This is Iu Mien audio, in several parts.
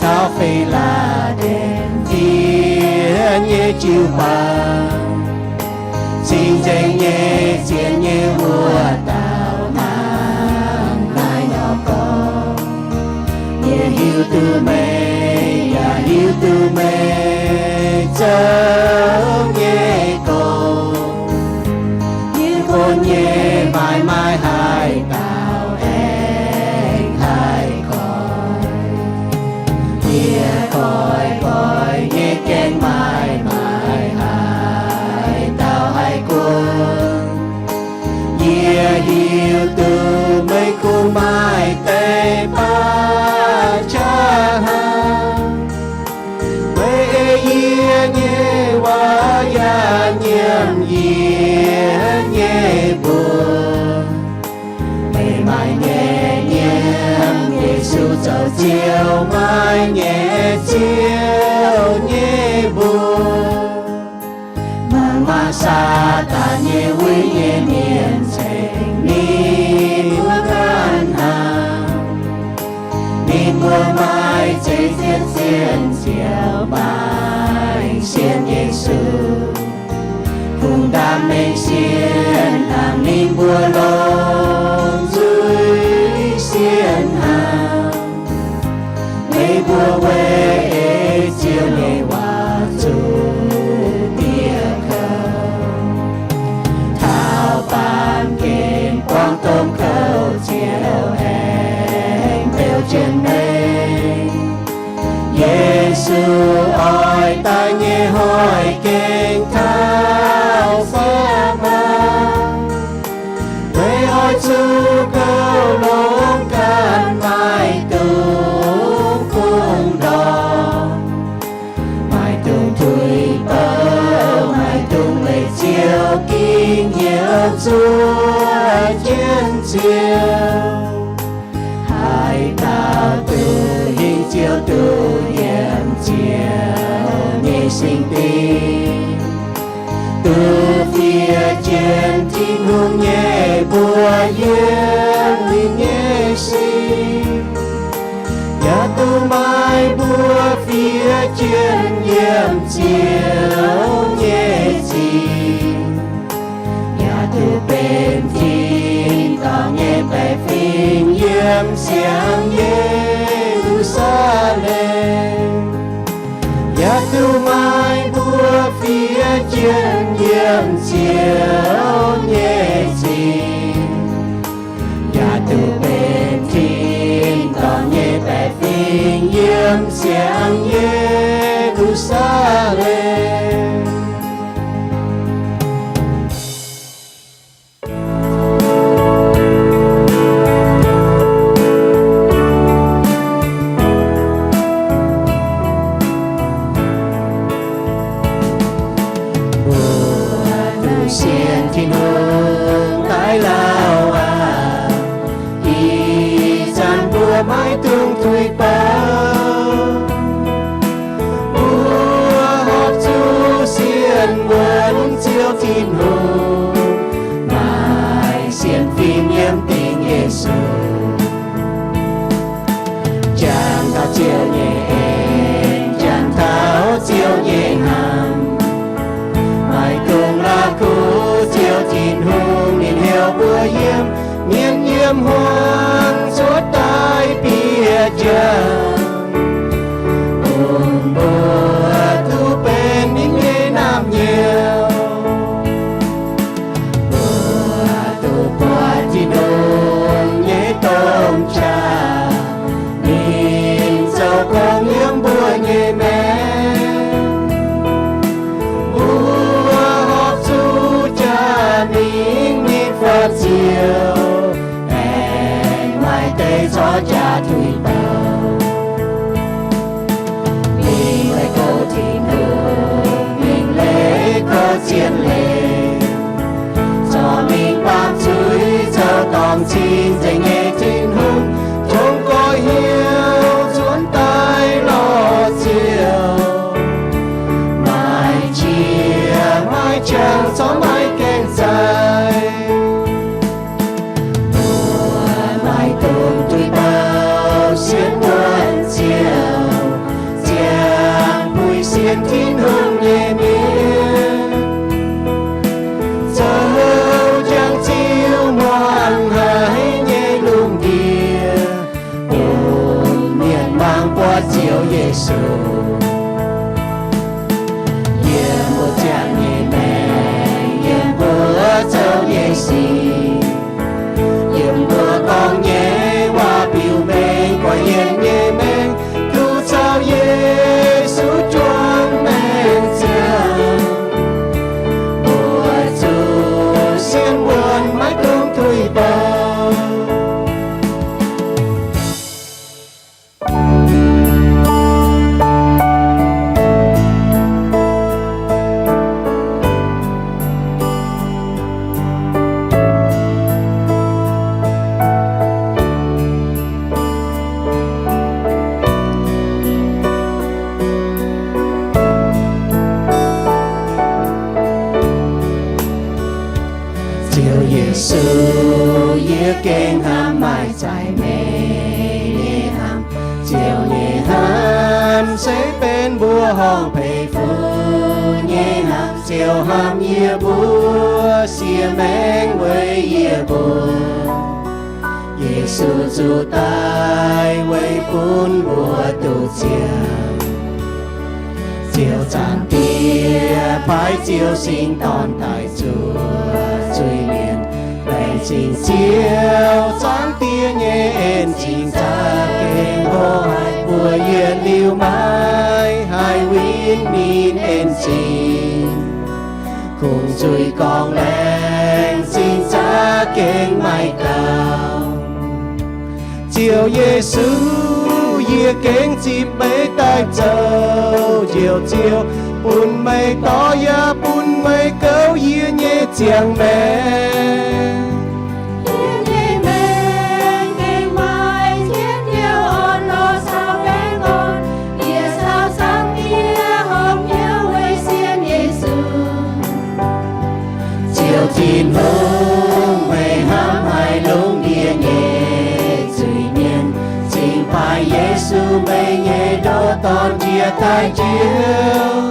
Taux fei laac deix fiev nyei jiu-baang, cing-nzengc nyei zien nyei wuov dauh hnangv naaiv nor gorngv. Yie hiuv duqv meih, yaac hiuv duqv meih zoux nyei gong. Yie bun nyei maaih maaih haaix dauh aengx haih koiv. Yie koiv-koiv nyei gaengh maaih maaih haaix dauh haih gunv. Yie hiuv duqv meih kungx maaih deix baav qaqv hnangv. Meih ei yie nyei waac yaac nyiemc yie nyei mbuox. Meih maaih nyei nyiemc Yesu zoux Ziouv maaih nyei Ziouv nyei mbuox. Mangc maah! Saadaan nyei weic nyei mienh ceng ninh mbuo ganh hnangv. Ninh mbuo maaih zeix zien zien ziouc maaih sienx Yesu. Kungx ndaam mengh sienh hnangv ninh mbuo longc nzuih sienh hnangv. Meih mbuo weic ei Ziouv nyei waac zuqc dieh kouv. Taux baamh gen buangv domh kouv Ziouv aengx beu jienv meih. Yesu oix daaih nyei hnoi gengh taux fai maah! Meih oix zuqc kouv longx ganh, maiv dungx bungx ndorm, maiv dungx tuix bouh, maiv dungx leih Ziouv ging hnyouv zuov jienv Ziouv. Haaix dauh duqv hingh Ziouv, duqv yiem Ziouv nyei singx dingh, duqv fiev jienv Tin-Hungh nyei mbuox yiem ninh nyei sin, yaac duqv maaih mbuo fiev jienv yiem Ziouv nyei zingh, yaac duqv benx tin-dorngh nyei baeqc fingx yiem siang Ye^lu^saa^lem. Yaac duqv maaih mbuo fiev jienv yiem Ziouv nyei zingh, yaac duqv benx tin-dorngh nyei baeqc fingx yiem siang Ye^lu^saa^lem. Mbuo duqv sienx Tin-Hungh daaih lauh aqv. Ih zanc mbuo maiv dungx tuix bouh. Mbuo horpc zuqc sienx wuonx Ziouv Tin-Hungh, maaih sienx fim yiem dingc Yesu. Jangx taux Ziouv nyei en, jangx taux Ziouv nyei hnamv, maiv dungx la'kuqv Ziouv Tin-Hungh ninh heuc mbuo yiem mienh yiem hmuangx cuotv daaih bieqc jangx, bun mbuo duqv benx ninh nyei naamh nyouz. Mbuo duqv buatc Tin-Hungh nyei domh qaqv, ninh zoux gong yiem mbuo nyei maengc. Mbuo horpc zuqc jaax ninh, ninh faaux ziouc aengx maaih deix zorqv jaax tuix bouh. Mingh leiz kouv Tin-Hungh, mingh leiz kouv zien leiz, zorqv mingh baamh zuiz zoux dorngc cing-nzengc nyei Tin-Hungh, tongx goiv hnyouv nzuonx daaih lorz Ziouv. Maaih qiex maaih qangx corc maiv gaengh zaih. Mbuo maiv dungx tuix bouh sienx wuonx Ziouv. maaih zaic maengc nyei hnamv. Ziouv nyei hnamv se benx mbuo horngh peix fuqv nyei hnamv. Ziouv hnamv yie mbuo, siev maengc weic yie mbuo. Yesu zuqc daic weic bun mbuo duqv ziangh. Ziouv Zaangc Diex paaiv Ziouv Singx Dorn daaih zuov zuiz-mienh. Laengz zingh Ziouv Zaangc Diex nyei en-zingh za'gengh hlo haic mbuo yietc liuz maiv haih win ninh en-zingh. Kungx zuiz gorngv laengz zingh za'gengh maaih dauh. Ziouv Yesu, yie gengh zipv meih daaih zoux Njoux Ziouv, bun meih dorh yaac bun meih gouv yie nyei ziangh maengc. Yie nyei maengc gengh maaih zien Ziouv orn-lorqc caux baengh orn. Yie caux Zaangc Diex horpc hnyouv weic sienx Yesu. Ziouv Tin-Hungh, meih hnamv haih longc ndie nyei zuiz-mienh, cingx baaix Yesu, meih nyei ndoqc Dorn, njiec daaih njoux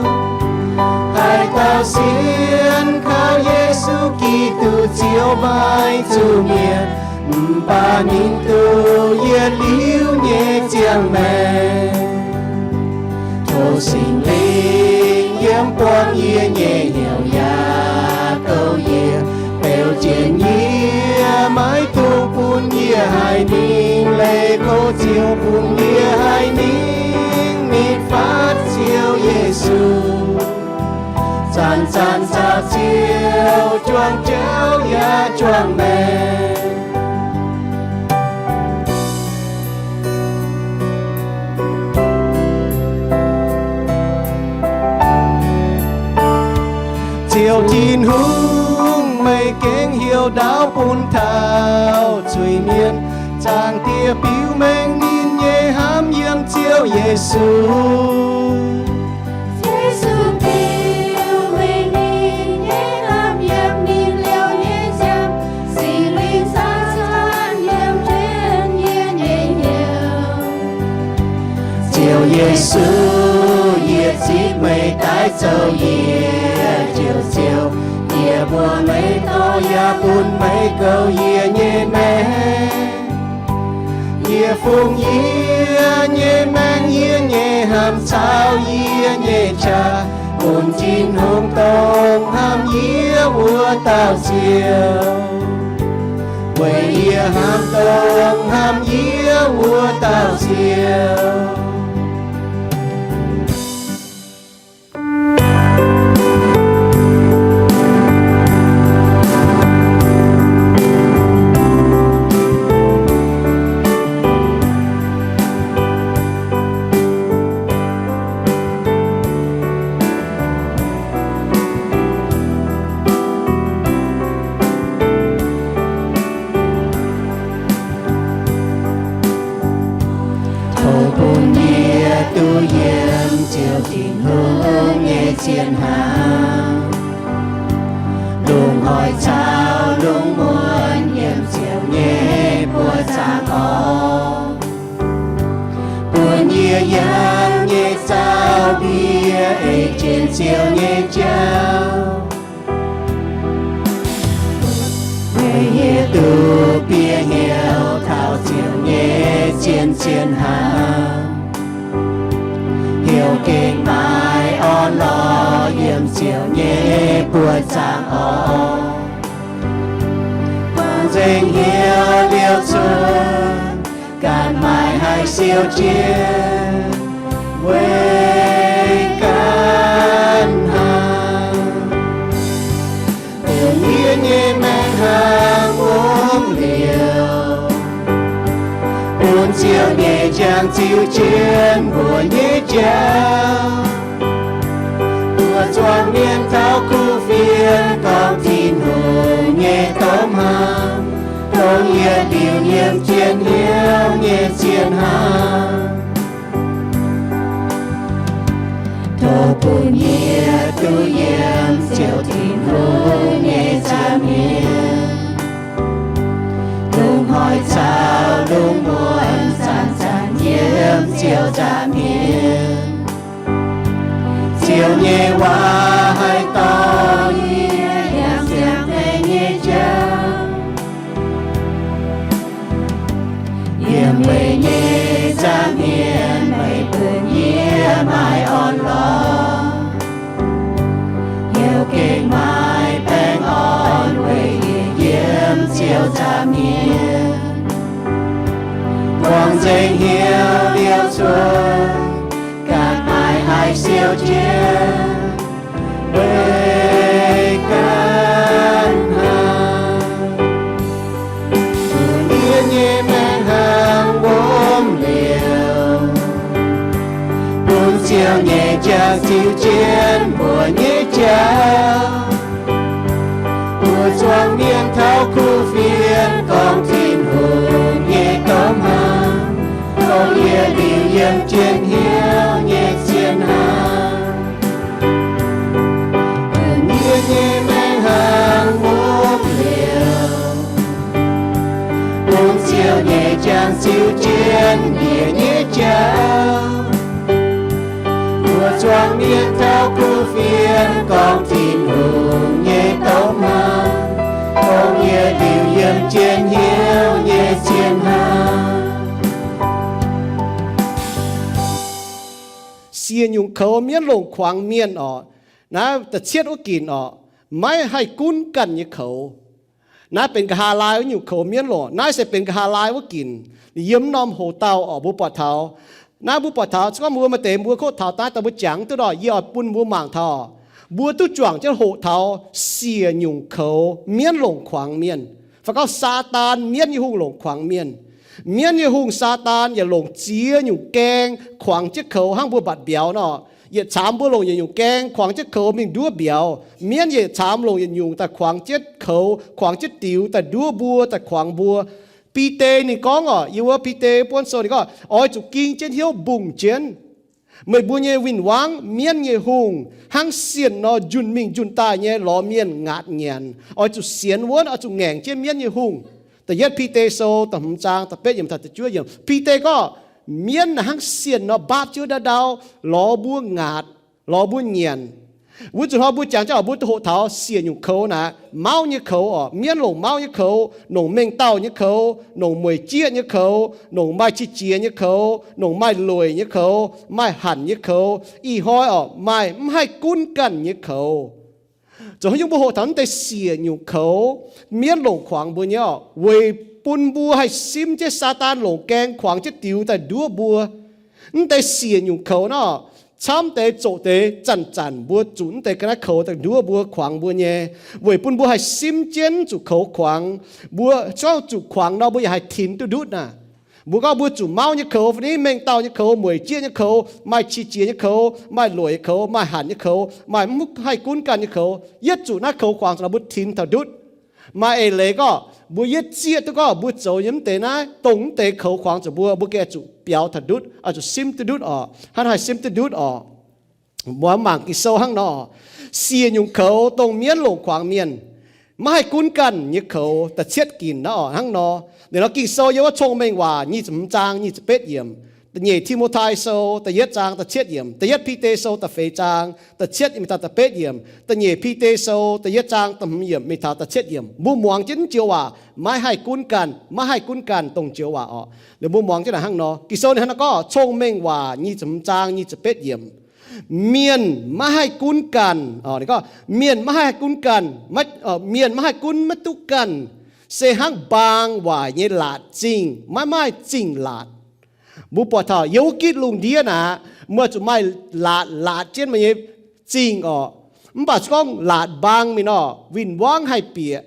haaix dauh sienx kaux Yesu Giduc, ziouc maiv zuqc mietc. Mv baac ninh duqv yietc liuz nyei ziangh maengc. Tov Singx Lingh yiem buangv yie nyei hnyouv yaac gouv yie, beu jienv yie, maiv dungx bun yie haih mingh. Leih go Ziouv bun yie haih mingh nitv fatv Ziouv Yesu. Zanc-zanc nzauh Ziouv, juang jauv yaac juang maengc. Ziouv Tin-Hungh, meih gengh heuc ndaauv bun taux zuiz-mienh. Zaangc Diex biux mengh ninh nyei hnamv yiem Ziouv Yesu. Yesu biux mengh ninh nyei hnamv yiem ninh liouh nyei ziangh. Singx Lingh zanc-zanc yiem jienv yie nyei hnyouv. Ziouv Yesu, yie zipv meih daaih zoux yie Njoux Ziouv. Yie mbuox meih dorh yaac bun meih gouv yie nyei maengc. Yie fungx yie nyei maengc, yie nyei hnamv caux yie nyei qaqv bun Tin-Hungh, dongh hnamv yie wuov dauh Ziouv. Weic yie hnamv dongh hnamv yie wuov dauh Ziouv. Tov bun yie duqv yiem Ziouv Tin-Hungh nyei zien hnangv, lungh hoic caux lungh muonz yiem Ziouv nyei buoz-zaangc orv. Bun yie yangh nyei zaux-ndie ei jienv Ziouv nyei jauv. Weic yie duqv bieqc hnyouv taux Ziouv nyei zien-zien hnamv, heuc gengh maaih orn-lorqc yiem Ziouv nyei buoz-zaangc orv. Buangh nzengc hnyouv liouh cuotv, ganh maaih haih siou jienv weic ganh hnangv. Bun yie nyei maengc hnangv wuom liouh, bun Ziouv nyei njang ziux jienv mbuo nyei jauv. Mbuo zuangx mienh taux kuv fienx gorngv Tin-Hungh nyei domh hnamv, dongh yietc liuz yiem jienv hnyouv nyei zien hnamv. Tov bun yie duqv yiem Ziouv Tin-Hungh nyei nza'hmien, lungh hoic caux zaah mienh. Ziouv nyei waac haih dorh yie yangh ziangx deix nyei jauv. Yiem meih nyei nza'hmien meih bun yie maaih orn-lorqc. Hnyouv gengh maaih baengh orn weic yie yiem Ziouv nza'hmien. Buangh nzengc hnyouv liouc cuotv, ganh maaih haiz siou jienv, weic ganh haiz. Zuqc mienv nyei maengc hnaangx wuom liouc, bun Ziouv nyei jangx ziux jienv mbuo nyei jauv. Mbuo zuangx mienh taux kuv fienx gorngv Tin-Hungh nyei domh hnaangx, dongh yietc liuz yiem jienv hnyouv nyei zien hnaangx. Mienv nyei maengc hnaangx wuom liouc, bun Ziouv nyei jangx ziux jienv mbuo nyei jauv. Mbuo zuangx mienh taux kuv fienx gorngv Tin-Hungh nyei domh hnaangx, dongh yietc liuz yiem jienv hnyouv nyei zien hnaangx. Siec nyungc koux mienv longc kuangx mienh orqc. Naaiv da'cietv wuov ginc orqc, maiv haih gunv ganh nyei koux. Naaiv benx nqa'haav laai wuov nyungc koux mienv longc. Naaiv se benx nqa'haav laai wuov ginc. Yiem norm hoc dauh orqc, mbuo buatc taux. Naaiv mbuo buatc taux, se gorngv mbuo maaih deix mbuo kov taux daaih, daaih mbuo jangx duqv orqc, yie oix bun mbuo mangc taux. Mbuo duqv juangc jienv hoqc taux siec nyungc koux mienv longc kuangx mienh. Fai gorngv Saadaan, mienv nyei hungh, longc kuangx mienh. Mienv nyei hungh Saadaan yaac longc ziex nyungc gaeng kuangx jienv koux hnangv mbuo mbatc mbiauz nor. Yietc caamx mbuo longc yietc nyungc gaeng kuangx jienv koux mingh nduov mbiauz. Mienv yietc caamx longc yietc nyungc daaih kuangx jienv koux, kuangx jienv diux daaih nduov mbuo, daaih kuangx mbuo. Bide ninh gorngv orqc, yiem wuov Bide buonv sou ninh gorngv, oix zuqc ging jienv hnyouv mbungh jienv meih mbuo nyei win-wangv, mienv nyei hungh, hnangv sienh nor njunh mingh njunh daaih nyei lorz mienh ngaatc nyanc. Oix zuqc sienx wuonv, oix zuqc ngaengc jienv mienv nyei hungh. Da'yietv Bide sou da'hmz zaang da'betv yiemc taux da'juov yiemc. Bide gorngv, mienv naaic hnangv sienh nor mbaapv jienv ndau ndau lorz mbuo ngaatc, lorz mbuo nyanc. Wuov zuqc hnoi mbuo jangx jienv orqc, mbuo duqv hoqc taux siec nyungc koux naaic, mauv nyei koux orqc, mienv longc mauv nyei koux, longc mengh dauh nyei koux, longc mueic jieqv nyei koux, longc maaih qiex jiez nyei koux, longc maaih lueic nyei koux, maaih hanc nyei koux, ih hnoi orqc maaih mv haih gunv ganh nyei koux. Zoux haaix nyungc mbuo hoqc taux mv deix siec nyungc koux mienv longc kuangx mbuo nyei orqc, weic bun mbuo haih simv jienv Saadaan longc gaeng kuangx jienv diux daaih nduov mbuo. Mv deix siec nyungc koux nor, camv deix zoqc deix zanc-zanc mbuo zuqc mv deix ga'naaiv koux daaih nduov mbuo, kuangx mbuo nyei, weic bun mbuo haih simv jienv zuqc koux kuangx mbuo, gorngv zuqc kuangx nor mbuo yaac haih tinx duqv ndutv naaic. Mbuo gorngv mbuo zuqc mauv nyei koux, fai ni mengh dauh nyei koux, mueic jieqv nyei koux, maaih qiex jiez nyei koux, maaih lueic nyei koux, maaih hanc nyei koux, maaih mv haih gunv ganh nyei koux, yietv zuqc naaiv koux kuangx zuqc nor mbuo tinx taux ndutv. Maaih eix leiz gorngv mbuo yietv zieqv duqv gorngv mbuo zoux yiem mv deix naaiv, dongh mv deix koux kuangx zuqc mbuo, mbuo gengh zuqc biaux taux ndutv, oix zuqc simv duqv ndutv orqc. Hnangv haih simv duqv ndutv orqc. Mbuo mangc Ging-Sou hnangv nor, siec nyungc koux dongh mienv longc kuangx mienh, maiv haih gunv ganh nyei koux, da'cietv ginc naaiv orqc, hnangv nor. Ninh nor Ging-Sou yiem wuov Cong-Mengh Waac nyic ziepc hmz zaang nyic ziepc betv yiemc, Da'nyeic Ti^mo^tai Sou da'yietv zaang da'cietv yiemc, da'yietv Bide Sou da'feix zaang da'cietv yiemc taux da'betv yiemc, Da'nyeic Bide Sou da'yietv zaang da'hmz yiemc mingh taux da'cietv yiemc. Mbuo muangx jienv joux waac, maiv haih gunv ganh, maiv haih gunv ganh dongh joux waac orqc. Liuz mbuo muangx jienv naaic hnangv nor, Ging-Sou ninh hnangv nor gorngv, Cong-Mengh Waac nyic ziepc hmz zaang nyic ziepc betv yiemc, mienh maiv haih gunv ganh, mienh maiv haih gunv ganh, mienh maiv haih gunv maiv duqv ganh, se hnangv mbaang waaic nyei laatc zingh maiv maaih zingh laatc. Mbuo buatc taux yiem wuov gitv lungh ndiev naaic, mbuo zuqc maaih laatc laatc jienv meih nyei zingh orqc. Mv baac se gorngv laatc mbaang mingh nor, win-wangv haih bieqc,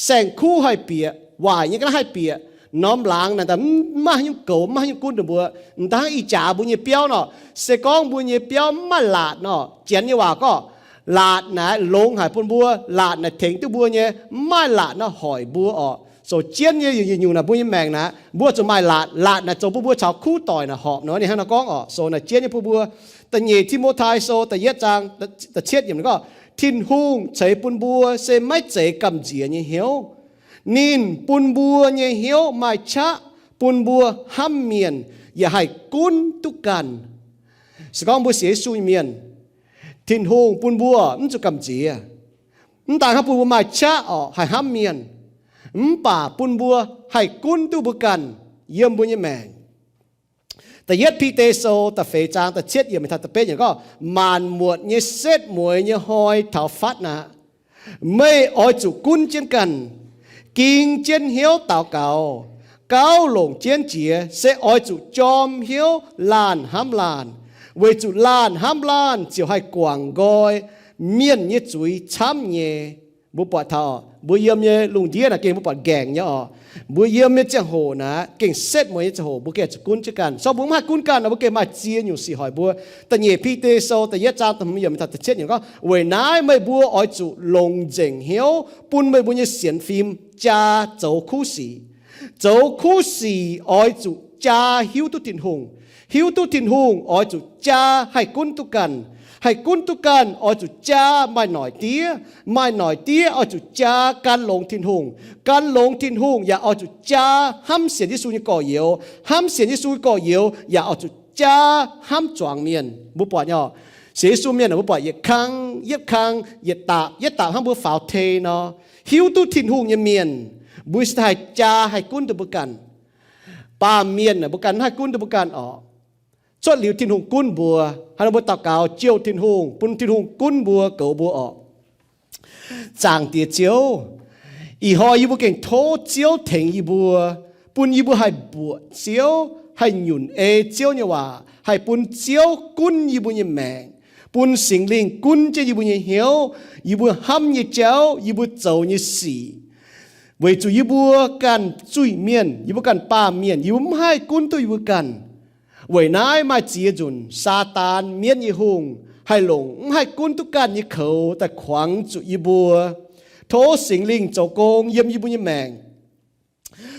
saeng-kuv haih bieqc, waaic nyei ga'naaiv haih bieqc, norm laangz naaic mv maaih haaix nyungc goux, mv maaih haaix nyungc gunv dongh mbuo. M'daaih ih jaax mbuo nyei biauv nor, se gorngv mbuo nyei biauv mv maaih laatc nor, Janx nyei waac gorngv, laatc naaic longx haic bun mbuo, laatc naaic tengx duqv mbuo nyei, mv maaih laatc nor hoic mbuo orqc. Sou jienv nyei yietc nyungc naaic mbuo nyei maengc naaic, mbuo zuqc maaih laatc, laatc naaic zoux bun mbuo caux kuv doic naaic horpc nor. Ninh hnangv nor gorngv orqc. Sou naaic jienv nyei bun mbuo, Da'nyeic Ti^mo^tai Sou da'yietv zaang da'cietv yiemc gorngv, Tin-Hungh ceix bun mbuo se maiv zeiz gamh nziex nyei hnyouv. Ninh bun mbuo nyei hnyouv maaih qaqv bun mbuo hnamv mienh yaac haih gunv duqv ganh. Se gorngv mbuo sienx Yesu nyei mienh, Tin-Hungh bun mbuo mv zuqc gamh nziex. Mv daan hnangv bun mbuo maaih qaqv orqc haih hnamv mienh, mv baac bun mbuo haih gunv duqv mbuo ganh yiem mbuo nyei maengc. Da'yietv Bide Sou da'feix zaang da'cietv yiemc taux da'betv yiemc gorngv, maanc muotc nyei setv mueiz nyei hnoi taux fatv aqv. Meih oix zuqc gunv jienv ganh, ging jienv hnyouv daux gaux, gauh longc jienv jiex, se oix zuqc jorm hnyouv laanh hnamv laanh, weic zuqc laanh hnamv laanh ziouc haih guangc nqoi mienh nyei zuiz camv nyei. Mbuo buatc taux mbuo yiem nyei lungh ndiev naaic gengh mbuo buatc nqaengc nyei orqc. Mbuo yiem nyei ziangh hoc naaic gengh setv mueiz nyei ziangh hoc mbuo gengh zuqc gunv jienv ganh. Se gorngv mbuo mv haih gunv ganh nor, mbuo gengh maaih ziex nyungc sic hoic mbuo. Da'nyeic Bide Sou da'yietv zaang da'hmz yiemc taux da'cietv yiemc gorngv, weic naaiv meih mbuo oix zuqc longc nzengc hnyouv bun meih mbuo nyei sienx fim jaa zoux kuv sic. Zoux kuv sic oix zuqc jaa hiuv duqv Tin-Hungh. Hiuv duqv Tin-Hungh oix zuqc jaa haih gunv duqv ganh. Haih gunv duqv ganh oix zuqc jaa maaih noic diev. Maaih noic diev oix zuqc jaa gan longx Tin-Hungh. Gan longx Tin-Hungh yaac oix zuqc jaa hnamv sienx Yesu nyei gorx-youz. Hnamv sienx Yesu nyei gorx-youz yaac oix zuqc jaa hnamv zuangx mienh. Mbuo buatc nyei, sienx Yesu mienh mbuo buatc yietc kang yietc kang, yietc daapc yietc daapc hnangv mbuo faaux tei nor. Hiuv duqv Tin-Hungh nyei mienh, mbuo se haih jaa haih gunv duqv mbuo ganh. Baamh mienh mbuo ganh mv haih gunv duqv mbuo ganh orqc. Cuotv liuz Tin-Hungh gunv mbuo, hnangv nor mbuo daux gaux jouh Tin-Hungh, bun Tin-Hungh gunv mbuo, goux mbuo orqc. Zaangc Diex Ziouv, ih hnoi yie mbuo gengh tov Ziouv tengx yie mbuo, bun yie mbuo haih mbuoqc Ziouv, haih nyunc ei Ziouv nyei waac, haih bun Ziouv gunv yie mbuo nyei maengc, bun Singx Lingh gunv jienv yie mbuo nyei hnyouv, yie mbuo hnamv nyei jauv, yie mbuo zoux nyei sic. Weic zuqc yie mbuo ganh zuiz-mienh, yie mbuo ganh baamh mienh, yie mbuo mv haih gunv duqv yie mbuo ganh. Weic naaiv maaih ziex nzunc Saadaan, mienv nyei hungh, haih longc mv haih gunv duqv ganh nyei koux daaih kuangx zuqc yie mbuo. Tov Singx Lingh zoux gong yiem yie mbuo nyei maengc,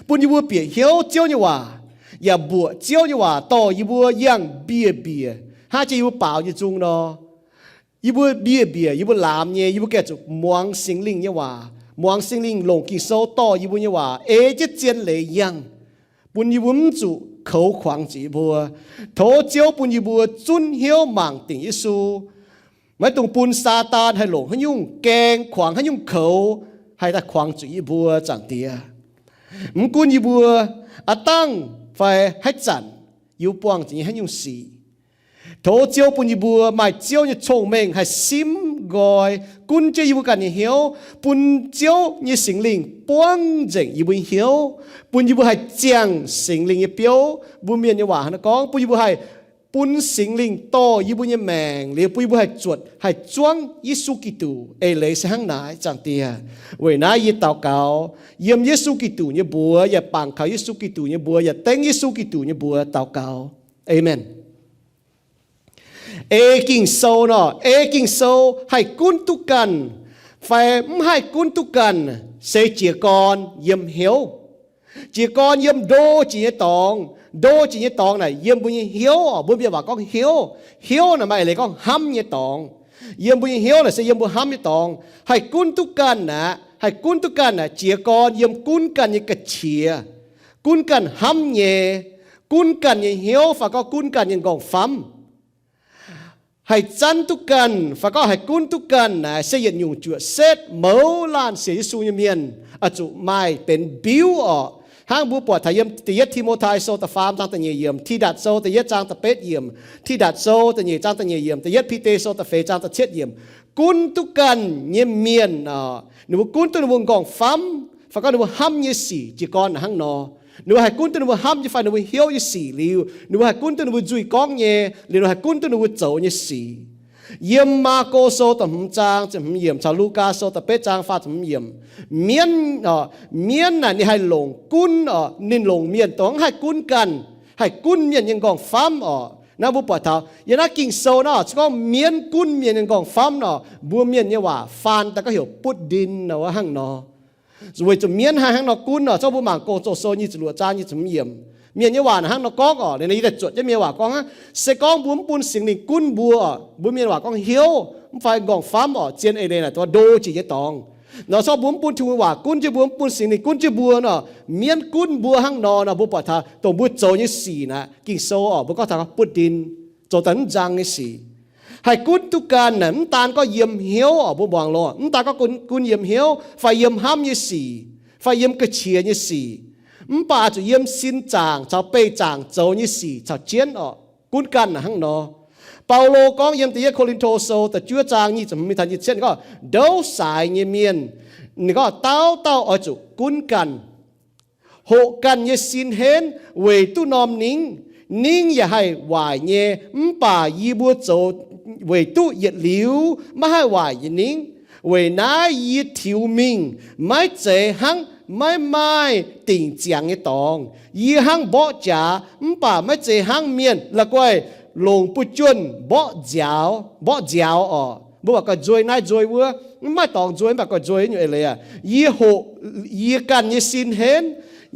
bun yie mbuo bieqc hnyouv Ziouv nyei waac, yaac mbuoqc Ziouv nyei waac dorh yie mbuo yangh mbiev-mbiev hnangv jiex yie mbuo baaux nyei nzung nor. Yie mbuo mbiev-mbiev, yie mbuo laamx nyei, yie mbuo gengh zuqc muangx Singx Lingh nyei waac, muangx Singx Lingh longc Ging-Sou dorh yie mbuo nyei waac ei jienv zien leiz yangh, bun yie mbuo mv zuqc koux kuangx zuqc yie mbuo. Tov Ziouv bun yie mbuo zunv hnyouv mangc dingc Yesu, maiv dungx bun Saadaan haih longc haaix nyungc gaeng kuangx, haaix nyungc koux haih daaih kuangx zuqc yie mbuo, Zaangc Diex. Mv gunv yie mbuo aav dangh fai haaix zanc yie mbuo buangh zuqc nyei haaix nyungc sic, tov Ziouv bun yie mbuo maaih Ziouv nyei cong-mengh haih simv nqoi, gunv jienv yie mbuo ganh nyei hnyouv, bun Ziouv nyei Singx Lingh buangv nzengc yie mbuo nyei hnyouv, bun yie mbuo haih ziangh Singx Lingh nyei biouv. Mbuo Mienh nyei waac hnangv naaiv gorngv, bun yie mbuo haih bun Singx Lingh dorh yie mbuo nyei maengc liuz, bun yie mbuo haih zuotc haih zuangv Yesu Giduc. Eix leiz se hnangv naaic, Zaangc Diex. Weic naaiv yie daux gaux yiem Yesu Giduc nyei mbuox, yaac bangc kaux Yesu Giduc nyei mbuox, yaac dengv Yesu Giduc nyei mbuox daux gaux. Aamen. Ei Ging-Sou nor, ei Ging-Sou haih gunv duqv ganh fai mv haih gunv duqv ganh, se jiez gorn yiem hnyouv. Jiez gorn yiem ndo jiex nyei dorngx. Ndo jiex nyei dorngx naaic yiem mbuo nyei hnyouv oc. Mbuo Mienh waac gorngv hnyouv. Hnyouv naaic maaih eix leiz gorngv hnamv nyei dorngx. Yiem mbuo nyei hnyouv naaic se yiem mbuo hnamv nyei dorngx. Haih gunv duqv ganh aqv, haih gunv duqv ganh aqv, jiez gorn yiem gunv ganh nyei ga'qiex, gunv ganh hnamv nyei, gunv ganh nyei hnyouv fai gorngv gunv ganh nyei nqorngv-famv. Haih zanv duqv ganh fai gorngv haih gunv duqv ganh naaic se yietc nyungc juoqc setv mouz laanh sienx Yesu nyei mienh oix zuqc maaih benx mbiuv oc. Hnangv mbuo buatc taux yiem Da'yietv Ti^mo^tai Sou da'faam zaang da'nyeic yiemc, Tidatc Sou da'yietv zaang da'betv yiemc, Tidatc Sou da'nyeic zaang da'nyeic yiemc, Da'yietv Bide Sou da'feix zaang da'cietv yiemc, gunv duqv ganh nyei mienh oc, ninh mbuo gunv duqv ninh mbuo nqorngv-famv fai gorngv ninh mbuo hnamv nyei sic jiez gorn hnangv nor. Ninh mbuo haih gunv duqv ninh mbuo hnamv nyei fai ninh mbuo hnyouv nyei sic liuz, ninh mbuo haih gunv duqv ninh mbuo nzuih gorngv nyei, liuz ninh mbuo haih gunv duqv ninh mbuo zoux nyei sic. Yiem Maako Sou da'hmz zaang ziepc hmz yiemc caux Lugaa Sou da'betv zaang faah ziepc hmz yiemc, mienv, mienv naaic ninh haih longc gunv oc, ninh longc mienh dongh mv haih gunv ganh, haih gunv mienh nyei nqorngv-famv oc. Naaiv mbuo buatc taux yiem naaiv Ging-Sou naaiv oc, se gorngv mienv gunv mienh nyei nqorngv-famv nor, mbuo Mienh nyei waac faan daaih gorngv heuc butv ndin nor, hnangv nor. Weic zuqc mienv haih hnangv nor gunv oc, zorqv mbuo mangc Gong-Zoh Sou nyic ziepc luoqc zaang nyic ziepc hmz yiemc. Mienh nyei waac naaic hnangv nor gorngv oc, liuz naaiv yie daaih zuotc jienv mienh nyei waac gorngv aqv, se gorngv mbuo mv bun Singx Lingh gunv mbuo oc, mbuo Mienh waac gorngv hnyouv mv fai nqorngv-famv oc, zien eix leiz naaic dongh ndo jiex nyei dorngx. Nor se gorngv mbuo mv bun Tin-Hungh nyei waac gunv jienv mbuo, mv bun Singx Lingh gunv jienv mbuo nor, mienv gunv mbuo hnangv nor nor, mbuo buatc taux dongh mbuo zoux nyei sic naaic, Ging-Sou orqc, mbuo gorngv taux butv ndin, zoux daaih mv nzang nyei sic. Haih gunv duqv ganh naaic, mv daan gorngv yiem hnyouv orqc, mbuo muangx loh, mv daan gorngv gunv yiem hnyouv fai yiem hnamv nyei sic fai yiem ga'qiex nyei sic, mv baac zuqc yiem sin zaangc caux beih zaangc zoux nyei sic caux jienv orqc, gunv ganh naaic hnangv nor. Baulo gorngv yiem Da'yietv Ko^lin^to Sou da'juov zaang nyic ziepc hmz mingh taux nyic ziepc cietv gorngv, ndouv saaix nyei mienh, ninh gorngv dauh dauh oix zuqc gunv ganh, hoqc ganh nyei sin henv weic duqv norm ningv. Ningv yaac haih waaic nyei, mv baac yie mbuo zoux weic duqv yietc liuz maiv haih waaic nyei ningv. Weic naaiv yie tiux mingh maiv zeiz hnangv maiv maaih dingc ziangx nyei dorngx. Yie hnangv mborqv jaax, mv baac maiv zeiz hnangv mienh la'guaih longc buv juonh mborqv nziaaux, mborqv nziaaux orqc. Mbuo baac goix nzuei naaiv nzuei wuov, mv maaih dorngx nzuei, mv baac goix nzuei nyei eix leiz aqv. Yie hoqc yie ganh nyei sin henv,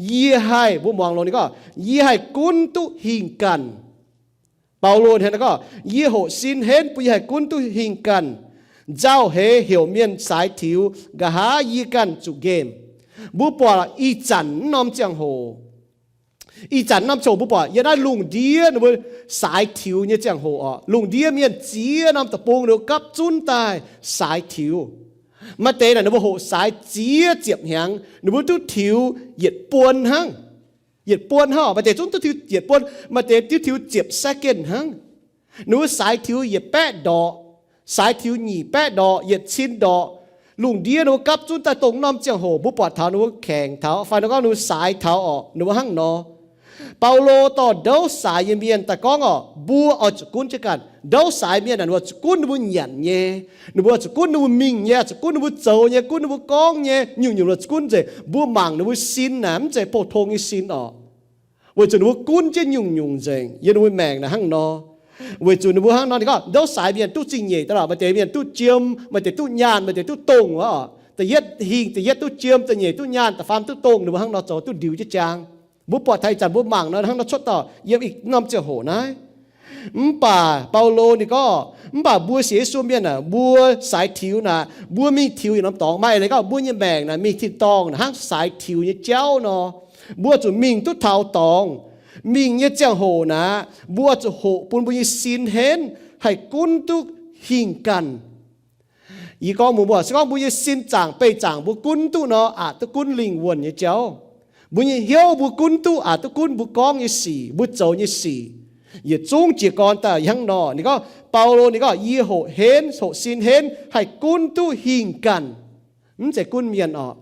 yie haih, mbuo muangx loh ninh gorngv, yie haih gunv duqv hingh ganh. Baulo hnangv naaiv gorngv, yie hoqc sin henv bun yie haih gunv duqv hingh ganh. Nzauh heix heuc mienh saaix tiux, nqa'haav yie ganh zuqc nqemh. Mbuo buatc ih zanc naaiv norm ziangh hoc, ih zanc naaiv norm ziangh hoc mbuo buatc yiem naaiv lungh ndiev ninh mbuo saaix tiux nyei ziangh hoc orqc. Lungh ndiev mienh ziex norm deic-bung ninh mbuo gapv zunv daaih saaix tiux. Maaih deix naaic ninh mbuo hoqc saaix ziex ziepc hnyangx, ninh mbuo duqv tiux yietc buon hnangv. Yietc buon hnangv, maaih deix zungv duqv tiux yietc buon, maaih deix duqv tiux ziepc second hnangv. Ninh mbuo saaix tiux yietc baeqv ndorqc, saaix tiux nyic baeqv ndorqc, yietc cin ndorqc. Lungh ndiev ninh mbuo gapv zunv daaih dongh norm ziangh hoc mbuo buatc taux ninh mbuo kengx taux fai ninh gorngv ninh mbuo saaix taux orqc, ninh mbuo hnangv nor. Baulo dorh ndouv saaix nyei mienh daaih gorngv orqc, mbuo oix zuqc gunv jienv ganh. Ndouv saaix mienh naaic ninh mbuo zuqc gunv ninh mbuo nyanc nyei, ninh mbuo zuqc gunv ninh mbuo mingh nyei, zuqc gunv ninh mbuo zoux nyei, gunv ninh mbuo gorngv nyei, nyungc-nyungc ninh zuqc gunv nzengc. Mbuo mangc ninh mbuo sin naaic mv zeiz pou-tong nyei sin orqc. Weic zuqc ninh mbuo gunv jienv nyungc-nyungc nzengc yiem ninh mbuo maengc naaic hnangv nor. Weic zuqc ninh mbuo hnangv nor, ninh gorngv ndouv saaix mienh duqv zingh nyeic daaih lorqc, maaih deix mienh duqv jiem, maaih deix duqv nyaanh, maaih deix duqv dongh orqc. Da'yietv hingh, da'yietv duqv jiem, da'nyeic duqv nyaanh, da'faam duqv dongh, ninh mbuo hnangv nor zoux duqv ndiux jienv jaang. Mbuo buatc taux ih zanc mbuo mangc nor hnangv nor cuotv dauh yiem ih norm ziangh hoc naaiv. Mv baac Baulo ninh gorngv, mv baac mbuo sienx Yesu mienh aah, mbuo saaix tiux naaic, mbuo mingh tiux yietc norm dorngx. Maaih eix leiz gorngv mbuo nyei maengc naaic mingh tin-dorngh naaic hnangv saaix tiux nyei jauv nor, mbuo zuqc mingh duqv taux dorngx. Mingh nyei ziangh hoc naaic, mbuo zuqc hoqc bun mbuo nyei sin henv haih gunv duqv hingh ganh. Yie gorngv mbuo, mbuo se gorngv mbuo nyei sin zaangc beih zaangc mbuo gunv duqv nor, aqc duqv gunv lingh wuonh nyei jauv. Mbuo nyei hnyouv mbuo gunv duqv, aqc duqv gunv mbuo gorngv nyei sic, mbuo zoux nyei sic. Yietc zungv jiez gorn daaih hnangv nor. Ninh gorngv, Baulo ninh gorngv, yie hoqc henv, hoqc sin henv haih gunv duqv hingh ganh. Mv zeiz gunv mienh orqc.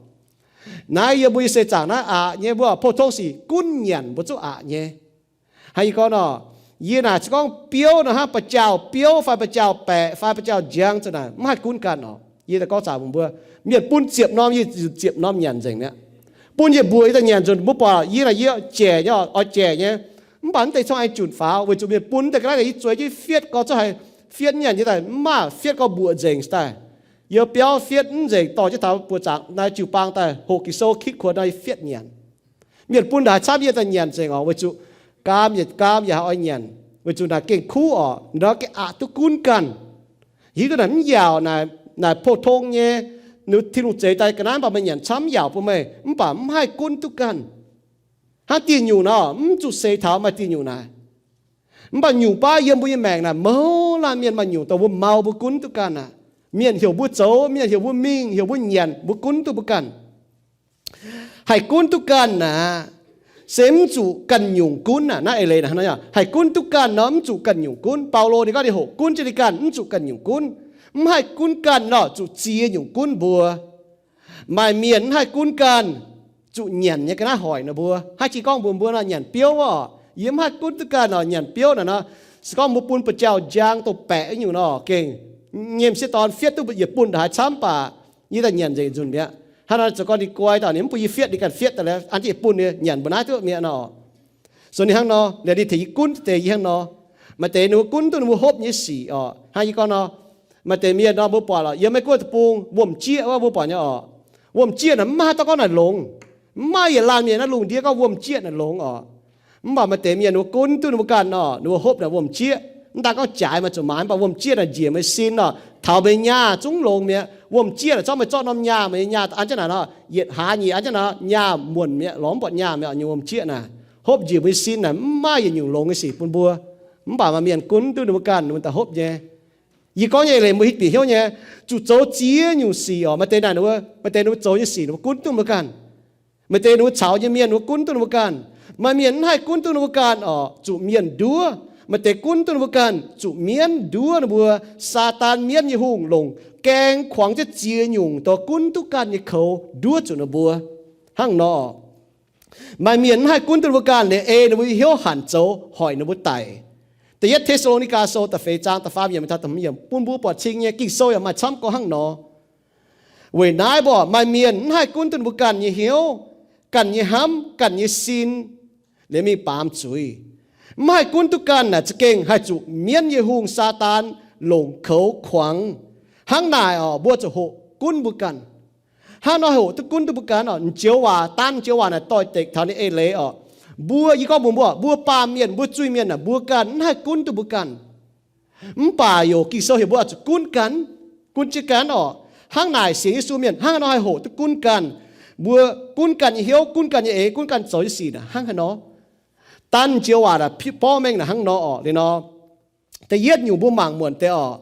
Naaiv yiem mbuo nyei seix zaangc naaiv aqc nyei, mbuo pou-tong sic gunv nyanc mbuo zuqc aqc nyei. Hnangv yie gorngv nor, yie naaic se gorngv biouv nor hnangv ba'jaauh, biouv fai ba'jaauh baeqc fai ba'jaauh njang za'naaic mv haih gunv ganh orqc. Yie daaih gorngv zaangc mbuox mbuo, mienh bun ziepc norm, yie ziepc norm nyanc nzengc mi'aqv. Bun yie mbuox yie daaih nyanc nzunc, mbuo buatc yie naaic yie jaic nyei, oix jaic nyei. Mv baac mv deix cong aengx junc faaux weic zuqc mienh bun deix ga'naaiv naaic yie zueiz jienv fietv gorx zouv haiz fietv nyanc nyei daaih mv maaih fietv gorx mbuoqc nzengc daaih. Yie biauv fietv mv nzengc dorh jienv taux buoz-zaangc naaiv jiu-baang daaih hoqc Ging-Sou kitv kuonx nor yie fietv nyanc. Mienh bun ndaaih camv yie daaih nyanc nzengc orqc, weic zuqc gaam yietc gaam yaac oix nyanc, weic zuqc naaic gengh kuv orqc, ndortv gengh aqc duqv gunv ganh. Hiuv duqv naaic mv yaauc naaic, naaic pou-tong nyei, Tin-Hungh zeix daaih ga'naaiv mv baac meih nyanc camv mv yaauc bun meih, mv baac mv haih gunv duqv ganh. Hnangv dieh nyungc nor, mv zuqc seix taux maaih dieh nyungc naaic. Mv baac nyungc baav yiem mbuo nyei maengc naaic, mouz laanh mienh maaih nyungc dongh mbuo mau mbuo gunv duqv ganh aqv. Mienh heuc mbuo zoux, mienh heuc mbuo mingh, heuc mbuo nyanc, mbuo gunv duqv mbuo ganh. Haih gunv duqv ganh naaic, se mv zuqc ganh nyungc gunv aqv. Naaiv eix leiz naaic, haih gunv duqv ganh nor mv zuqc ganh nyungc gunv. Baulo ninh gorngv ninh hoqc gunv jienv ninh ganh mv zuqc ganh nyungc gunv. Mv haih gunv ganh nor zuqc ziex nyungc gunv mbuo. Maaih mienh mv haih gunv ganh, zuqc nyanc nyei ga'naaiv hoic ninh mbuo. Hnangv jiex gorngv mbuox mbuo nor, nyanc biouv orqc, yie mv haih gunv duqv ganh nor nyanc biouv naaic nor. Se gorngv mbuo bun ba'jaauh njang dongh baeqc nyungc nor, gengh nyei m'sieqv dorn fietv duqv yietc bun ndaaih camv baac yie daaih nyanc nzengc nzunc mi'aqv. Hnangv nor zoux gorngv ninh guai dauh ninh mv bun yie fietv, ninh ganh fietv daaih lorqc, an jienv yietc bun ninh nyanc mbuo naaiv duqv mi'aqv nor. So ninh hnangv nor, liuz ninh tengx yie gunv deix yie hnangv nor. Maaih deix ninh mbuo gunv duqv ninh mbuo hopv nyei sic orqc. Hnangv yie gorngv nor, maaih deix mienh nor mbuo buatc lorqc, yiem Meiv Guoqv deic-bung wuom-jieqv wuov mbuo buatc nyei orqc. Wuom-jieqv naaic mv maaih haaix dauh gorngv naaic longx. Mv maaih yietc laanh mienh naaiv lungh ndiev gorngv wuom-jieqv naaic longx orqc. Mv baac maaih deix mienh ninh mbuo gunv duqv ninh mbuo ganh orqc, ninh mbuo hopv naaic wuom-jieqv. Mv daan gorngv jaaix maaih zuqc maaiz, mv baac wuom-jieqv naaic njiec meih sin orqc, taux meih nyaah zungv longx mi'aqv. Wuom-jieqv naaic zorqv meih zorqv norm nyaah, meih nyei nyaah an jienv naaic nor, yietc hlaax nyeic an jienv naaic nor, nyaah muonc mi'aqv, lorz mv buatc nyaah mi'aqv. Nyungc wuom-jieqv naaic, hopv njiec mbuo nyei sin naaic, mv maaih yietc nyungc longx nyei sic bun mbuo. Mv baac maaih mienh gunv duqv ninh mbuo ganh, ninh mbuo daaih hopv nyei. Yie gorngv nyei eix leiz mbuo hiuv bieqc hnyouv nyei, zuqc zoux ziex nyungc sic oc. Maaih deix naaic ninh mbuo, maaih deix ninh mbuo zoux nyei sic ninh mbuo gunv duqv ninh mbuo ganh. Maaih deix ninh mbuo caux nyei mienh ninh mbuo gunv duqv ninh mbuo ganh. Maaih mienh mv haih gunv duqv ninh mbuo ganh oc, zuqc mienh nduov. Maaih deix gunv duqv ninh mbuo ganh, zuqc mienv nduov ninh mbuo. Saadaan mienv nyei hungh longc gaeng kuangx jienv ziex nyungc dorh gunv duqv ganh nyei koux nduov zuqc ninh mbuo. Hnangv nor, maaih mienh mv haih gunv duqv ninh mbuo ganh, liuz ei ninh mbuo nyei hnyouv hanc zoux hoic ninh mbuo daic. Da'yietv Te^saa^lo^ni^gaa Sou da'feix zaang da'faam yiemc taux da'hmz yiemc bun mbuo buatc cing nyei. Ging-Sou yaac maaih camv gorngv hnangv nor. Weic naaiv mbuo maaih mienh mv haih gunv duqv ninh mbuo ganh nyei hnyouv, ganh nyei hnamv, ganh nyei sin, liuz mingh baamz zuiz. Mv haih gunv duqv ganh naaic za'gengh haih zuqc mienv nyei hungh Saadaan longc koux kuangx. Hnangv naaic oc, mbuo zuqc hoqc gunv mbuo ganh. Hnangv nor haih hoqc duqv gunv duqv mbuo ganh oc. M'njoux waac, daan m'njoux waac naaic doix-dekc taux ninh eix leiz oc. Mbuo, yie gorngv mbuox mbuo, mbuo baamh mienh, mbuo zuiz-mienh naaic, mbuo ganh mv haih gunv duqv mbuo ganh. Mv baac yaac Ging-Sou heuc mbuo oix zuqc gunv ganh, gunv jienv ganh oc. Hnangv naaic sienx Yesu mienh hnangv nor haih hoqc duqv gunv ganh. Mbuo gunv ganh nyei hnyouv, gunv ganh nyei eix, gunv ganh zoux nyei sic naaic hnangv haaix nor. Daan m'njoux waac naaic borqv mengh naaic hnangv nor oc. Liuz nor, da'yietv nyungc mbuo mangc muonc deix oc.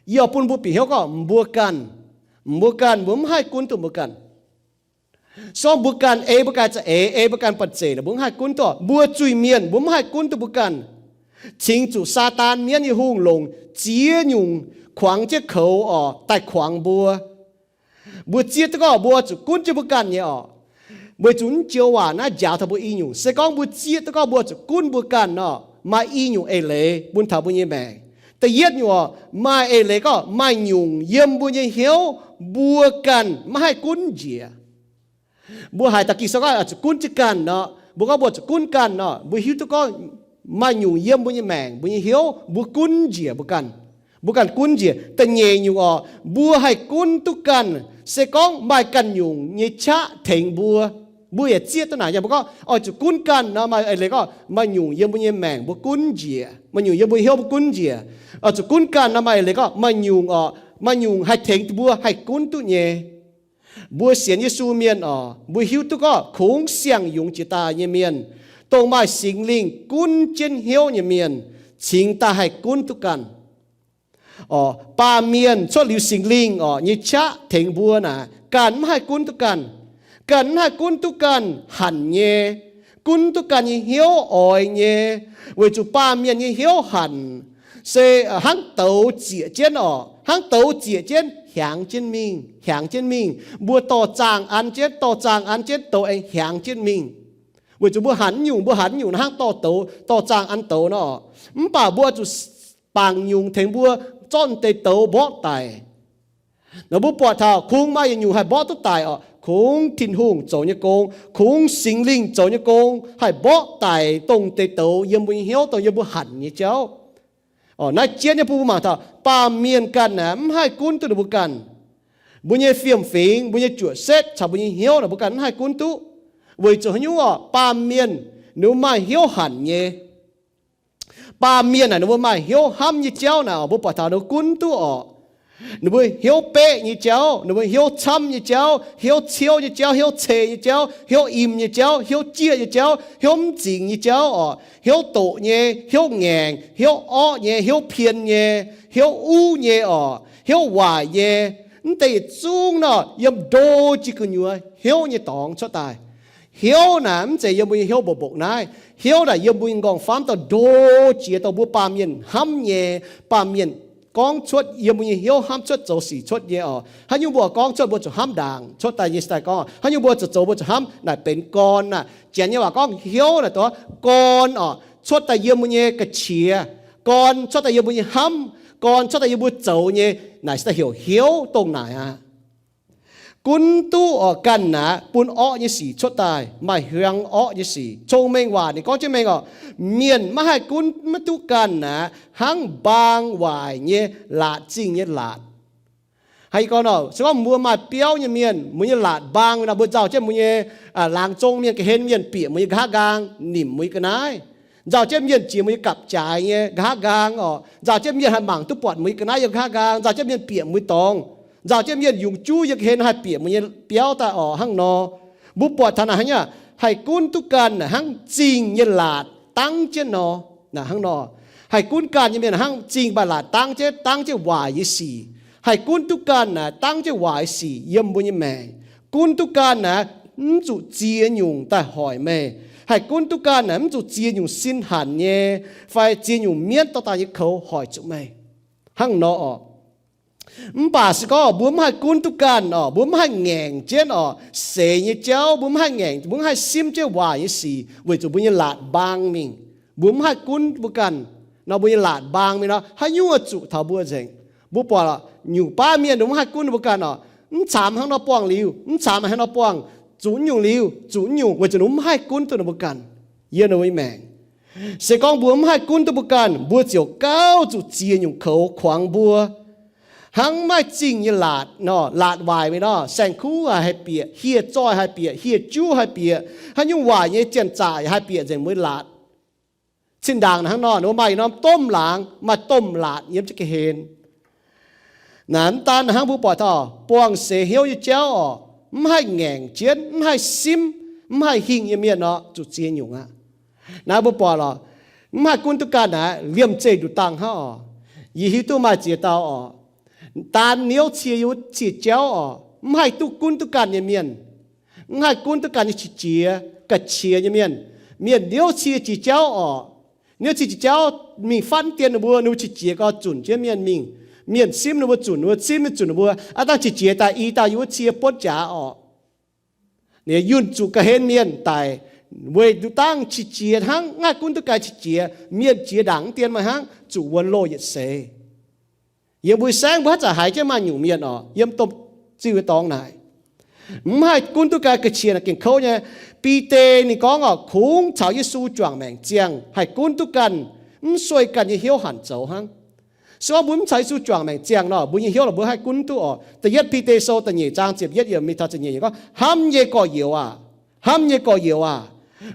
Yie oix bun mbuo bieqc hnyouv gorngv mbuo ganh, mbuo ganh mbuo mv haih gunv duqv mbuo ganh. Se gorngv mbuo ganh ei mbuo ganh za'eix, ei mbuo ganh banh zeic naaic, mbuo mv haih gunv duqv. Mbuo zuiz-mienh mbuo mv haih gunv duqv mbuo ganh. Cingx zuqc Saadaan mienv nyei hungh longc ziex nyungc kuangx jienv koux oc, daaih kuangx mbuo. Mbuo zieqv duqv gorngv mbuo zuqc gunv jienv mbuo ganh nyei oc. Weic zuqc m'njoux waac naaiv njaaux taux mbuo i nyungc. Se gorngv mbuo zieqv duqv gorngv mbuo zuqc gunv mbuo ganh nor, maaih i nyungc eix leiz bun taux mbuo nyei maengc. Da'yietv nyungc oc, maaih eix leiz gorngv maaih nyungc yiem mbuo nyei hnyouv mbuo ganh maiv haih gunv njiec. Mbuo haiz dauh Ging-Sou gorngv oix zuqc gunv jienv ganh nor, mbuo gorngv mbuo zuqc gunv ganh nor, mbuo hiuv duqv gorngv maaih nyungc yiem mbuo nyei maengc, mbuo nyei hnyouv, mbuo gunv njiec mbuo ganh. Mbuo ganh gunv njiec. Da'nyeic nyungc oc, mbuo haih gunv duqv ganh se gorngv maaih ganh nyungc nyei qaqv tengx mbuo. Mbuo yaac zieqv duqv naaic, yaac mbuo gorngv oix zuqc gunv ganh nor, maaih eix leiz gorngv maaih nyungc yiem mbuo nyei maengc mbuo gunv njiec, maaih nyungc yiem mbuo hnyouv mbuo gunv njiec. Oix zuqc gunv ganh nor, maaih eix leiz gorngv maaih nyungc oc, maaih nyungc haih tengx mbuo haih gunv duqv nyei. Mbuo sienx Yesu mienh oc, mbuo hiuv duqv gorngv kungx siang-yungz jiex daaih nyei mienh, dongh maaih Singx Lingh gunv jienv hnyouv nyei mienh, cingx daaih haih gunv duqv ganh. Oc, baamh mienh cuotv liuz Singx Lingh oc nyei qaqv tengx mbuo naaic, ganh mv haih gunv duqv ganh. Ganh mv haih gunv duqv ganh hanc nyei, gunv duqv ganh nyei hnyouv oix nyei, weic zuqc baamh mienh nyei hnyouv hanc se hnangv douz zieqc jienv oc, hnangv douz zieqc jienv hiaangx jienv mingh, hiaangx jienv mingh. Mbuo dorh zaangh an jienv, dorh zaangh an jienv douz aengx hiaangx jienv mingh. Weic zuqc mbuo hanc nyungc, mbuo hanc nyungc hnangv dorh douz, dorh zaangh an douz nor. Mv baac mbuo zuqc bangc nyungc tengx mbuo zorqv deix douz mborqv daic. Nor mbuo buatc taux kungx maaih yietc nyungc haih mborqv duqv daic oc, kungx Tin-Hungh zoux nyei gong, kungx Singx Lingh zoux nyei gong haih mborqv daic dongh deix douz yiem mbuo nyei hnyouv, dongh yiem mbuo hanc nyei jauv. Naaiv jienv nyei bun mbuo mangc taux baamh mienh ganh aeqv, mv haih gunv duqv ninh mbuo ganh. Mbuo nyei fiem-fingx, mbuo nyei juoqc setv caux mbuo nyei hnyouv naaic mbuo ganh mv haih gunv duqv. Weic zuqc haaix nyungc oc? Baamh mienh ninh mbuo maaih hnyouv hanc nyei. Baamh mienh naaic ninh mbuo maaih hnyouv hnamv nyei jauv naaic oc, mbuo buatc taux ninh mbuo gunv duqv oc. Ninh mbuo hnyouv beqv nyei jauv, ninh mbuo hnyouv camv nyei jauv, hnyouv ciouv nyei jauv, hnyouv cei nyei jauv, hnyouv im nyei jauv, hnyouv jieqv nyei jauv, hnyouv mv zingx nyei jauv oc, hnyouv doqc nyei, hnyouv ngaengc, hnyouv orqv nyei, hnyouv pien nyei, hnyouv uv nyei oc, hnyouv waaic nyei. Mv deix yietc zungv nor yiem ndo jiex gu'nyuoz hnyouv nyei dorngx cuotv daaih. Hnyouv naaic mv zeiz yiem mbuo nyei hnyouv mboqc mboqc naaiv. Hnyouv naaic yiem mbuo nyei nqorngv-famv daaih ndo jiex dongh mbuo baamh mienh hnamv nyei, baamh mienh gorngv cuotv yiem mbuo nyei hnyouv hnamv cuotv zoux sic cuotv nyei oc. Haaix nyungc mbuo gorngv cuotv mbuo zuqc hnamv ndaangc cuotv daaih nyei si daaih gorngv, haaix nyungc mbuo zuqc zoux mbuo zuqc hnamv naaic benx gorn naaic. Janx nyei waac gorngv hnyouv naaic dongh gorn oc, cuotv daaih yiem mbuo nyei ga'qiex, gorn cuotv daaih yiem mbuo nyei hnamv, gorn cuotv daaih yiem mbuo zoux nyei, naaic si daaih heuc hnyouv dongh naaic aqv. Gunv duqv oc ganh naaic bun orqv nyei sic cuotv daaih, maaih hiuang orqv nyei sic. Cong-mengh waac ninh gorngv jienv mengh oc, mienh maiv haih gunv maiv duqv ganh naaic hnangv mbaang waaic nyei laatc zingh nyei laatc. Haaix gorngv nor, se gorngv mbuo maaih biauv nyei mienh, mbuo nyei laatc mbaang nor, mbuo nzauh jienv mbuo nyei laangz zong mienh, ga'hlen mienh bieqc mbuo nyei nqa'haav nqaang, nimc mbuo nyei ga'naaiv. Nzauh jienv mienh jiex mbuo nyei gapv-jaaix nyei nqa'haav nqaang oc. Nzauh jienv mienh haih mangc duqv buatc mbuo nyei ga'naaiv yiem nqa'haav nqaang. Nzauh jienv mienh bieqc mbuo nyei dorngx. Nzauh jienv mienh yungz juv yiem ga'hlen haih bieqc mbuo nyei biauv daaih oc. Hnangv nor, mbuo buatc taux naaic hnangv nyei, haih gunv duqv ganh naaic hnangv zingh nyei laatc dangv jienv nor, naaic hnangv nor. Haih gunv ganh nyei mienh hnangv zingh mbaih laatc dangv jienv, dangv jienv waaic nyei sic. Haih gunv duqv ganh naaic dangv jienv waaic sic yiem mbuo nyei maengc. Gunv duqv ganh naaic mv zuqc ziex nyungc daaih hoic meih. Haih gunv duqv ganh naaic mv zuqc ziex nyungc sin hanc nyei fai ziex nyungc mienv dorh daaih nyei koux hoic zuqc meih. Hnangv nor oc. Mv baac se gorngv mbuo mv haih gunv duqv ganh oc, mbuo mv haih ngaengc jienv oc, seix nyei jauv mbuo mv haih ngaengc, mbuo mv haih simv jienv waaic nyei sic weic zuqc mbuo nyei laatc mbaang mingh. Mbuo mv haih gunv mbuo ganh nor, mbuo nyei laatc mbaang mingh nor, haaix nyungc oix zuqc taux mbuo nzengc. Mbuo buatc nyungc baav mienh mv haih gunv mbuo ganh oc. Mv caamx hnangv nor buangh liuz, mv caamx hnangv nor buangh, zuqc nyungc liuz, zuqc nyungc, weic zuqc ninh mv haih gunv duqv ninh mbuo ganh yiem ninh mbuo nyei maengc. Se gorngv mbuo mv haih gunv duqv mbuo ganh, mbuo ziouc gauh zuqc ziex nyungc koux kuangx mbuo. Hnangv maiv zingh nyei laatc nor, laatc waaic mingh nor, saeng-kuv haih bieqc, hieh zoih haih bieqc, hieh juv haih bieqc, haaix nyungc waaic nyei janx-zaqc haih bieqc nzengc mbuo laatc. Zinh ndaangc hnangv nor, ninh mbuo maaih norm domh laangz, maaih domh laatc yiem jienv ga'hlen. Naaic mv daan hnangv mbuo buatc taux buangh seix hnyouv nyei jauv oc, mv haih ngaengc jienv, mv haih simv, mv haih hingh nyei mienh nor, zuqc ziex nyungc aqv. Naaiv mbuo buatc oc, mv haih gunv duqv ganh naaic liemh zeih nduqc dangh hnangv oc. Yie hiuv duqv maaih ziex dauh oc, daan niouv cie yiem wuov cie jauv oc, mv haih duqv gunv duqv ganh nyei mienh, mv haih gunv duqv ganh nyei qiex jiez, ga'qiex nyei mienh. Mienh niouv cie jiex jauv oc, niouv cie jiex jauv mingh fatv dien ninh mbuo, ninh mbuo qiex jiez gau zunc jienv mienh mingh. Mienh simv ninh mbuo zunc, ninh mbuo simv mienh zunc ninh mbuo, aav dangh qiex jiez daaih i dauh yiem wuov cie buonv jaax oc. Ninh yunh zuqc ga'hlen mienh daic weic nduqc dangh qiex jiez hnangv, mv haih gunv duqv ganh qiex jiez. Mienh jiex ndaangc mv dien maaih hnangv, zuqc wuonx loh yietc seix. Yiem mbuo saengv mbuo haaix zanc haiz jienv maaih nyungc mienh oc, yiem domh ziuh nyei dorngx naaic, mv haih gunv duqv ganh ga'qiex naaic gengh kouv nyei. Bide ninh gorngv oc, kungx caux Yesu juangc maengc ziangh haih gunv duqv ganh, mv sueih ganh nyei hnyouv hanc zoux hnangv. Se gorngv mbuo mv caux Yesu juangc maengc ziangh nor, mbuo nyei hnyouv lorqc mbuo haih gunv duqv oc. Da'yietv Bide Sou da'nyeic zaang ziepc yietv yiem mingh taux ziepc nyeic gorngv, hnamv nyei gorx-youz aah! Hnamv nyei gorx-youz aah!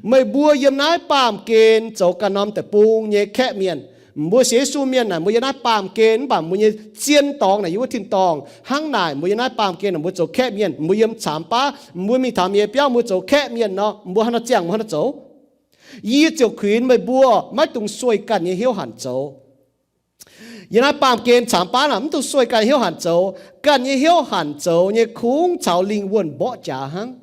Meih mbuo yiem naaiv baamh gen zoux ganh norm deic-bung nyei kaeqv mienh. Mbuo sienx Yesu mienh naaic, mbuo yiem naaiv baamh gen mv baac mbuo nyei zien dorngx naaic yiem wuov tin-dorngh. Hnangv naaic mbuo yiem naaiv baamh gen naaic mbuo zoux kaeqv mienh, mbuo yiem caamx baav, mbuo mingh taux mienh biauv mbuo zoux kaeqv mienh nor, mbuo haaix nor ziangh mbuo haaix nor zoux. Yie ziouc kuinx meih mbuo maiv dungx sueih ganh nyei hnyouv hanc zoux. Yiem naaiv baamh gen caamx baav naaic mv dungx sueih ganh nyei hnyouv hanc zoux. Ganh nyei hnyouv hanc zoux nyei kungx caux lingh wuonh mborqv jaax hnangv.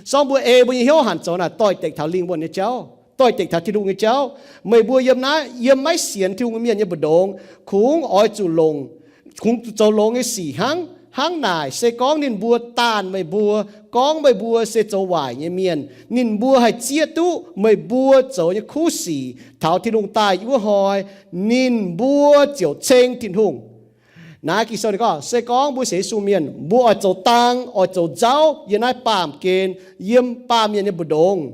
Se gorngv mbuo ei mbuo nyei hnyouv hanc zoux naaic doix-dekc taux lingh wuonh nyei jauv, doix-dekc taux Tin-Hungh nyei jauv. Meih mbuo yiem naaiv, yiem maiv sienx Tin-Hungh nyei mienh nyei mbu'ndongx, kungx oix zuqc longc, kungx zoux longx nyei sic hnangv. Hnangv naaic se gorngv ninh mbuo daanh meih mbuo, gorngv meih mbuo se zoux waaic nyei mienh, ninh mbuo haih zieqv duqv meih mbuo zoux nyei kuv sic taux Tin-Hungh daaih wuov hnoi, ninh mbuo ziouc ceng Tin-Hungh. Naaiv Ging-Sou ninh gorngv, se gorngv mbuo sienx Yesu mienh, mbuo oix zoux dang, oix zoux nzauv yiem naaiv baamh gen, yiem baamh mienh nyei mbu'ndongx.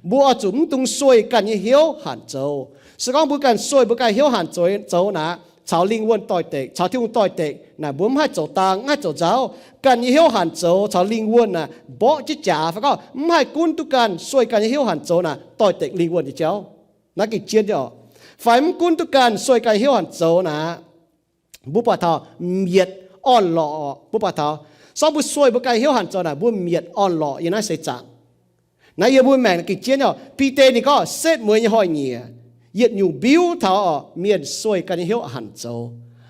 Mbuo oix zuqc mv dungx sueih ganh nyei hnyouv hanc zoux. Se gorngv mbuo ganh sueih mbuo ganh hnyouv hanc zoux, zoux naaic, caux lingh wuonh doix-dekc, caux Tin-Hungh doix-dekc naaic, mbuo mv haih zoux dang, mv haih zoux nzauv. Ganh nyei hnyouv hanc zoux caux lingh wuonh naaic mborqv jienv jaax. Fai gorngv mv haih gunv duqv ganh sueih ganh nyei hnyouv hanc zoux naaic, doix-dekc lingh wuonh nyei jauv. Naaiv gengh jienv nyei oc. Fai mv gunv duqv ganh sueih ganh nyei hnyouv hanc zoux naaic, mbuo buatc taux mietc orn-lorqc. Mbuo buatc taux, se gorngv mbuo sueih mbuo ganh nyei hnyouv hanc zoux naaic, mbuo mietc orn-lorqc yiem naaiv seix zaangc. Naaiv yiem mbuo maengc gengh jienv nyei oc. Bide ninh gorngv setv mueiz nyei hnoi-nyieqc, yietc nyungc mbiuv taux oc, mienh sueih ganh nyei hnyouv hanc zoux.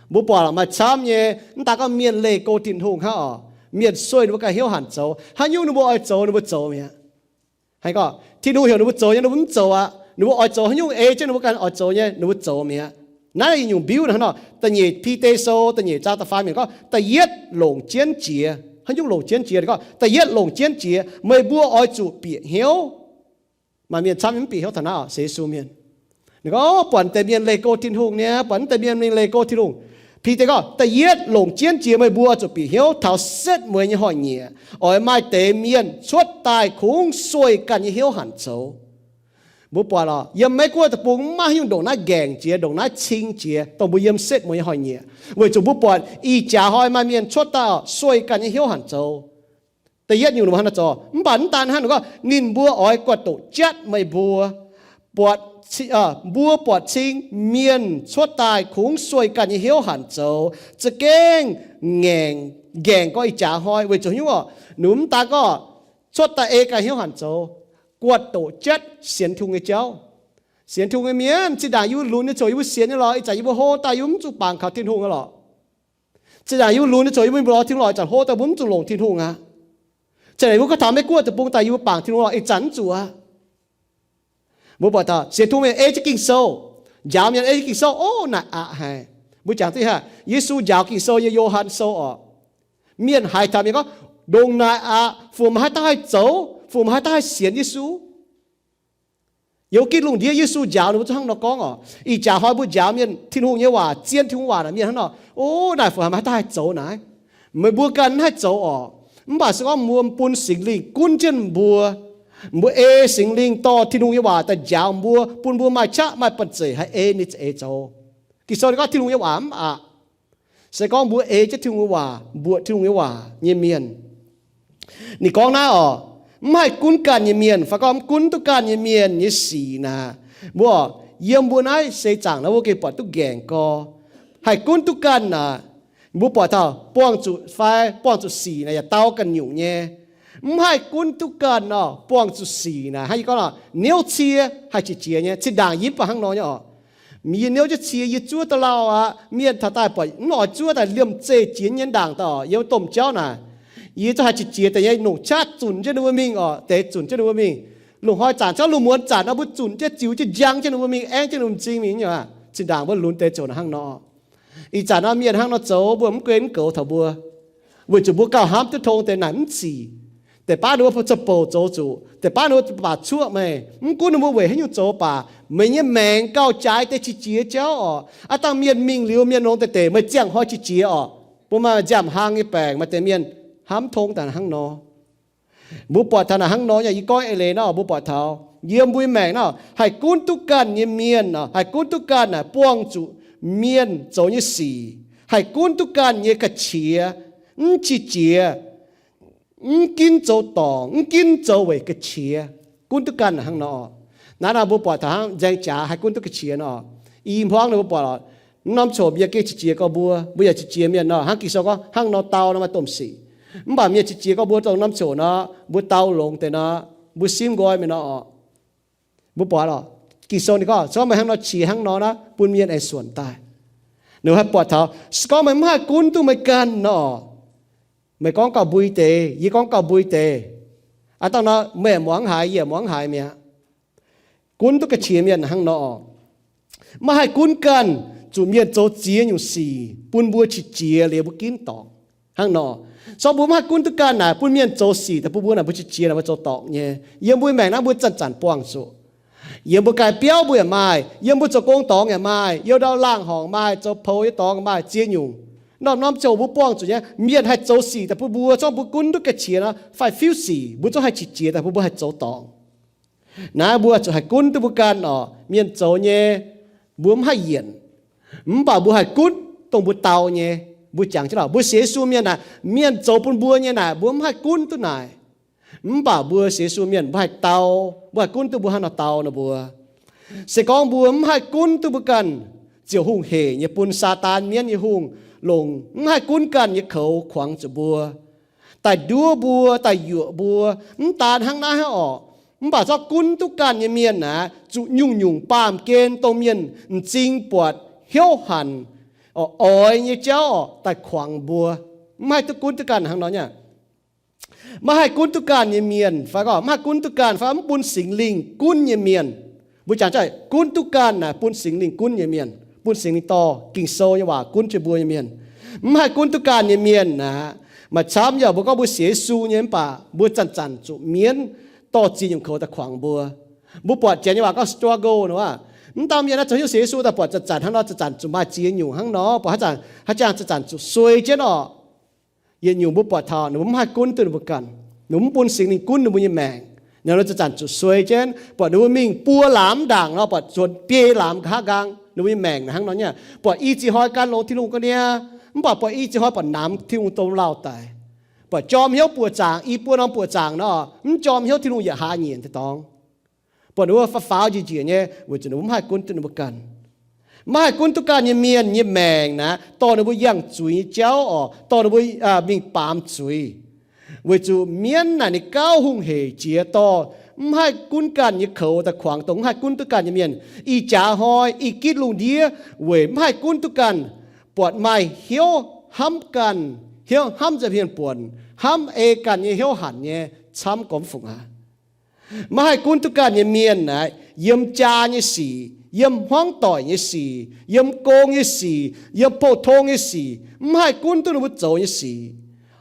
Mbuo buatc maaih camv nyei, mv daaih gorngv mienh leih go Tin-Hungh hnangv oc, mienh sueih ninh mbuo ganh hnyouv hanc zoux. Haaix nyungc ninh mbuo oix zoux ninh mbuo zoux mi'aqv. Haaix gorngv Tin-Hungh heuc ninh mbuo zoux nyei ninh mbuo mv zoux aqv. Ninh mbuo oix zoux haaix nyungc ei jienv ninh mbuo ganh oix zoux nyei ninh mbuo zoux mi'aqv. Naaiv yietc nyungc mbiuv hnangv nor. Da'nyeic Bide Sou da'nyeic zaang da'faam yiemc gorngv, da'yietv longc jienv jiex. Haaix nyungc longc jienv jiex? Ninh gorngv da'yietv longc jienv jiex, meih mbuo oix zuqc bieqc hnyouv. Maaih mienh camv mv bieqc hnyouv taux naaiv oc, sienx Yesu mienh. Ninh gorngv, buatc deix mienh leih go Tin-Hungh nyei, buatc deix mienh mingh leih go Tin-Hungh. Bide gorngv, da'yietv longc jienv jiex meih mbuo zuqc bieqc hnyouv taux setv mueiz nyei hnoi-nyieqc, oix maaih deix mienh cuotv daaih kungx sueih ganh nyei hnyouv hanc zoux. Mbuo buatc oc, yiem Meiv Guoqv deic-bung maiv maaih haaix nyungc ndongc naaiv nqaengc jiex, ndongc naaiv cing jiex dongh mbuo yiem setv mueiz nyei hnoi-nyieqc, weic zuqc mbuo buatc ih jaax hnoi maaih mienh cuotv daaih oc, sueih ganh nyei hnyouv hanc zoux. Da'yietv nyungc ninh mbuo hnangv naaiv zoux, mv baac mv daan hnangv, ninh gorngv ninh mbuo oix guaix doqc jatv meih mbuo, buatc mbuo buatc cing mienh cuotv daaih kungx sueih ganh nyei hnyouv hanc zoux, za'gengh ngaengc, ngaengc gorx ih jaax hnoi. Weic zuqc nyungc orqc, ninh mbuo mv daan gorngv cuotv daaih ei ganh hnyouv hanc zoux, guatc doqc jatv sienx Tin-Hungh nyei jauv. Sienx Tin-Hungh nyei mienh, zinh ndaangc yie mbuo lunx nyei ziouc yie mbuo sienx nyei lorqc, ih zanc yie mbuo hlo daaih yie mbuo mv zuqc bangc kaux Tin-Hungh nyei lorqc. Zinh ndaangc yie mbuo lunx nyei ziouc yie mbuo mingh mbuox lorz Tin-Hungh lorqc, ih zanc hlo daaih mbuo mv zuqc longc Tin-Hungh aqv. Zinh ndaangc yie mbuo gorngv taux Meiv-Guoqv deic-bung daaih yie mbuo bangc Tin-Hungh lorqc, ih zanc mv zuqc aqv. Mbuo buatc taux sienx Tin-Hungh mienh ei jienv Ging-Sou, njaaux mienh ei jienv Ging-Sou, ov, naaic aqc haic. Mbuo jangx duqv haic, Yesu njaaux Ging-Sou yiem Yo^han Sou orqc. Mienh haiz taux mienh gorngv, ndongc naaic aqc, fungc meih haaix dauh haih zoux, fungc meih haaix dauh haih sienx Yesu? Yiem ginv lungh ndiev Yesu njaaux ninh mbuo zungv hnangv nor gorngv orqc. Ih jaax hnoi mbuo njaaux mienh Tin-Hungh nyei waac, zien Tin-Hungh waac naaic mienh hnangv nor, ov, naaic fungc meih haaix dauh haih zoux naaic? Meih mbuo ganh mv haih zoux orqc. Mv baac se gorngv mbuo bun Singx Lingh gunv jienv mbuo, mbuo ei Singx Lingh dorh Tin-Hungh nyei waac daaih njaaux mbuo, bun mbuo maaih qaqv maaih banh zeic haih ei ninh za'eix zoux. Ging-Sou ninh gorngv Tin-Hungh nyei waac mv aqc. Se gorngv mbuo ei jienv Tin-Hungh nyei waac, mbuoqc Tin-Hungh nyei waac nyei mienh, ninh gorngv naaiv orqc, mv haih gunv ganh nyei mienh fai gorngv mv gunv duqv ganh nyei mienh nyei sic naaic, mbuo, yiem mbuo naaiv seix zaangc naaiv mbuo gengh buatc duqv nqaengc gorx. Haih gunv duqv ganh naaic, mbuo buatc taux buangh zuqc fai buangh zuqc sic naaic yaac dau ganh nyungc nyei. Mv haih gunv duqv ganh nor, buangh zuqc sic naaic hnangv yie gorngv nor, niouv cie haih qiex jiez nyei. Zinh ndaangc yie mv baac hnangv nor nyei orqc. Yie niouv jienv cie yie zuov daaih lauh aqv. Mienh taux daaih buatc mv oix zuov daaih liemh zeih jiex nyei ndaangc daaih orqc, yiem domh jauv naaic, yie zungv haih qiex jiez deix nyei, longc qaqv zunc jienv ninh mbuo mingh orqc, deix zunc jienv ninh mbuo mingh. Loz-hnoi zanc caux lungh muonz zanc nor mbuo zunc jienv ziux jienv njang jienv ninh mbuo mingh, aengv jienv ninh mbuo m'zing mingh nyei aqv. Zinh ndaangc mbuo lunx deix ziouc hnangv nor. Ih zanc nor mienh hnangv nor zoux mbuo mv guei mv goux taux mbuo, weic zuqc mbuo gauh hnamv duqv tong deix naaic mv sic. Deix baav ninh mbuo zuqc bouc zoux zuqc, deix baav ninh mbuo baac cuoqv meih, mv gunv ninh mbuo weic haaix nyungc zoux baac meih nyei maengc gauh jaaix deix qiex jiez jauv orqc. Aav dangh mienh mingh liuz mienh longx deix deix meih ziangh hnoi qiex jiez orqc. Mbuo maaih nziaamv hlang nyei baengc maaih deix mienh hnamv tong daaih hnangv nor. Mbuo buatc taux naaic hnangv nor nyei, yie gorngv eix leiz nor mbuo buatc taux yiem mbuo nyei maengc nor haih gunv duqv ganh nyei mienh, haih gunv duqv ganh naaic buangh zuqc mienh zoux nyei sic, haih gunv duqv ganh nyei ga'qiex, mv qiex jiez, mv ginv zoux dorngc, mv ginv zoux weic ga'qiex, gunv duqv ganh naaic hnangv nor. Naaiv nor mbuo buatc taux hnangv nzaeng jaax haih gunv duqv ga'qiex nor. I hmuangv nor mbuo buatc, norm coc mienh gengh qiex jiez gorx mbuo, mbuo yaac qiex jiez mienh nor. Hnangv Ging-Sou gorngv hnangv nor dau nor maaih domh sic. Mv baac mienh qiex jiez gorx mbuo dongh norm coc nor, mbuo dau longx deix nor, mbuo simv nqoi meih nor orqc. Mbuo buatc orqc, Ging-Sou ninh gorngv se gorngv meih hnangv nor qiex hnangv nor naaiv bun mienh aengx suonc daaih. Ninh haih buatc taux se gorngv meih mv haih gunv duqv meih ganh nor, meih gorngv gauh mbui deix, yie gorngv gauh mbui deix, aav dangh nor meih muangx haaix, yie muangx haaix mi'aqv. Gunv duqv ga'qiex mienh hnangv nor. Maiv haih gunv ganh zuqc mienh zoux ziex nyungc sic bun mbuo qiex jiez liuz mbuo ginv dorngc hnangv nor. Se gorngv mbuo mv haih gunv duqv ganh naaic bun mienh zoux sic daaih bun mbuo naaic mbuo qiex jiez naaic mbuo zoux dorngc nyei. Yiem mbuo maengc naaiv mbuo zanc-zanc buangh zuqc. Yiem mbuo ganh biauv mbuo yaac maaih, yiem mbuo zoux gong dorngx yaac maaih, yiem ndau laangh horngc maaih, zoux pou nyei dorngx maaih, ziex nyungc. Norm-norm ziouc mbuo buangh zuqc nyei, mienh haih zoux sic daaih bun mbuo, se gorngv mbuo gunv duqv ga'qiex nor, fai fiuv sic, mbuo zungv haih qiex jiez daaih bun mbuo haih zoux dorngc. Naaiv mbuo zuqc haih gunv duqv mbuo ganh orqc, mienh zoux nyei, mbuo mv haih yienc. Mv baac mbuo haih gunv dongh mbuo dau nyei. Mbuo jangx jienv lorqc, mbuo sienx Yesu mienh naaic, mienh zoux bun mbuo nyei naaic, mbuo mv haih gunv duqv naaic. Mv baac mbuo sienx Yesu mienh mbuo haih dau, mbuo haih gunv duqv mbuo hnangv nor dau nor mbuo. Se gorngv mbuo mv haih gunv duqv mbuo ganh, ziouc hungh hec nyei bun Saadaan mienv nyei hungh longc mv haih gunv ganh nyei koux kuangx zuqc mbuo, daaih nduov mbuo, daaih yuoqc mbuo. Mv daan hnangv naaiv hnangv orqc, mv baac zorqv gunv duqv ganh nyei mienh aeqv, zuqc nyungc-nyungc baamh gen dongh mienh m'zing buatc hnyouv hanc, oix nyei jauv orqc, daaih kuangx mbuo. Mv haih duqv gunv duqv ganh hnangv nor nyei. Maiv haih gunv duqv ganh nyei mienh fai gorngv mv haih gunv duqv ganh fai mv bun Singx Lingh gunv nyei mienh. Mbuo jangx jaaix gunv duqv ganh naaic bun Singx Lingh gunv nyei mienh, bun Singx Lingh dorh Ging-Sou nyei waac gunv jienv mbuo nyei mienh. Mv haih gunv duqv ganh nyei mienh aeqv, maaih camv yaac mbuo gorngv mbuo sienx Yesu nyei mv baac mbuo zanc-zanc zuqc mienv dorh ziex nyungc koux daaih kuangx mbuo. Mbuo buatc janx nyei waac gorngv struggle nor aqv. Mv dauh mienh naaiv zoux hnyouv sienx Yesu daaih buatc zanc-zanc hnangv nor, zanc-zanc zuqc maaih ziex nyungc hnangv nor, buatc haaix zanc haaix jangx zanc-zanc zuqc suei jienv orqc. Yietc nyungc mbuo buatc taux ninh mbuo mv haih gunv duqv ninh mbuo ganh, ninh mbuo mv bun Singx Lingh gunv ninh mbuo nyei maengc. Ninh mbuo zanc-zanc zuqc suei jienv, buatc ninh mbuo mingh buo lamz ndaangc nor, buatc zuonx biei lamz nqa'haav nqaang, ninh mbuo nyei maengc hnangv nor nyei. Buatc i ziex hnoi gan longx Tin-Hungh ga'naaiv, mv baac buatc i ziex hnoi buatc namx Tin-Hungh domh lauh daic. Buatc jorm hnyouv buoqc zaangc, i buo norm buoqc zaangc nor, mv jorm hnyouv Tin-Hungh yietc hlaax nyienc deix dorngx. buatc ninh mbuo faaux faaux njiec njiec nyei, weic zuqc ninh mbuo mv haih gunv duqv ninh mbuo ganh. Mv haih gunv duqv ganh nyei mienh nyei maengc naaic, dorh ninh mbuo yangh zuiz nyei jauv oc, dorh ninh mbuo mingh baamz zuiz. Weic zuqc mienv naaic ninh gauh hungh heic jiex dorh mv haih gunv ganh nyei koux daaih kuangx dongh mv haih gunv duqv ganh nyei mienh. Ih jaax hnoi ih gitv lungh ndiev weic mv haih gunv duqv ganh, buatc maaih hnyouv hnamv ganh, hnyouv hnamv nza'hmien buonc, hnamv ei ganh nyei hnyouv hanc nyei camv gormx fungc aqv. Maiv haih gunv duqv ganh nyei mienh naaic, yiem jaa nyei sic, yiem hmuangv doic nyei sic, yiem gong nyei sic, yiem pou-tong nyei sic, mv haih gunv duqv ninh mbuo zoux nyei sic.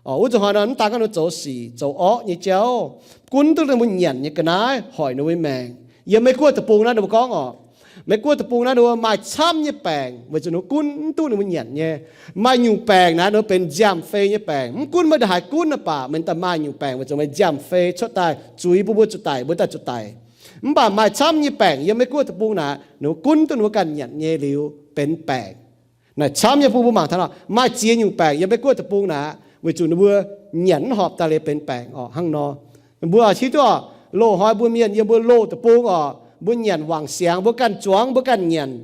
Wuov nzunc hnoi nor mv daan gorngv ninh mbuo zoux sic zoux orqv nyei jauv, gunv duqv ninh mbuo nyanc nyei ga'naaiv hoic ninh mbuo maengc. Yiem Meiv Guoqv deic-bung naaiv ninh mbuo gorngv oc, Meiv Guoqv deic-bung naaiv ninh mbuo maaih camv nyei baengc weic zuqc ninh mbuo gunv mv duqv ninh mbuo nyanc nyei. Maaih nyungc baengc naaiv ninh mbuo benx nziaamv-fei nyei baengc. Mv gunv meih ndaaih haaix gunv naaic baac meih daaih maaih nyungc baengc weic zuqc meih nziaamv-fei cuotv daaih zuiz bun mbuo zuqc daic, mbuo daaih zuqc daic. Mv baac maaih camv nyei baengc yiem Meiv Guoqv deic-bung naaic ninh mbuo gunv duqv ninh mbuo ganh nyanc nyei liuz benx baengc. Naaic camv nyei bun mbuo mangc taux nor, maaih ziex nyungc baengc yiem Meiv Guoqv deic-bung naaic weic zuqc ninh mbuo nyanc mv horpc daaih liuz benx baengc oc. Hnangv nor, mbuo hiuv duqv oc, loz-hnoi mbuo mienh yiem mbuo loz deic-bung oc, mbuo nyanc wangc siangx, mbuo ganh zuangx mbuo ganh nyanc.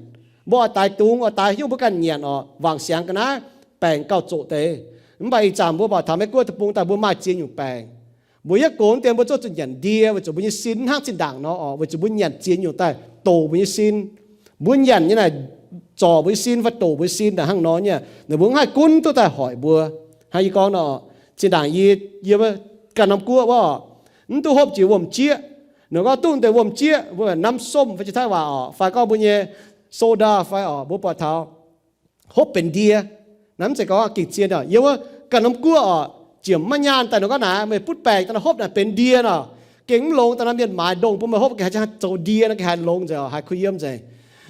Mbuo oix daix dungz oix daix hnyouv mbuo ganh nyanc oc, wangc siangx ga'naaiv baengc gauh zoqc deix. Mv baac ih zanc mbuo buatc taux Meiv Guoqv deic-bung daaih mbuo maaih ziex nyungc baengc. Mbuo yietv gox deix mbuo zorqv zuqc nyanc ndie weic zuqc mbuo nyei sin hnangv zinh ndaangc nor oc, weic zuqc mbuo nyanc ziex nyungc daaih doqc mbuo nyei sin. Mbuo nyanc nyei naaic zorc mbuo nyei sin fai doqc mbuo nyei sin naaic hnangv nor nyei, ninh mbuo mv haih gunv duqv daaih hoic mbuo. Hnangv yie gorngv nor, zinh ndaangc yie, yie ganh norm guoqv wuov, mv duqv hopv jiex wuom-jieqv. Ninh gorngv duqv deix wuom-jieqv, mbuo namv somh fai jiex Taiv waac oc, fai gorngv mbuo nyei soda fai oc, mbuo buatc taux hopv benx ndie. Naaiv mv zeiz gorngv gengh zien oc. Yie wuov ganh norm guoqv oc, ziemx maiv nyaanh daaih ninh gorngv naaic, meih butv baengc daaih nor hopv naaic benx ndie nor, gengh mv longx daaih nor mienh maaiz ndongh bun meih hopv gengh haih zoux ndie nor gengh haih longx nzengc oc, haih kuh yiem nzengc.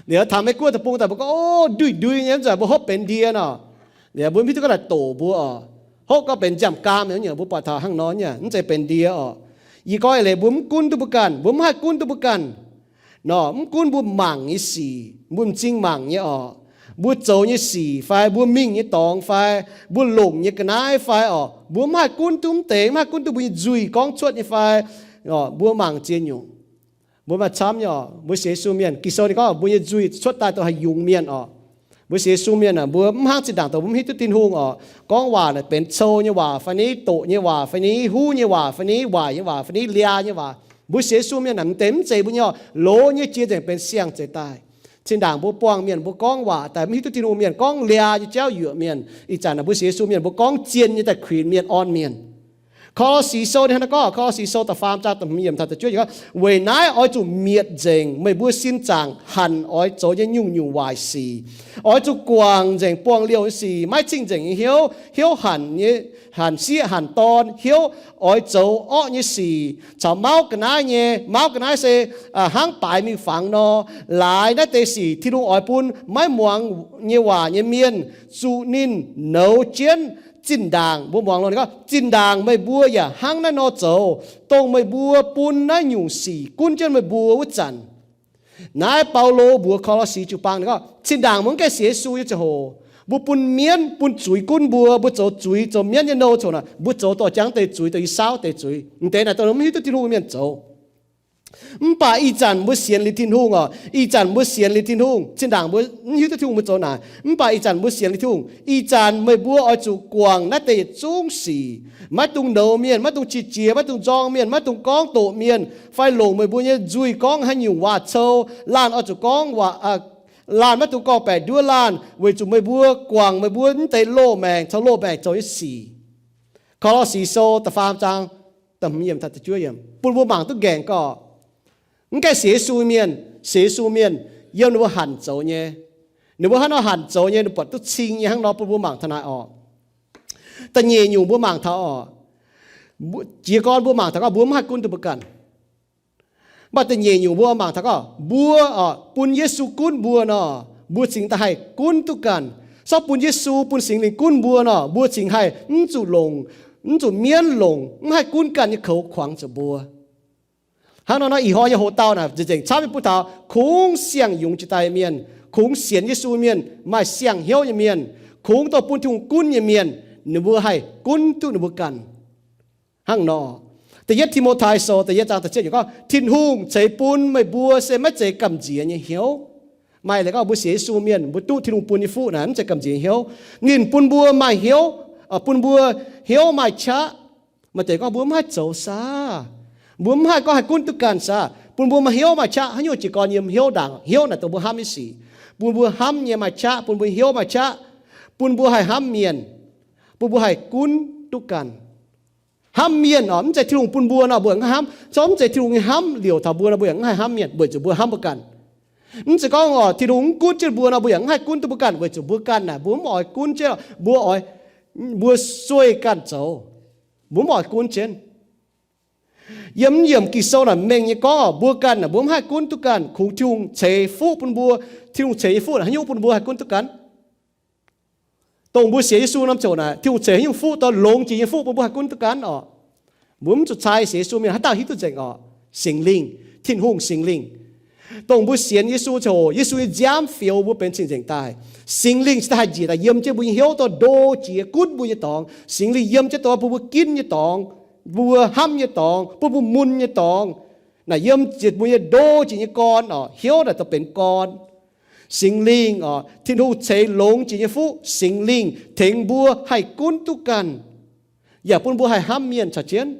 Liuz taux Meiv Guoqv deic-bung daaih mbuo gorngv, o, nduih nduih nyei mv zeiz mbuo hopv benx ndie nor. Liuz mbuo mv hiuv duqv gorngv naaic doqc mbuo oc. Hopv gorngv benx nziaamv-gaam nyei, mbuo buatc taux hnangv nor nyei, mv zeiz benx ndie oc. Yie gorngv eix leiz mbuo mv gunv duqv mbuo ganh, mbuo mv haih gunv duqv mbuo ganh. Nor mv gunv mbuo mangc nyei sic, mbuo m'zing mangc nyei oc, mbuo zoux nyei sic fai mbuo mingh nyei dorngx fai mbuo longc nyei ga'naaiv fai oc, mbuo mv haih gunv duqv mv deix, mv haih gunv duqv mbuo nyei nzuih gorngv cuotv nyei fai, mbuo mangc ziex nyungc. Mbuo maaih camv nyei oc. Mbuo sienx Yesu mienh, Ging-Sou ninh gorngv mbuo nyei nzuih cuotv daaih dongh haih yungz mienh oc. Mbuo sienx Yesu mienh aah, mbuo mv hnangv zinh ndaangc dongh mbuo mv hiuv duqv Tin-Hungh oc, gorngv waac naaic benx cou nyei waac fai ni, doqc nyei waac fai ni, huv nyei waac fai ni, waaic nyei waac fai ni, liaa nyei waac. Mbuo sienx Yesu mienh aah, m'deix mv zeiz mbuo nyei oc. Loz nyei jiex nzengc benx siang-zeix daaih. Zinh ndaangc mbuo buangh mienh, mbuo gorngv waac daaih mv hiuv duqv Tin-Hungh mienh, gorngv liaa nyei jauv yuoqc mienh. Ih zanc naaic mbuo sienx Yesu mienh, mbuo gorngv zien nyei daaih kuinx mienh, orn mienh. Ko^lo^si Sou ninh hnangv naaiv gorngv, Ko^lo^si Sou da'faam zaang da'hmz yiemc taux da'juov yiemc gorngv, Weic naaiv oix zuqc mietc nzengc meih mbuo sin zaangc hanc oix zoux nyei nyungc-nyungc waaic sic. Oix zuqc guangc nzengc buangh liouh nyei sic, maiv cing-nzengc nyei hnyouv, hnyouv hanc nyei, hanc sieqv hanc dorn, hnyouv oix zoux orqv nyei sic, caux mauv ga'naaiv nyei, mauv ga'naaiv se hnangv baaix miuc-fangx nor. Laaix naaiv deix sic Tin-Hungh oix bun maiv muangx nyei waac nyei mienh zuqc ninh nouz jienv. Zinh ndaangc mbuo muangx longx ninh gorngv, Zinh ndaangc meih mbuo yaac hnangv naaiv nor zoux, dongh meih mbuo bun naaiv nyungc sic gunv jienv meih mbuo wuov zanc. Naaiv Baulo mbuox Ko^lo^si jiu-baang ninh gorngv, Zinh ndaangc mbuo mv gaengh sienx Yesu nyei ziangh hoc, mbuo bun mienv bun zuiz gunv mbuo, mbuo zoux zuiz zoux mienv nyei nouh coc naaic, mbuo zoux dorh jangv deix zuiz, dorh i saauv deix zuiz. M'deix naaic dongh mv hiuv duqv Tin-Hungh mienh zoux. Mv baac ih zanc mbuo sienx liuz Tin-Hungh oc, ih zanc mbuo sienx liuz Tin-Hungh, zinh ndaangc mbuo mv hiuv duqv Tin-Hungh mbuo zoux naaic. Mv baac ih zanc mbuo sienx liuz Tin-Hungh, ih zanc meih mbuo oix zuqc guangc naaiv deix yietc zungv sic. Maiv dungx nouz mienh, maiv dungx qiex jiez, maiv dungx nzorng mienh, maiv dungx gorngv doqc mienh, fai longc meih mbuo nyei nzuih gorngv haaix nyungc waac-cou. Laanh oix zuqc gorngv waac, laanh maiv dungx gorngv-baeqc nduov laanh, weic zuqc meih mbuo guangc meih mbuo mv deix loz-maengc caux loz-maengc zoux nyei sic. Ko^lo^si Sou da'faam zaang da'hmz yiemc taux da'juov yiemc bun mbuo mangc duqv nqaengc gorqv, mv gaengh sienx Yesu mienh, sienx Yesu mienh yiem ninh mbuo hanc zoux nyei. Ninh mbuo hnangv nor hanc zoux nyei, ninh buatc duqv cing nyei hnangv nor bun mbuo mangc taux naaic orqc. Da'nyeic nyungc mbuo mangc taux orqc, jiez gorn mbuo mangc taux gorngv mbuo mv haih gunv duqv mbuo ganh. Mv baac da'nyeic nyungc mbuo mangc taux gorngv mbuo orqc, bun Yesu gunv mbuo nor, mbuo cingx daaih haih gunv duqv ganh. Sortv bun Yesu, bun Singx Lingh gunv mbuo nor, mbuo cingx haih mv zuqc longc, mv zuqc mienv longc, mv haih gunv ganh nyei koux kuangx zuqc mbuo. Hnangv nor nor, ih hnoi nyei hoc-dauh naaic nzengc camv nyei bun taux kungx siang-yungz jiex daaih mienh, kungx sienx Yesu mienh, maaih siang-hnyouv nyei mienh, kungx dorh bun Tin-Hungh gunv nyei mienh, ninh mbuo haih gunv duqv ninh mbuo ganh. Hnangv nor, Da'yietv Ti^mo^tai Sou da'yietv zaang da'ziepc yiemc gorngv, Tin-Hungh ceix bun meih mbuo se maiv zeiz gamh nziex nyei hnyouv. Maaih leiz gorngv mbuo sienx Yesu mienh, mbuo duqv Tin-Hungh bun nyei fuqv naaic mv zeiz gamh nziex hnyouv. Ninh bun mbuo maaih hnyouv, bun mbuo hnyouv maaih qaqv. Maaih deix gorngv mbuo mv haih zoux saav, mbuo mv haih gorngv haih gunv duqv ganh saav. Bun mbuo maaih hnyouv maaih qaqv, haaix nyungc jiez gorn yiem hnyouv ndaangc, hnyouv naaic dongh mbuo hnamv nyei sic. Bun mbuo hnamv nyei maaih qaqv, bun mbuo hnyouv maaih qaqv, bun mbuo haih hnamv mienh, bun mbuo haih gunv duqv ganh. Hnamv mienh oc, mv zeiz Tin-Hungh bun mbuo nor mbuo yaac mv haih hnamv. Zorqv mv zeiz Tin-Hungh nyei hnamv liouc taux mbuo nor mbuo yaac mv haih hnamv mienh, weic zuqc mbuo hnamv mbuo ganh. Mv zeiz gorngv oc, Tin-Hungh mv gunv jienv mbuo nor mbuo yaac mv haih gunv duqv mbuo ganh, weic zuqc mbuo ganh naaic mbuo mv oix gunv jienv, mbuo oix, mbuo sueih ganh zoux, mbuo mv oix gunv jienv. Yiem yiemc Ging-Sou naaic mengh nyei gorngv oc, mbuo ganh naaic mbuo mv haih gunv duqv ganh, kungx Tin-Hungh ceix fuqv bun mbuo. Tin-Hungh ceix nyei fuqv naaic haaix nyungc bun mbuo haih gunv duqv ganh? Dongh mbuo sienx Yesu norm ziouc naaic, Tin-Hungh ceix haaix nyungc fuqv, dongh longx jiex nyei fuqv bun mbuo haih gunv duqv ganh oc. Mbuo mv zuqc cai sienx Yesu mienh haaix dauh hiuv duqv nzengc oc. Singx Lingh, Tin-Hungh Singx Lingh. Dongh mbuo sienx Yesu ziouc Yesu nyei nziaamv fioux mbuo benx cing-nzengc daaih. Singx Lingh cingx daaih haih njiec daaih yiem jienv mbuo nyei hnyouv, dongh ndo jiex gunv mbuo nyei dorngx. Singx Lingh yiem jienv dongh bun mbuo ginv nyei dorngx, bun mbuo hnamv nyei dorngx, bun mbuo mun nyei dorngx. Naaic yiem ziec mbuo nyei ndo jiex nyei gorn oc, hnyouv naaic dongh benx gorn. Singx Lingh oc, Tin-Hungh ceix longx jiex nyei fuqv, Singx Lingh tengx mbuo haih gunv duqv ganh, yaac bun mbuo haih hnamv mienh caux jienv.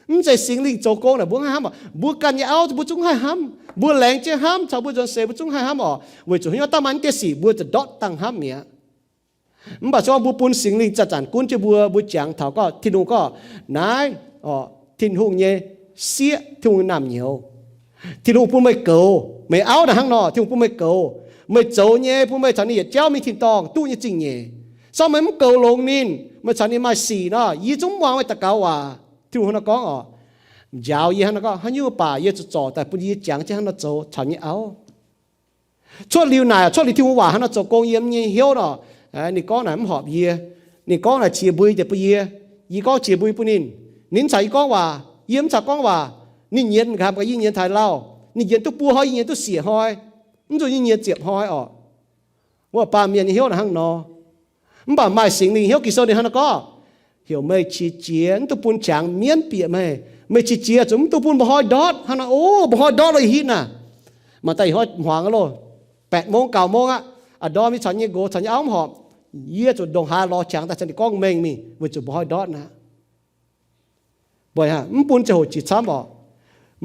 Mv zeiz Singx Lingh zoux gong naaic mbuo mv haih hnamv oc. Mbuo ganh nyei auv mbuo zungv haih hnamv. Mbuo laengz jienv hnamv caux mbuo nzuonx seix mbuo zungv haih hnamv oc. Weic zuqc haaix nyungc, dangh maaih mv deix sic mbuo za'ndortv dangh hnamv mi'aqv. Mv baac se gorngv mbuo bun Singx Lingh zanc-zanc gunv jienv mbuo, mbuo jangx taux gorngv Tin-Hungh gorngv, naaiv oc, Tin-Hungh nyei sieqv, Tin-Hungh nyei naamh nyouz, Tin-Hungh bun meih goux. Meih auv naaic hnangv nor, Tin-Hungh bun meih goux. Meih zoux nyei bun meih caux ninh yietc jauv mingh tin-dorngh duqv nyei zingh nyeic. Se gorngv meih mv goux longx ninh, meih caux ninh maaih sic nor, yie zungv mv muangx meih daux gaux waac. Tin-Hungh hnangv nor gorngv oc. Njaaux yie hnangv nor gorngv, haaix nyungc baac yie zuqc zorc daaih bun yie jangx jienv hnangv nor zoux caux nyei auv. Cuotv liuz naaic, cuotv liuz Tin-Hungh waac hnangv nor zoux gong yiem nyei hnyouv nor, ninh gorngv naaic mv horpc yie. Ninh gorngv naaic qiex mbui deix bun yie. Yie gorngv qiex mbui bun ninh. Ninh mv caux yie gorngv waac, yie mv caux gorngv waac. Ninh nyienz nqamz gaax yie nyienz taux lauh. Ninh nyienz duqv buo hnoi, yie nyienz duqv siec hnoi. Mv zuqc yie nyienz ziepc hnoi oc. Wuov baamh mienh nyei hnyouv naaic hnangv nor. Mv baac maaih Singx Lingh hnyouv Ging-Sou ninh hnangv nor gorngv, heuc meih qiex jiez, mv dungx bun qangx mienv bieqc meih. Meih qiex jiez zuqc mv dungx bun mba'hnoi ndortv hnangv nor. O, mba'hnoi ndortv lo yietc hitv naaic. Mangc daaih ih hnoi hmuangx aqv loh, แปดโมง เก้าโมง aqv. A'ndorm yie caux nyei nqox caux nyei auv mv horpc, yie zuqc ndongc haaix lorz qangx daaih caux ninh gorngv mengh mingh weic zuqc mba'hnoi ndortv aqv. Mv bun ziangh hoc jiex camv oc.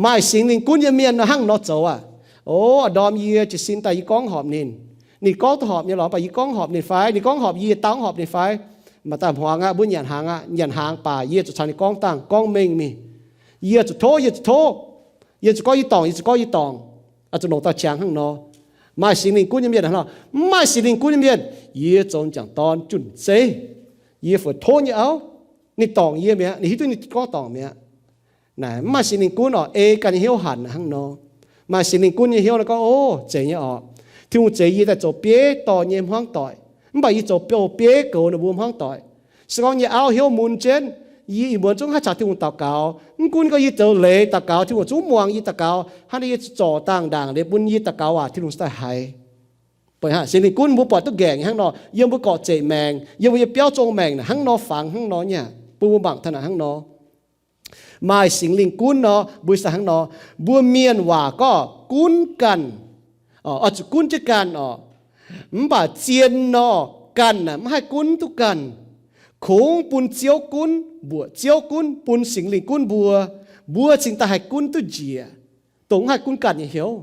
Maaih Singx Lingh gunv nyei mienh nor hnangv nor zoux aqv. O, a'ndorm yie jiez sin daaih yie gorngv horpc ninh. Ninh gorngv duqv horpc nyei lorqc, mv baac yie gorngv horpc ninh fai? Ninh gorngv horpc yie, yie dau horpc ninh fai? Maaih daaih hmuangx aqv, mbuo nyanc hnaangx aqv, nyanc hnaangx baac yie zuqc caux ninh gorngv dangh, gorngv mengh mingh. Yie zuqc tov, yie zuqc tov. Yie zuqc gorngv yie dorngc, yie zuqc gorngv yie dorngc. Zuqc longc daaih qangx hnangv nor. Maaih Singx Lingh gunv nyei mienh hnangv nor. Mv maaih Singx Lingh gunv nyei mienh, yie zoux m'jangc dorn junh zeiv. Yie fu'jueiv tov nyei auv, ninh dorngc yie mi'aqv, ninh hiuv duqv ninh gorngv dorngc mi'aqv. Naaic mv maaih Singx Lingh gunv oc, ei ganh nyei hnyouv hanc hnangv nor. Maaih Singx Lingh gunv nyei hnyouv nor gorngv, o, zeiz nyei oc. Tin-Hungh zeix yie daaih zoux bieiv dorh nyei hmuangv doic, mv baac yie zoux bieiv goux ninh mbuo hmuangv doic. Se gorngv nyei auv hnyouv mun jienv, yie ih muonz zungv haih caux Tin-Hungh daux gaux. Mv gunv gorngv yie zoux leiz daux gaux, Tin-Hungh zungv muangx yie daux gaux. Hnangv naaic yie zorc dangh ndaangc liuz bun yie daux gaux waac, Tin-Hungh cingx daaih haiz. Singx Lingh gunv mbuo buatc duqv nqaengc hnangv nor, yiem mbuo gorqv-zeic maengc, yiem mbuo nyei biauv zong maengc naaic hnangv nor fangx hnangv nor nyei, bun mbuo mangc taux naaic hnangv nor. Maaih Singx Lingh gunv nor, mbuo cingx daaih hnangv nor. Mbuo mienh waac gorngv gunv ganh, oix zuqc gunv jienv ganh oc. Mv baac zien nor, ganh aeqv, mv haih gunv duqv ganh. Kungx bun Ziouv gunv, mbuoqc Ziouv gunv, bun Singx Lingh gunv mbuo, mbuo cingx daaih haih gunv duqv njiec, dongh mv haih gunv ganh nyei hnyouv.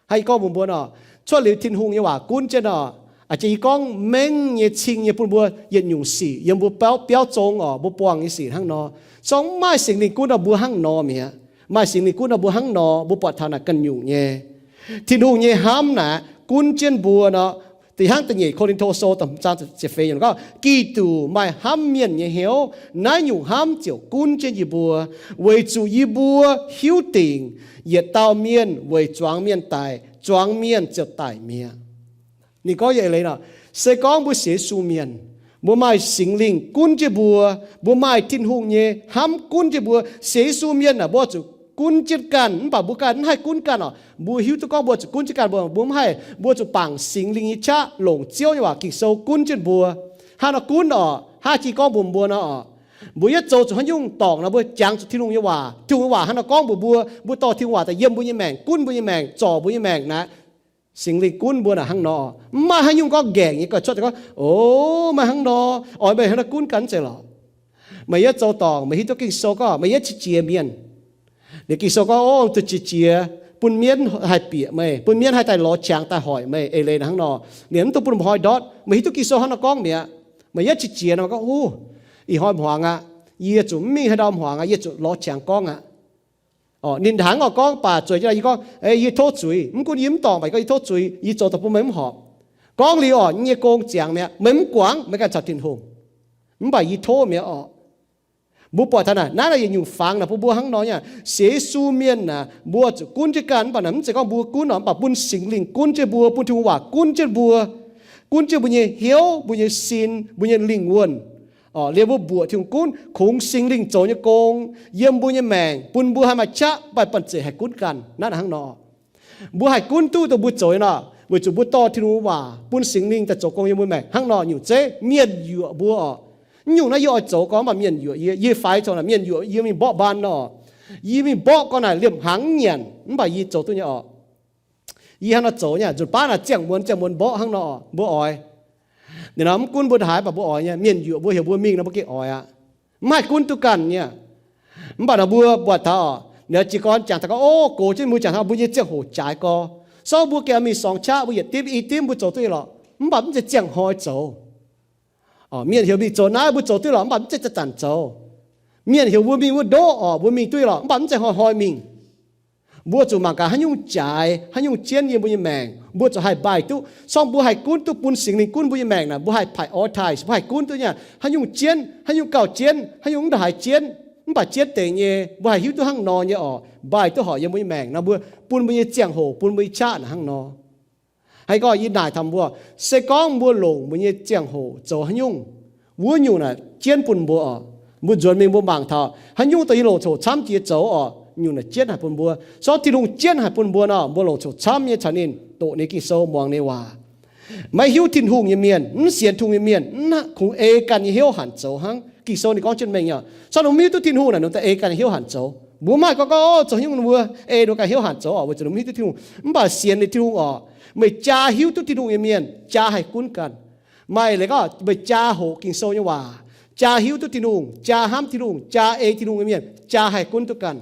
Hnangv yie gorngv mbuox mbuo nor, cuotv liuz Tin-Hungh nyei waac gunv jienv nor, a'jang yie gorngv mengh nyei cing nyei bun mbuo yietc nyungc sic yiem mbuo biauv, biauv zong oc, mbuo buangh nyei sic hnangv nor. Zorqv mv maaih Singx Lingh gunv nor mbuo hnangv nor mi'aqv. Maaih Singx Lingh gunv nor mbuo hnangv nor, mbuo buatc taux naaic ganh nyungc nyei. Tin-Hungh nyei hnamv naaic gunv jienv mbuo nor. Da'nyeic hnangv da'nyeic Ko^lin^to Sou da'hmz zaang ziepc feix yiemc gorngv, Giduc maaih hnamv mienh nyei hnyouv. Naaiv nyungc hnamv ziouc gunv jienv yie mbuo, weic zuqc yie mbuo hiuv dingc yietc dauh mienh weic zuangx mienh daic, zuangx mienh ziouc daic mi'aqv. Ninh gorngv nyei eix leiz nor, se gorngv mbuo sienx Yesu mienh, mbuo maaih Singx Lingh gunv jienv mbuo, mbuo maaih Tin-Hungh nyei hnamv gunv jienv mbuo. Sienx Yesu mienh aeqv, mbuo zuqc gunv jienv ganh, mv baac mbuo ganh mv haih gunv ganh oc. Mbuo hiuv duqv gorngv mbuo zuqc gunv jienv ganh, mbuo, mbuo mv haih, mbuo zuqc bangc Singx Lingh nyei qaqv, longc Ziouv nyei waac Ging-Sou gunv jienv mbuo. Hnangv nor gunv oc, hnangv jiex gorngv mbuox mbuo nor oc. Mbuo yietv zoux zuqc haaix nyungc dorngc nor, mbuo jangx zuqc Tin-Hungh nyei waac. Tin-Hungh nyei waac hnangv nor gorngv mbuox mbuo, mbuo dorh Tin-Hungh waac daaih yiem mbuo nyei maengc, gunv mbuo nyei maengc, zorc mbuo nyei maengc naaic, Singx Lingh gunv mbuo naaic hnangv nor. Mv maaih haaix nyungc gorngv nqaengc nyei, gorngv cuotv daaih gorngv, O, maaih hnangv nor, oix meih hnangv nor gunv ganh zeiz lorqc. Meih yietv zoux dorngc, meih hiuv duqv Ging-Sou gorngv meih yietv qiex jiez mienh. Liuz Ging-Sou gorngv, O, zuqc qiex jiez, bun mienv haih bieqc meih, bun mienv haih daaih lorz qangx daaih hoic meih, eix leiz hnangv nor. Liuz mv dungx bun hnoi ndortv. Meih hiuv duqv Ging-Sou hnangv nor gorngv mi'aqv. Meih yietv qiex jiez nor gorngv, O, ih hnoi hmuangx aqv, yie zuqc mv mingh haaix ndau hmuangx aqv, yie zuqc lorz qangx gorngv aqv. Ninh hnangv nor gorngv baac zueiz jienv yie gorngv, Yie tov zuiz. Mv gunv yie mv dorngc, mv baac yie gorngv yie tov zuiz, yie zoux daaih bun meih mv horpc. Gorngv liuz orqc, yie nyei gong ziangx mi'aqv, meih mv guangc, meih ganh caux Tin-Hungh. Mv baac yie tov mi'aqv orqc. Mbuo buatc taux naaic, naaiv naaic yietc nyungc fangx naaic bun mbuo hnangv nor nyei. Sienx Yesu mienh naaic, mbuo zuqc gunv jienv ganh, mv baac naaic mv zeiz gorngv mbuo gunv orqc, mv baac bun Singx Lingh gunv jienv mbuo, bun Tin-Hungh waac gunv jienv mbuo, gunv jienv mbuo nyei hnyouv, mbuo nyei sin, mbuo nyei lingh wuonh. Orqc, liuz mbuo mbuoqc Tin-Hungh gunv, kungx Singx Lingh zoux nyei gong yiem mbuo nyei maengc, bun mbuo haih maaih qaqv, mv baac banh zeic haih gunv ganh. Naaiv naaic hnangv nor. Mbuo haih gunv duqv dongh mbuo zoux nyei nor, weic zuqc mbuo dorh Tin-Hungh waac, bun Singx Lingh daaih zoux gong yiem mbuo maengc. Hnangv nor nyungc zeiv mienh yuoqc mbuo orqc. Mv nyungc naaiv yie oix zoux gorngv mv baac mienh yuoqc yie, yie faix zoux naaic mienh yuoqc yie mingh mborqv mbaan nor. Yie mingh mborqv gorngv naaic liemh hnaangx mv nyanc, mv baac yie zoux duqv nyei orqc. Yie hnangv nor zoux nyei, nzunc baav naaic ziangh muonz ziangh muonz mborqv hnangv nor, mbuo oix. Ninh nor mv gunv mbuo haaix, mv baac mbuo oix nyei. Mienh yuoqc mbuo heuc mbuo mingh nor, mbuo gengh oix aqv. Mv haih gunv duqv ganh nyei. Mv baac nor mbuo buatc taux, ninh jiez gorn jangx taux gorngv, o, gox jienv mbuo jangx taux mbuo nyei ziangh hoc jaaix gorx. Sorv mbuo gengh mingh sorngx qaqv, mbuo yietc dimv i dimv mbuo zoux duqv nyei lorqc, mv baac mv zeiz ziangh hnoi zoux. Mienh heuc mingh zoux naaiv, mbuo zoux duqv lorqc, mv baac mv zeiz zanc-zanc zoux. Mienh heuc mbuo mingh wuov ndoqv orqc, mbuo mingh duqv lorqc, mv baac mv zeiz hnoi-hnoi mingh. Mbuo zuqc mangc gaax haaix nyungc jaaix, haaix nyungc jienv yiem mbuo nyei maengc, mbuo zuqc haih mbaih duqv. Sorng mbuo haih gunv duqv bun Singx Lingh gunv mbuo nyei maengc naaic, mbuo haih prioritize, mbuo haih gunv duqv nyei. Haaix nyungc jienv, haaix nyungc gauh jienv, haaix nyungc mv haiz jienv, mv baac jienv deix nyei, mbuo haih hiuv duqv hnangv nor nyei orqc, mbaih duqv horpc yiem mbuo nyei maengc nor, mbuo bun mbuo nyei ziangh hoc, bun mbuo nyei qaqv naaic hnangv nor. Haaix gorngv yie naaic taux mbuo, se gorngv mbuo longc mbuo nyei ziangh hoc zoux haaix nyungc, wuov nyungc naaic jienv bun mbuo oc. Mbuo nzuonx mingh mbuo mangc taux haaix nyungc dongh yie longc ziangh hoc camv jiex zoux oc, nyungc naaic jienv haic bun mbuo. Sorng Tin-Hungh jienv haic bun mbuo nor, mbuo longc ziangh hoc camv nyei caux ninh doqc ninh Ging-Sou, muangx ninh waac. Maiv hiuv Tin-Hungh nyei mienh, mv sienx Tin-Hungh nyei mienh, mv kungx ei ganh nyei hnyouv hanc zoux hnangv. Ging-Sou ninh gorngv jienv mengh nyei. Sorng ninh mv hiuv duqv Tin-Hungh naaic, ninh daaih ei ganh nyei hnyouv hanc zoux. Mbuo maaih gorngv gorngv, o, zoux haaix nyungc ninh mbuo ei ninh ganh hnyouv hanc zoux oc, weic zuqc ninh mv hiuv duqv Tin-Hungh. Mv baac sienx ninh Tin-Hungh oc, meih jaa hiuv duqv Tin-Hungh nyei mienh, jaa haih gunv ganh. Maaih leiz gorngv meih jaa hoqc Ging-Sou nyei waac, jaa hiuv duqv Tin-Hungh, jaa hnamv Tin-Hungh, jaa ei Tin-Hungh nyei mienh, jaa haih gunv duqv ganh.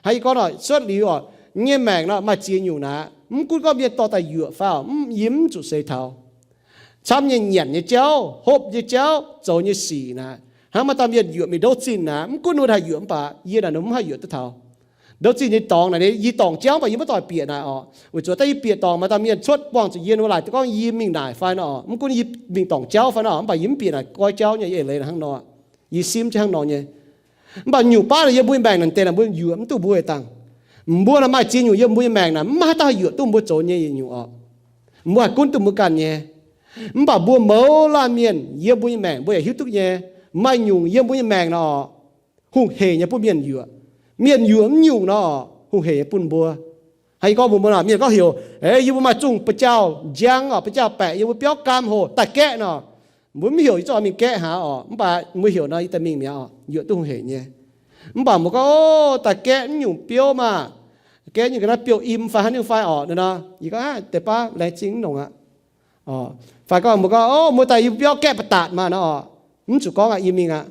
Hnangv yie gorngv oc, cuotv liuz oc, nyei maengc nor maaih ziex nyungc naaic, mv gunv gorngv mienh dorh daaih yuoqc fai oc, yie mv zuqc seix taux. Camv nyei nyanc nyei jauv, hopv nyei jauv, zoux nyei sic naaic, hnangv maaih dauh mienh yuoqc mingh ndouv zinh naaic, mv gunv ninh haih yuoqc mv baac yie naaic ninh mv haih yuoqc duqv taux. Ndouv zinh nyei dorngx naaic, yie dorngc jauv mv baac yie maiv dorh bieqc naaic oc. Weic zuqc daaih yie bieqc dorngc maaih dauh mienh cuotv buangh zuqc yie, ninh mbuo laaic duqv gorngv yie mingh naaic fai nor oc, mv gunv yie mingh dorngc jauv fai nor, mv baac yie mv bieqc naaic goiv jauv nyei, eix leiz hnangv nor. Yie simv jienv hnangv nor nyei. Mv baac nyungc baav naaic yiem mbuo nyei maengc naaic deix naaic mbuo yuoqc mv duqv mbuo dangh. Mbuo naaic maaih ziex nyungc yiem mbuo nyei maengc naaic mv maaih haaix dauh haih yuoqc duqv mbuo zoux nyei yietc nyungc oc. Mbuo haih gunv duqv mbuo ganh nyei. Mv baac mbuo mouz laanh mienh yiem mbuo nyei maengc mbuo yaac hiuv duqv nyei. Maaih nyungc yiem mbuo nyei maengc nor oc, hungh heic nyei bun mienh yuoqc. Mienh yuoqc mv nyungc nor oc, hungh heic nyei bun mbuo. Hnangv yie gorngv mbuox mbuo nor, mienh gorngv heuc, eix, yie mbuo maaih zungh ba'jauh njang oc, ba'jauh baeqc yiem mbuo biauv gaam hoc daaih gaeqv nor. Mbuo mv heuc yie zungv oix mingh gaeqv hnangv oc, mv baac mbuo heuc nor yie daaih mingh mi'aqv oc, yuoqc duqv hungh heic nyei. Mv baac mbuo gorngv, o, daaih gaeqv mv nyungc biouv maah, gaeqv nyungc ga'naaiv biouv-im fai haaix nyungc fai oc nor, yie gorngv, deix baav laengz zingh mv longc aqv. Fai gorngv mbuo gorngv, o, mbuo daaih yie biauv gaeqv ba'datc maah nor oc, mv zuqc gorngv aqv, yie mingh aqv.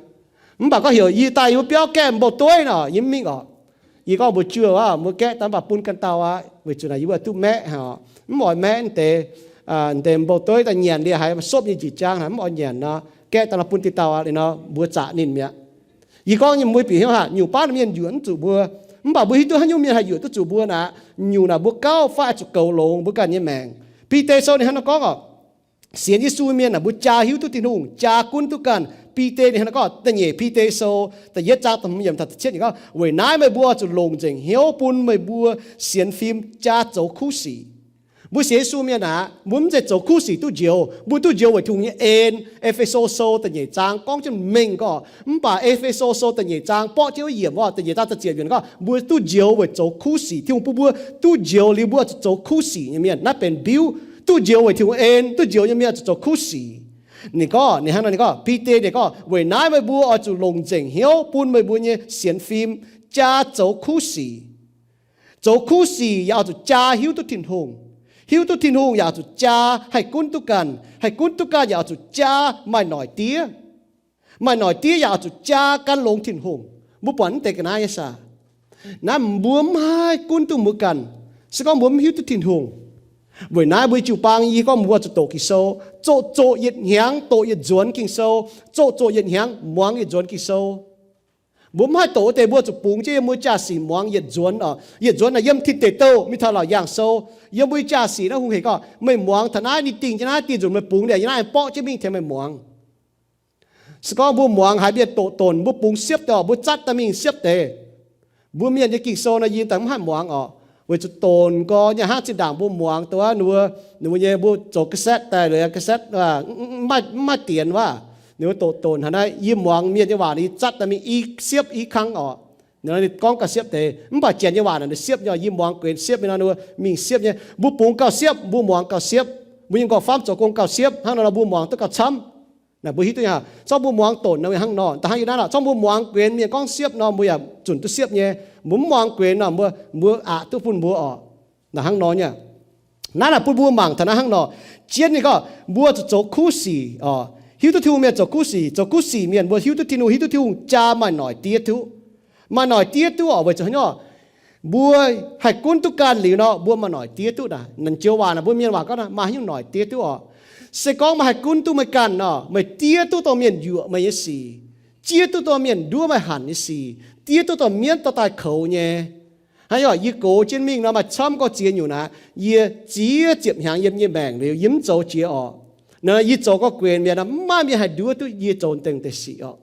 Mv baac gorngv heuc yie daaih yie mbuo biauv gaeqv mbouh dueiv nor, yie mv mingh oc. Yie gorngv mbuox juoh aqv, mbuo gaeqv daaih mv baac bun ganh dauh aqv, weic zuqc naaic yie mbuo duqv maeqv haic oc, mv oix maeqv deix, deix mbouh dueiv daaih nyanc liuz haiz sopv nyei njiec jaang haic, mv oix nyanc nor, gaeqv daaih nor bun deix dauh aqv. Liuz nor mbuo zaqc ninh mi'aqv. Yie gorngv nyei mbuo bieqc hnyouv haic, nyungc baav mienh yuoqc mv zuqc mbuo, mv baac mbuo hiuv duqv haaix nyungc mienh haih yuoqc duqv zuqc mbuo naaic, nyungc naaic mbuo gauh fai zuqc goux longx mbuo ganh nyei maengc. Bide Sou ninh hnangv nor gorngv oc, sienx Yesu mienh naaic mbuo jaa hiuv duqv Tin-Hungh, jaa gunv duqv ganh. Bide ninh hnangv nor gorngv, da'nyeic Bide Sou da'yietv zaang da'hmz yiemc taux da'cietv yiemc gorngv, weic naaiv meih mbuo zuqc longc nzengc hnyouv bun meih mbuo sienx fim jaa zoux kuv sic. Mbuo sienx Yesu mienh aqv, mbuo mv zeiz zoux kuv sic duqv njoux, mbuo duqv njoux weic Tin-Hungh nyei en. E^fe^so Sou da'nyeic zaang gorngv jienv mengh gorngv, mv baac E^fe^so Sou da'nyeic zaang borqv jienv wuov yiemc, da'nyeic zaang da'ziepc yiemc gorngv, mbuo duqv njoux weic zoux kuv sic. Tin-Hungh bun mbuo duqv njoux liuz mbuo zuqc zoux kuv sic nyei mienh. Naaiv benx biuv, duqv njoux weic Tin-Hungh en, duqv njoux nyei mienh zuqc zoux kuv sic. Ninh gorngv, ninh hnangv nor ninh gorngv, Bide ninh gorngv, Weic naaiv meih mbuo oix zuqc longc nzengc hnyouv bun meih mbuo nyei sienx fim jaa zoux kuv sic. Zoux kuv sic yaac oix zuqc jaa hiuv duqv Tin-Hungh. Hiuv duqv Tin-Hungh yaac oix zuqc jaa haih gunv duqv ganh. Haih gunv duqv ganh yaac oix zuqc jaa maaih noic diev. Maaih noic diev yaac oix zuqc jaa gan longx Tin-Hungh. Mbuo buatc mv deix ga'naaiv nyei saah? Naaiv mbuo mv haih gunv duqv mbuo ganh, se gorngv mbuo mv hiuv duqv Tin-Hungh. Weic naaiv mbuo jiu-baang yie gorngv mbuo zuqc doqc Ging-Sou, zoqc zoqc yietc hnyangx doqc yietc nzuonx Ging-Sou, zoqc zoqc yietc hnyangx muangx yietc nzuonx Ging-Sou. Mbuo mv haih doqc wuov deix mbuo zuqc bungx jienv yiem mbuo jaa-sic muangx yietc nzuonx oc. Yietc nzuonx naaic yiem Tin Deic Douh mingh taux Laauc Yaangh Sou, yiem mbuo jaa-sic naaiv hungh hec gorngv meih muangx taux naaiv ninh dingh jienv naaiv, dingh nzunc meih bungx liuz yiem naaiv aengx borqv jienv mingh tengx meih muangx. Se gorngv mbuo muangx haaix mienh doqc donc, mbuo bungx siepv daaih oc, mbuo zatv daaih mingh siepv deix. Mbuo mienh nyei Ging-Sou nor yie daaih mv haih muangx oc, weic zuqc donc gorx nyei hnangv zinh ndaangc mbuo muangx dongh wuov ninh mbuo, ninh mbuo nyei mbuo zoux cassette daaih, cassette mv maaih dienx waac, ninh mbuo doqc donc haaix naaiv, yie muangx mienh nyei waac nor yie zatv daaih mingh i siepv i kang oc. Ninh gorngv gauh siepv deix, mv baac janx nyei waac naaic ninh siepv nyei, yie muangx guenx siepv nyei nor, ninh mbuo mingh siepv nyei. Mbuo bungx gauh siepv, mbuo muangx gauh siepv, mbuo nyei nqorngv-famv zoux gong gauh siepv, hnangv nor nor mbuo muangx duqv gauh camv. Naaic mbuo hiuv duqv nyei, zorqv mbuo muangx donc nor hnangv nor, da'hnangv yie naaiv lorqc, zorqv mbuo muangx guenx mienh gorngv siepv nor, mbuo yaac zunc duqv siepv nyei. Mbuo mv muangx guenx nor, mbuo, mbuo aqc duqv bun mbuo oc. Naaic hnangv nor nyei. Naaiv naaic bun mbuo mangc taux naaiv hnangv nor. Jienv ninh gorngv mbuo zuqc zoux kuv sic oc. Hiuv duqv Tin-Hungh mienh zoux kuv sic, zoux kuv sic mienh mbuo hiuv duqv Tin-Hungh, hiuv duqv Tin-Hungh jaa maaih noic diev duqv. Maaih noic diev duqv oc, weic zuqc haaix nyungc? Mbuo haih gunv duqv ganh liuz nor, mbuo maaih noic diev duqv naaic. Naaic joux waac naaic mbuo mienh waac gorngv maaih haaix nyungc noic diev duqv oc. Se gorngv meih haih gunv duqv meih ganh nor, meih diev duqv dongh mienh yuoqc meih nyei sic, diev duqv dongh mienh nduov meih hanc nyei sic, diev duqv dongh mienv dorh daaih koux nyei. Hnangv yie gox jienv mingh nor maaih camv gorx ziex nyungc naaic, yie ziex ziepc hnyangx yiem yie maengc liuz yie mv zoux jiex oc. Nor yie zoux gorx guenx mienh nor mv maaih mienh haih nduov duqv yie zoux dengh deix sic oc.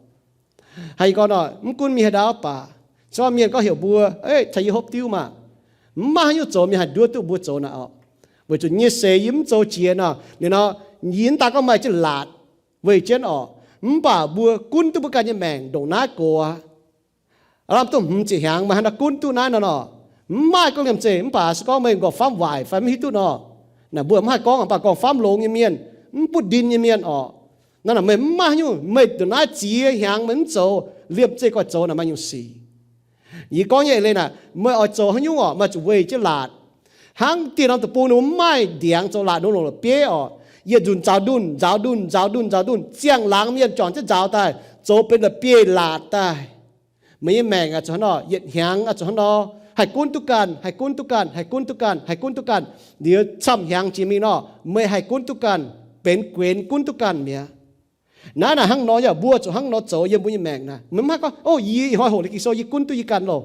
Haaix gorngv nor, mv gunv mienh haaix dauh baac, se gorngv mienh gorngv heuc mbuo, ei, taux yie hopv diuv maah, mv maaih haaix nyungc zoux mienh haih nduov duqv mbuo zoux naaic oc. Weic zuqc nyei seix yie mv zoux jiex nor, liuz nor, yie mv daaih gorngv maaih jienv laatc weih jienv oc, mv baac mbuo gunv duqv mbuo ganh nyei maengc ndongc naaiv gox aqv. Aav lamh duqv hmz ziepc hnyangx meih hnangv naaiv gunv duqv naaiv nor nor, mv maaih gorngv liemh zeih, mv baac se gorngv meih nqorngv-famv waaic fai mv hiuv duqv nor, naaic mbuo mv haih gorngv, mv baac nqorngv-famv longx nyei mienh, mv butv ndin nyei mienh oc. Naaiv naaic meih mv maaih haaix nyungc, meih ndongc naaiv ziex hnyangx meih mv zoux, liemh zeih goiv zoux naaic maaih nyungc sic. Yie gorngv nyei eix leiz naaic, meih oix zoux haaix nyungc oc, meih zuqc weih jienv laatc. Hnangv dieh norm deic-bung ninh mbuo mv maaih ndiangx zoux laatc, ninh mbuo longc la'bieiv oc. Yietc nzunc nzaaux ndunh, nzaaux ndunh, nzaaux ndunh, nzaaux ndunh, ziangh laangz mienh juangc jienv nzaaux daaih, zoux benx la'bieiv-laatc daaih. Meih nyei maengc oix zuqc hnangv nor, yietc hnyangx oix zuqc hnangv nor, haih gunv duqv ganh, haih gunv duqv ganh, haih gunv duqv ganh, haih gunv duqv ganh. Liuz camv hnyangx jiex mingh nor, meih haih gunv duqv ganh, benx guenx gunv duqv ganh mi'aqv. Naaiv naaic hnangv nor yaac mbuo zuqc hnangv nor zoux yiem mbuo nyei maengc naaic. Meih mv haih gorngv, o, yie ih hnoi hoqc liuz Ging-Sou yie gunv duqv yie ganh loh.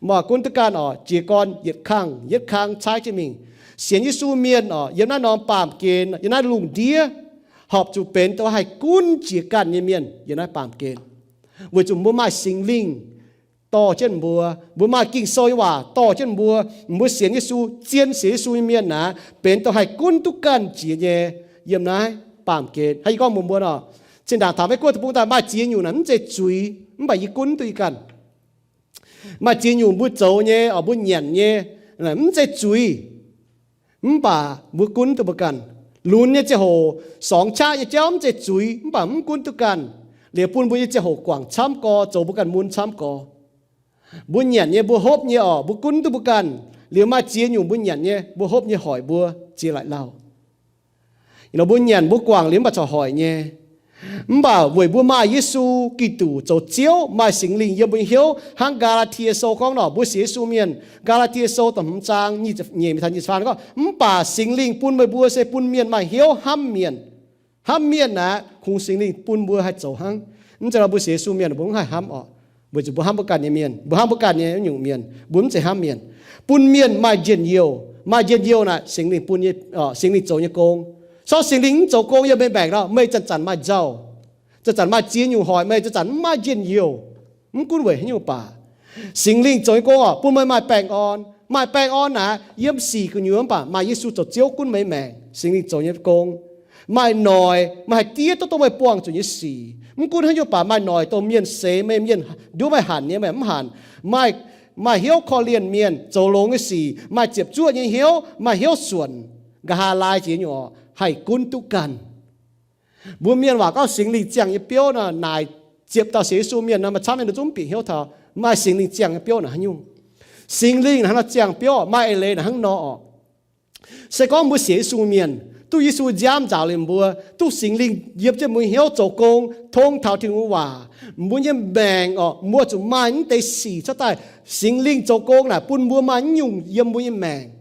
Mv gunv duqv ganh oc, jiez gorn yietc kangv yietc kangv caaiv jienv mingh. Sienx Yesu mienh oc, yiem naaiv norm baamh gen, yiem naaiv lungh ndiev, horpc zuqc benx dongh haih gunv jiez ganh nyei mienh yiem naaiv baamh gen. Weic zuqc mbuo maaih Singx Lingh dorh jienv mbuo, mbuo maaih Ging-Sou nyei waac dorh jienv mbuo, mbuo sienx Yesu, zien sienx Yesu nyei mienh naaic, benx dongh haih gunv duqv ganh jiex nyei yiem naaiv baamh gen. Hnangv yie gorngv mbuox mbuo nor, zinh ndaangc taux Meiv Guoqv deic-bung daaih maaih ziex nyungc naaic mv zeiz zuiz, mv baac yie gunv duqv yie ganh. Maaih ziex nyungc mbuo zoux nyei oc, mbuo nyanc nyei, mv zeiz zuiz, mv baac mbuo gunv duqv mbuo ganh. Lunx nyei ziangh hoc, sorngx qaqv nyei jauv mv zeiz zuiz, mv baac mv gunv duqv ganh. Liuz bun mbuo nyei ziangh hoc guangc camv gorx, zoux mbuo ganh mun camv gorx. Mbuo nyanc nyei, mbuo hopv nyei oc, mbuo gunv duqv mbuo ganh. Liuz maaih ziex nyungc mbuo nyanc nyei, mbuo hopv nyei hoic mbuo ziex laaic lauh. Nor mbuo nyanc mbuo guangc liuz mv baac corc hoic nyei. Mv baac weic mbuo maaih Yesu Giduc zoux Ziouv, maaih Singx Lingh yiem mbuo nyei hnyouv, hnangv Gaa^laa^tie Sou gorngv nor, mbuo sienx Yesu mienh, Gaa^laa^tie Sou da'hmz zaang nyic nyeic mingh taux nyic ziepc faam gorngv, mv baac Singx Lingh bun meih mbuo se bun mienh maaih hnyouv hnamv mienh. Hnamv mienh aqv, kungx Singx Lingh bun mbuo haih zoux hnangv. Mv zeiz nor mbuo sienx Yesu mienh mbuo mv haih hnamv oc, weic zuqc mbuo hnamv mbuo ganh nyei mienh, mbuo hnamv mbuo ganh nyei nyungc mienh, mbuo mv zeiz hnamv mienh. Bun mienh maaih njien-youh, maaih njien-youh naaic Singx Lingh bun nyei, Singx Lingh zoux nyei gong. Se gorngv Singx Lingh mv zoux gong yiem meih maengc nor, meih zanc-zanc maaih nzauh, zanc-zanc maaih ziex nyungc hoic meih, zanc-zanc mv maaih njien-youh. Mv gunv weic haaix nyungc baac, Singx Lingh zoux nyei gong oc, bun meih maaih baengh orn. Maaih baengh orn naaic, yiem sic gu'nyuoz mv baac maaih Yesu zoux Ziouv gunv meih maengc, Singx Lingh zoux nyei gong. Maaih noic, meih haih diev duqv dongh meih buangh zuqc nyei sic. Mv gunv haaix nyungc baac maaih noic dongh mienh seix meih, mienh nduov meih hanc nyei meih mv hanc. Maaih, maaih hnyouv korv-lienh mienh, zoux longx nyei sic, maaih ziepc zuoqv nyei hnyouv, maaih hnyouv suonc, nqa'haav laai jiex nyungc oc, haih gunv duqv ganh. Mbuo mienh waac gorngv Singx Lingh ziangh nyei biouv nor, naaic ziepc dauh sienx Yesu mienh nor, maaih camv nyei nor zungv bieqc hnyouv taux maaih Singx Lingh ziangh nyei biouv naaic haaix nyungc. Singx Lingh naaic hnangv nor ziangh biouv, maaih eix leiz naaic hnangv nor oc. Se gorngv mbuo sienx Yesu mienh, duqv Yesu nziaamv nzaaux liemh mbuo, duqv Singx Lingh yiem jienv mbuo nyei hnyouv zoux gong, tong taux Tin-Hungh waac, mbuo nyei maengc oc, mbuo zuqc maaih mv deix sic cuotv daaih. Singx Lingh zoux gong naaic bun mbuo maaih mv nyungc yiem mbuo nyei maengc,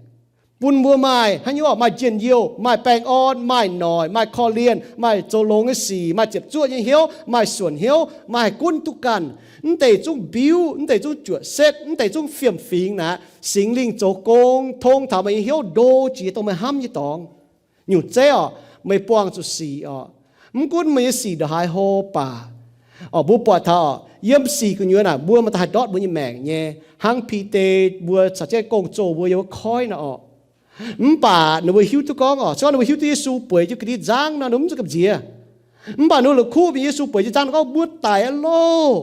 bun mbuo maaih haaix nyungc oc, maaih njien-youh, maaih baengh orn, maaih noic, maaih korv-lienh, maaih zoux longx nyei sic, maaih ziepc zuoqv nyei hnyouv, maaih suonc hnyouv, maaih haih gunv duqv ganh. Mv deix zungv mbiuv, mv deix zungv juoqc setv, mv deix zungv fiem-fingx naaic, Singx Lingh zoux gong tong taux meih nyei hnyouv ndo jiex dongh meih hnamv nyei dorngx. Nyungc zeiv oc, meih buangh zuqc sic oc. Mv gunv meih nyei sic ndongc haaix hlo baac, oc, mbuo buatc taux yiem sic gu'nyuoz naaic mbuo maaih daaih haih ndortv mbuo nyei maengc nyei, hnangv Bide mbuo caux jienv gong-zoh mbuo yiem wuov koiv nor oc. Mv baac ninh mbuo hiuv duqv gorngv oc, se gorngv ninh mbuo hiuv duqv Yesu bueix jienv ga'ndiev nzangv nor, ninh mbuo mv zuqc gamh nziex. Mv baac ninh mbuo la'kuqv mingh Yesu bueix jienv nzangv nor gorngv, mbuo daic aqv loh.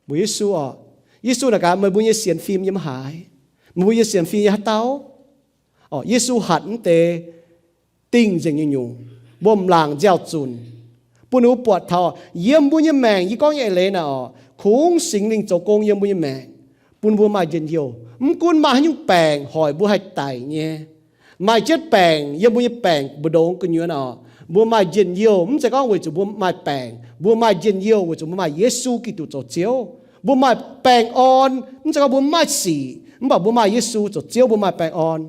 Mbuox Yesu oc, Yesu naaic gaax, meih mbuo nyei sienx fim yiem haaix? Meih mbuo nyei sienx fim yiem haaix dauh? Oc, Yesu hatc mv deix dingh nzengc nyungc-nyungc, mbuo mangc nziaaux zunc, bun ninh mbuo buatc taux yiem mbuo nyei maengc, yie gorngv nyei eix leiz naaic oc, kungx Singx Lingh zoux gong yiem mbuo nyei maengc, bun mbuo maaih njien-youh. Mv gunv maaih haaix nyungc baengc hoic mbuo haih daic nyei, maaih jienv baengc yiem mbuo nyei baengc mbu'ndongx gu'nyuoz naaic oc, mbuo maaih njien-youh. Mv zeiz gorngv weic zuqc mbuo maaih baengc, mbuo maaih njien-youh weic zuqc mbuo maaih Yesu Giduc zoux Ziouv. Mbuo maaih baengh orn mv zeiz gorngv mbuo mv maaih sic, mv baac mbuo maaih Yesu zoux Ziouv, mbuo maaih baengh orn.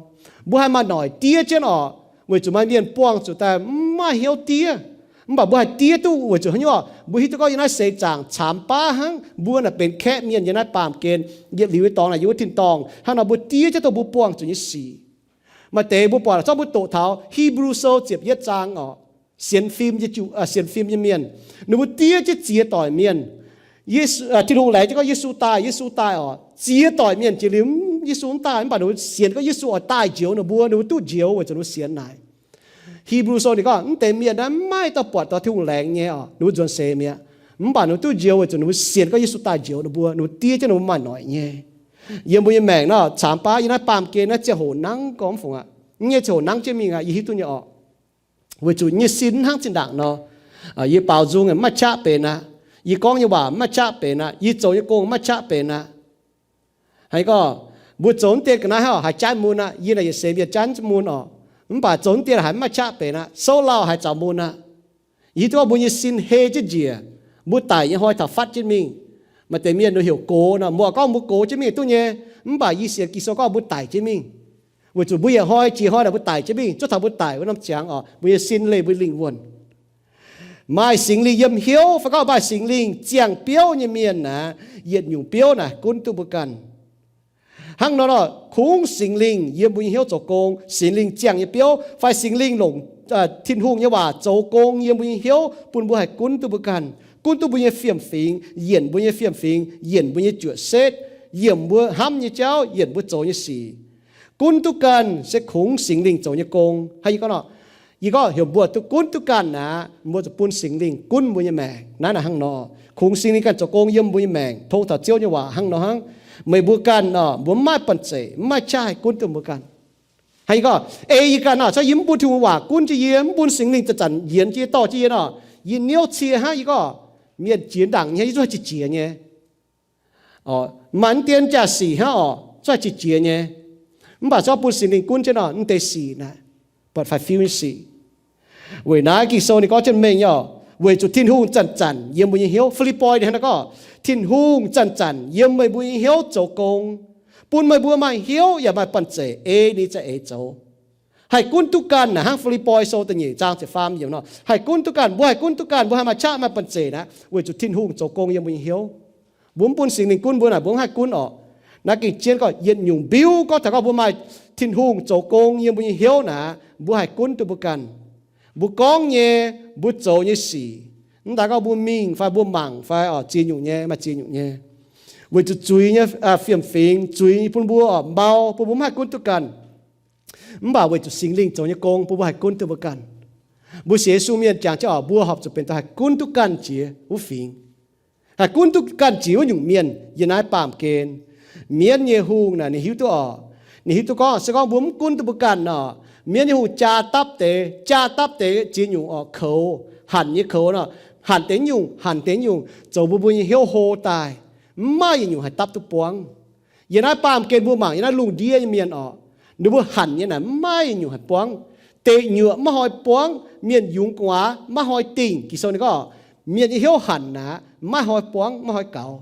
Mbuo haih maaih noic diev jienv oc, weic zuqc maaih mienh buangh zuqc daaih mv maaih hnyouv diev. Mv baac mbuo haih diev duqv weic zuqc haaix nyungc oc? Mbuo hiuv duqv gorngv yiem naaiv seix zaangc caamx baav hnangv, mbuo naaic benx kaeqv mienh yiem naaiv baamh gen, yietc liuz nyei dorngx naaic yiem wuov tin-dorngh. Hnangv nor mbuo diev jienv dongh mbuo buangh zuqc nyei sic. Maaih deix mbuo buatc, zorqv mbuo doqc taux Hipv^lu Sou ziepc yietv zaang oc, sienx fim nyei, sienx fim nyei mienh, ninh mbuo diev jienv ziex doic mienh. Yesu, Tin-Hungh laengz jienv gorngv Yesu daaih, Yesu daaih oc. Ziex doic mienh jiex liuz, Yesu mv daaih, mv baac ninh mbuo sienx gorngv Yesu oix daaih njoux ninh mbuo, ninh mbuo duqv njoux weic zuqc ninh mbuo sienx naaic. Hipv^lu Sou ninh gorngv mv deix mienh naaiv maiv dauh buatc taux Tin-Hungh laengz nyei oc, ninh mbuo nzuonx seix mi'aqv. Mv baac ninh mbuo duqv njoux weic zuqc ninh mbuo sienx gorngv Yesu daaih njoux ninh mbuo, ninh mbuo diev jienv ninh mbuo maaih noic nyei. Yiem mbuo nyei maengc nor, caamx baav yiem naaiv baamh gen naaiv ziangh hoc nangv gorngv mv fungc aqv. Nyei ziangh hoc nangv jienv mingh aqv, yie hiuv duqv nyei oc. Weic zuqc nyei sin hnangv zinh ndaangc nor, yie baaux nzung mv maaih qaqv benx aqv. Yie gorngv nyei waac mv maaih qaqv benx aqv. Yie zoux nyei gong mv maaih qaqv benx aqv. Haaix gorngv, mbuo zoux mv dien ga'naaiv hnangv haaix jaaix mun aqv. Yie naaic yietc seix mienh jaaix mun oc. Mv baac zoux mv dien haiz mv maaih qaqv benx aqv. Souv lauh haiz zaux mun aqv. Yie hiuv duqv mbuo nyei sin hei jienv njiec, mbuo daic nyei hnoi taux fatv jienv mingh. Maaih deix mienh ninh heuc gox nor, mbuo gorngv mbuo gox jienv mingh duqv nyei. Mv baac yie sienx Ging-Sou gorngv mbuo daic jienv mingh. Weic zuqc mbuo yietc hnoi jiex hnoi naaic mbuo daic jienv mingh, zuov taux mbuo daic wuov norm ziangx oc, mbuo nyei sin leih mbuo lingh wuonh. Maaih Singx Lingh yiem hnyouv fai gorngv maaih Singx Lingh ziangh biouv nyei mienh naaic, yietc nyungc biouv naaic gunv duqv mbuo ganh. Hnangv nor, kungx Singx Lingh yiem mbuo nyei hnyouv zoux gong, Singx Lingh ziangh nyei biouv fai Singx Lingh longc Tin-Hungh nyei waac zoux gong yiem mbuo nyei hnyouv bun mbuo haih gunv duqv mbuo ganh, gunv duqv mbuo nyei fiem-fingx, yienc mbuo nyei fiem-fingx, yienc mbuo nyei juoqc setv, yienc mbuo hnamv nyei jauv, yienc mbuo zoux nyei sic. Gunv duqv ganh se kungx Singx Lingh zoux nyei gong. Hnangv yie gorngv nor, yie gorngv heuc mbuo duqv gunv duqv ganh naaic, mbuo zuqc bun Singx Lingh gunv mbuo nyei maengc. Naaiv naaic hnangv nor, kungx Singx Lingh ganh zoux gong yiem mbuo nyei maengc, tong taux Ziouv nyei waac hnangv nor hnangv. Meih mbuo ganh nor, mbuo mv maaih banh zeic, mv maaih qaqv haih gunv duqv mbuo ganh. Hnangv yie gorngv, ei yie ganh nor, se yie mv bun Tin-Hungh waac gunv jienv yie, mv bun Singx Lingh zanc-zanc yienx jienv, dorh jienv yie nor, yie niouv cie hnangv. Yie gorngv mienh jiex ndaangc nyei, yie zungv haih jiex jiex nyei. Maaih mv dien jaa-sic hnangv oc, zungv haih jiex jiex nyei. Mv baac se gorngv bun Singx Lingh gunv jienv nor, mv deix sic naaic buatc faix-fiu nyei sic. Weic naaiv Ging-Sou ninh gorngv jienv mengh nyei oc, weic zuqc Tin-Hungh zanc-zanc yiem mbuo nyei hnyouv. Fi^lipv^poi ninh hnangv naaiv gorngv, Tin-Hungh zanc-zanc yiem meih mbuo nyei hnyouv zoux gong, bun meih mbuo maaih hnyouv yaac maaih banh zeic ei ninh za'eix zoux. Haih gunv duqv ganh naaic hnangv Fi^lipv^poi Sou da'nyeic zaang ziepc faam yiemc nor, haih gunv duqv ganh. Mbuo haih gunv duqv ganh, mbuo haih maaih qaqv maaih banh zeic naaic, weic zuqc Tin-Hungh zoux gong yiem mbuo nyei hnyouv. Mbuo mv bun Singx Lingh gunv mbuo naaic, mbuo mv haih gunv orqc. Naaiv gengh jienv gorngv yietc nyungc mbiuv gorngv taux gorngv mbuo maaih Tin-Hungh zoux gong yiem mbuo nyei hnyouv naaic, mbuo haih gunv duqv mbuo ganh. Mbuo gorngv nyei, mbuo zoux nyei sic, mv daaih gorngv mbuo mingh fai mbuo mangc fai oc, ziex nyungc nyei, maaih ziex nyungc nyei. Weic zuqc zuiz nyei fiem-fingx, zuiz nyei bun mbuo oc mbau, bun mbuo mv haih gunv duqv ganh. Mv baac weic zuqc Singx Lingh zoux nyei gong bun mbuo haih gunv duqv mbuo ganh. Mbuo sienx Yesu mienh jangx jienv oc, mbuo horpc zuqc benx daaih haih gunv duqv ganh jiex wuov fingx, haih gunv duqv ganh jiex wuov nyungc mienh yiem naaiv baamh gen. Mienv nyei hungh naaic ninh hiuv duqv oc, ninh hiuv duqv gorngv se gorngv mbuo mv gunv duqv mbuo ganh nor, mienv nyei hungh jaa dapv deix, jaa dapv deix ziex nyungc oc, koux, Hanc nyei koux nor, hanc deix nyungc, hanc deix nyungc, zoux mbuo mbuo nyei hnyouv hlo daaih, mv maaih yietc nyungc haih dapv duqv buangv. Yiem naaiv baamh gen mbuo mangc yiem naaiv lungh ndiev nyei mienh orqc, ninh mbuo hanc nyei naaic mv maaih yietc nyungc haih buangv. Deic nyuoqc maiv hnoi buangv, mienh yungz gu'nguaaz maiv hnoi dingh. Ging-Sou ninh gorngv, mienh nyei hnyouv hanc aqv, maiv hnoi buangv, maiv hnoi gaux.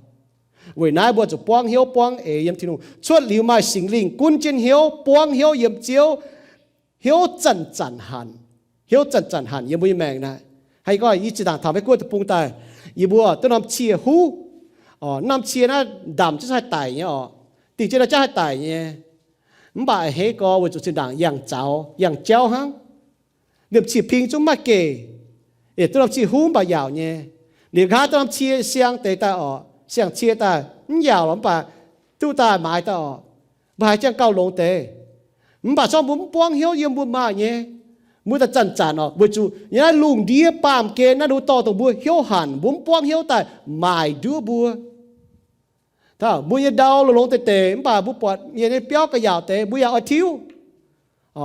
Weic naaiv mbuo zuqc buangv hnyouv buangv eix yiem Tin-Hungh. Cuotv liuz maaih Singx Lingh gunv jienv hnyouv, buangv hnyouv yiem Ziouv, hnyouv zanc-zanc hanc, hnyouv zanc-zanc hanc yiem mbuo nyei maengc naaic. Hnangv yie gorngv, yie zinh ndaangc taux Meiv Guoqv deic-bung daaih, yie mbuo duqv norm cie huv. Norm cie naaiv ndamc jienv haih daic nyei orqc, dingh jienv naaiv jaav haih daic nyei. Mv baac a'hneiv gorx weic zuqc zinh ndaangc yangh zaux yangh jauv hnangv. Liemh cie ping zungv maaih geh, yaac duqv norm cie huv mv baac yaauc nyei. Liuz nqa'haav duqv norm cie siang deix daaih orqc, siang-cie daaih mv yaauc lorqc mv baac duqv daaih maaiz daaih orqc. Mbuo haiz ziangh gauh longx deix. Mv baac zorqv mbuo mv buangv hnyouv yiem mbuo maaih nyei. Mbuo daaih zanc-zanc orqc, weic zuqc yiem naaiv lungh ndiev baamh gen naaiv ninh mbuo dorh dongh mbuo hnyouv hanc, mbuo mv buangv hnyouv daaih maaic nduov mbuo. Mbuo nyei ndau longx-longx deix deix mv baac mbuo buatc mienh nyei biauv ga'yaauc deix mbuo yaac oix tiuv.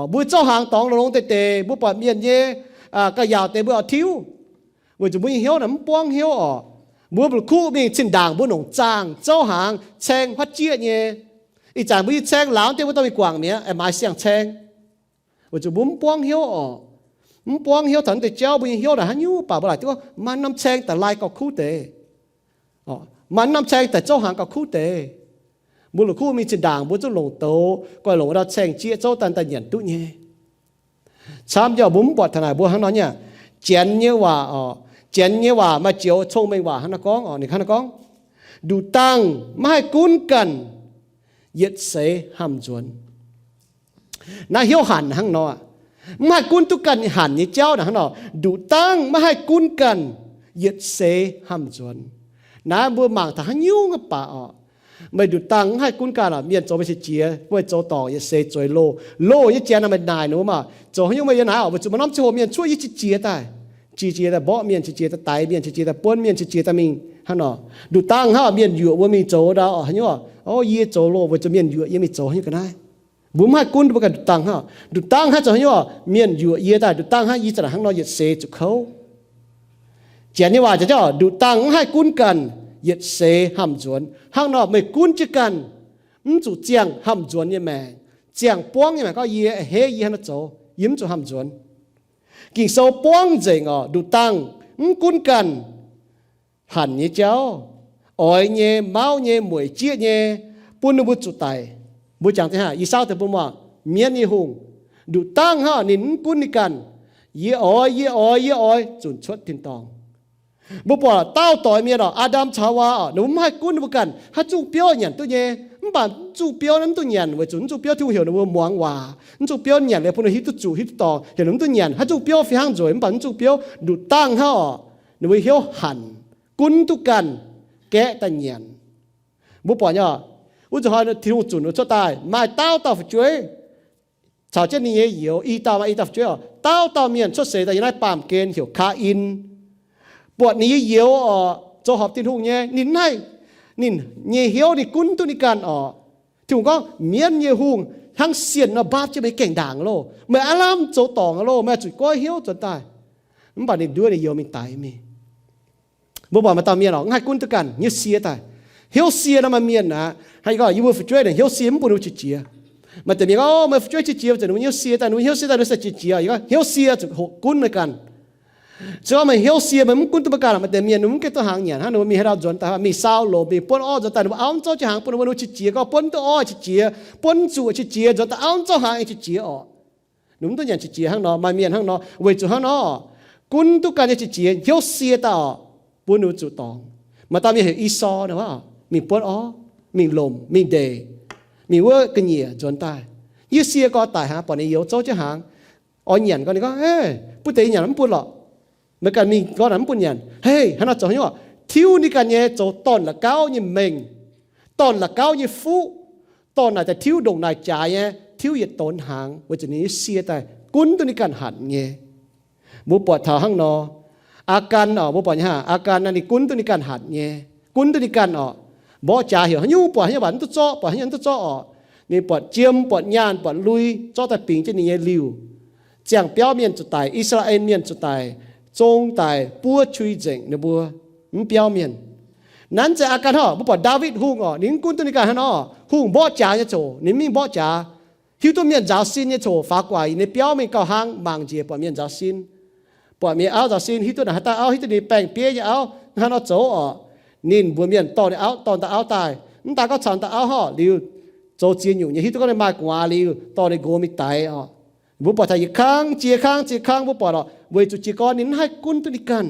Mbuo zouv hnaangx dorngx longx-longx deix deix mbuo buatc mienh nyei ga'yaauc deix mbuo oix tiuv. Weic zuqc mbuo nyei hnyouv naaic mv buangv hnyouv orqc. Mbuo mbu'kuqv mingh zinh ndaangc mbuo nongc zaangh zouv hnaangx caeng huotv jieqv nyei. Ih zanc mbuo nyei caeng laauh deix mbuo dorh mingh guangc mi'aqv, aengx maaiz siang-caeng. Weic zuqc mbuo mv buangv hnyouv orqc. Mv buangv hnyouv taux naaiv deix jauv, mbuo nyei hnyouv naaic haaix nyungc baac mbuo laaic duqv gorngv maaih norm caeng daaih lai gauh kuv deix. Maaih norm caeng daaih zouv hnaangx gauh kuv deix. Mbuo la'kuqv mingh zinh ndaangc mbuo zungv longc douz, goiv longc ndau caeng jieqv zouv daaih daaih nyanc duqv nyei. Camv nyei, mbuo mv buatc taux naaic mbuo hnangv nor nyei. Janx nyei waac orqc, Janx nyei waac maaih zioux cong-mengh waac hnangv naaiv gorngv orqc, ninh hnangv naaiv gorngv, nduqc dangh maiv haih gunv ganh, yietc seix hnamv nzuonx. Naaiv hnyouv hanc hnangv nor, mv haih gunv duqv ganh hanc nyei jauv naaic hnangv nor, nduqc dangh maiv haih gunv ganh, yietc seix hnamv nzuonx. Naaiv mbuo mangc taux haaix nyungc baac orqc, meih nduqc dangh mv haih gunv ganh orqc, mienh zoux meih qiex jiez, meih zoux dorngc yietc seix zueiz loh. Loh nyei janx naaic meih naaic ninh mbuo maah, zoux haaix nyungc meih yiem naaiv orqc, weic zuqc maaih norm ziangh hoc mienh cuotv yie qiex jiez daaih, qiex jiez daaih mborqv mienh, qiex jiez daaih daix mienh, qiex jiez daaih buonv mienh, qiex jiez daaih mingh hnangv nor. Nduqc dangh hnangv mienh yuoqc mbuo mingh zoux ndau orqc, haaix nyungc orqc, o, yie zoux loh weic zuqc mienh yuoqc yie mingh zoux haaix nyungc ga'naaiv. Mbuo mv haih gunv mbuo ganh nduqc dangh hnangv. Nduqc dangh hnangv zoux haaix nyungc orqc, mienh yuoqc yie daaih, nduqc dangh hnangv yie za'naaic hnangv nor yietc seix zuqc kouv. Janx nyei waac jaax jauv, nduqc dangh mv haih gunv ganh, yietc seix hnamv nzuonx. Hnangv nor meih gunv jienv ganh, mv zuqc ziangh hnamv nzuonx nyei maengc, ziangh buangv nyei maengc gorngv yie a'hneiv yie hnangv nor zoux, yie mv zuqc hnamv nzuonx. Ging-Sou buangv nzengc orqc, nduqc dangh mv gunv ganh hanc nyei jauv, oix nyei, mauv nyei, mueic jieqv nyei, bun ninh mbuo zuqc daic. Mbuo jangx deix hnangv Yisau deix mbuo muangx, mienv nyei hungh, nduqc dangh hnangv ninh mv gunv ninh ganh, yie oix, yie oix, yie oix, zunc cuotv tin-dorngh. Mbuo buatc daauh doix mienh orqc, Aa^ndam caux Haawaa orqc, ninh mbuo mv haih gunv ninh mbuo ganh, haaix zungh biouv nyanc duqv nyei. Mv baac mv zungh biouv naaiv mv duqv nyanc weic zuqc mv zungh biouv Tin-Hungh heuc ninh mbuo muangx waac, mv zungh biouv nyanc liuz bun ninh hiuv duqv zuqc hiuv duqv dorngc, heuc ninh mv duqv nyanc. Haaix zungh biouv fih hnangv nzueic, mv baac mv zungh biouv nduqc dangh hnangv orqc, ninh mbuo hnyouv hanc, gunv duqv ganh, gaeqv daaih nyanc. Mbuo buatc nyei, wuov zanc hnoi Tin-Hungh zunc ninh cuotv daaih maaih daauh dauh fu'jueiv caux jienv ninh nyei youz, i dauh maaih i dauh fu'jueiv oc. Daauh dauh mienh cuotv seix daaih yiem naaiv baamh gen heuc Kaa^in. Buatc ninh nyei youz oc, zoux horpc Tin-Hungh nyei, ninh mv haih, ninh nyei hnyouv ninh gunv duqv ninh ganh oc. Tin-Hungh gorngv, mienv nyei hungh hnangv sienh nor mbaapv jienv meih gaengh ndaangc loh. Meih aav lamh zoux dorngc loh, meih zuqc goiv hnyouv nzuonx daaih. Mv baac ninh nduov ninh youz mingh daix mingh. Mbuo buatc maaih dauh mienh oc, mv haih gunv duqv ganh, hnyouv sie daaih. Hnyouv sie nor maaih mienh aqv, hnangv yie gorngv yie mbuo fu'jueiv naaic hnyouv sie mv bun ninh mbuo qiex jiez. Maaih deix mienh gorngv, o, meih fu'jueiv qiex jiez, weic zuqc ninh mbuo hnyouv sie daaih, ninh mbuo hnyouv sie daaih, ninh se qiex jiez. Yie gorngv hnyouv sie zuqc hoqc gunv meih ganh. Se gorngv meih hnyouv sie, meih mv gunv duqv meih ganh, maaih deix mienh ninh mv gaengh duqv hnaangx nyanc hnangv, ninh mbuo mingh haaix ndau nzuonx daaih mingh saau loc, mingh buonv orv nzuonx daaih, ninh mbuo auv mv zouv jienv hnaangx bun ninh mbuo, ninh mbuo qiex jiez, gorngv buonv duqv orv qiex jiez, buonv zuqc qiex jiez, nzuonx daaih auv mv zouv hnaangx qiex jiez oc. Ninh mv duqv nyanc qiex jiez hnangv nor, maaih mienh hnangv nor, weic zuqc hnangv nor, gunv duqv ganh nyei qiex jiez, hnyouv sie daaih oc, bun ninh mbuo zuqc dorngc. Maaih dauh mienh heuc Esau nor, mingh buonv orv, mingh lomc, mingh ndeic, mingh wuov ga'nyiec nzuonx daaih. Yie sie gorx daic hnangv, buatc ninh youz zouv jienv hnaangx, oix nyanc gorngv, ninh gorngv, butv deix yie nyanc mv bun lorqc. Meih ganh mingh gorngv naaic mv bun nyanc. Hei, hnangv nor zoux haaix nyungc? Tiuv ninh ganh nyei zoux dorn-la'gauv nyei mengh, dorn-la'gauv nyei fuqv, dorn naaic daaih tiuv ndongc naaic jaaix nyei, tiuv yietc donx hnaangx, weic zuqc ninh nyei sie daaih gunv duqv ninh ganh hanc nyei. Mbuo buatc taux hnangv nor, Aakan oc, mbuo buatc nyei hnangv, Aakan naaiv ninh gunv duqv ninh ganh hanc nyei, gunv duqv ninh ganh oc, mborqv jaax heuc haaix nyungc buatc haaix nyungc mv baac mv duqv zorqv, buatc haaix nyungc mv duqv zorqv oc. Ninh buatc jiem, buatc nyaanh, buatc lui, zorqv daaih bingx jienv ninh nyei liuh. Ziangh biauv mienh zuqc daic, I^saa^laa^en mienh zuqc daic, zong daic buov qui nzengc ninh mbuo mv biauv mienh. Naaiv zeiz aqv ganh oc, mbuo buatc Ndaawitv Hungh oc, ninh mv gunv duqv ninh ganh hnangv nor, hungh mborqv jaax nyei ziouc ninh mingh mborqv jaax, hiuv duqv mienh nzaaux sin nyei ziouc faaux gu'nguaaic ninh biauv mingh gauh hnangv, mangc njiec buatc mienh nzaaux sin, buatc mienh auv nzaaux sin, hiuv duqv naaic haaix dauh auv, hiuv duqv ninh baengh-bieiv nyei auv hnangv nor zoux oc. Ninh mbuox mienh dorh ninh auv, dorh dauh auv daaih, mv daaih gorngv caux dauh auv horpc liuz zoux ziex nyungc nyei, hiuv duqv gorngv ninh maaih gu'nguaaz liuz dorh ninh nqox mingh daix oc. Mbuo buatc taux yietc kangv ziex kangv ziex kangv, mbuo buatc oc, weic zuqc jiez gorn ninh mv haih gunv duqv ninh ganh.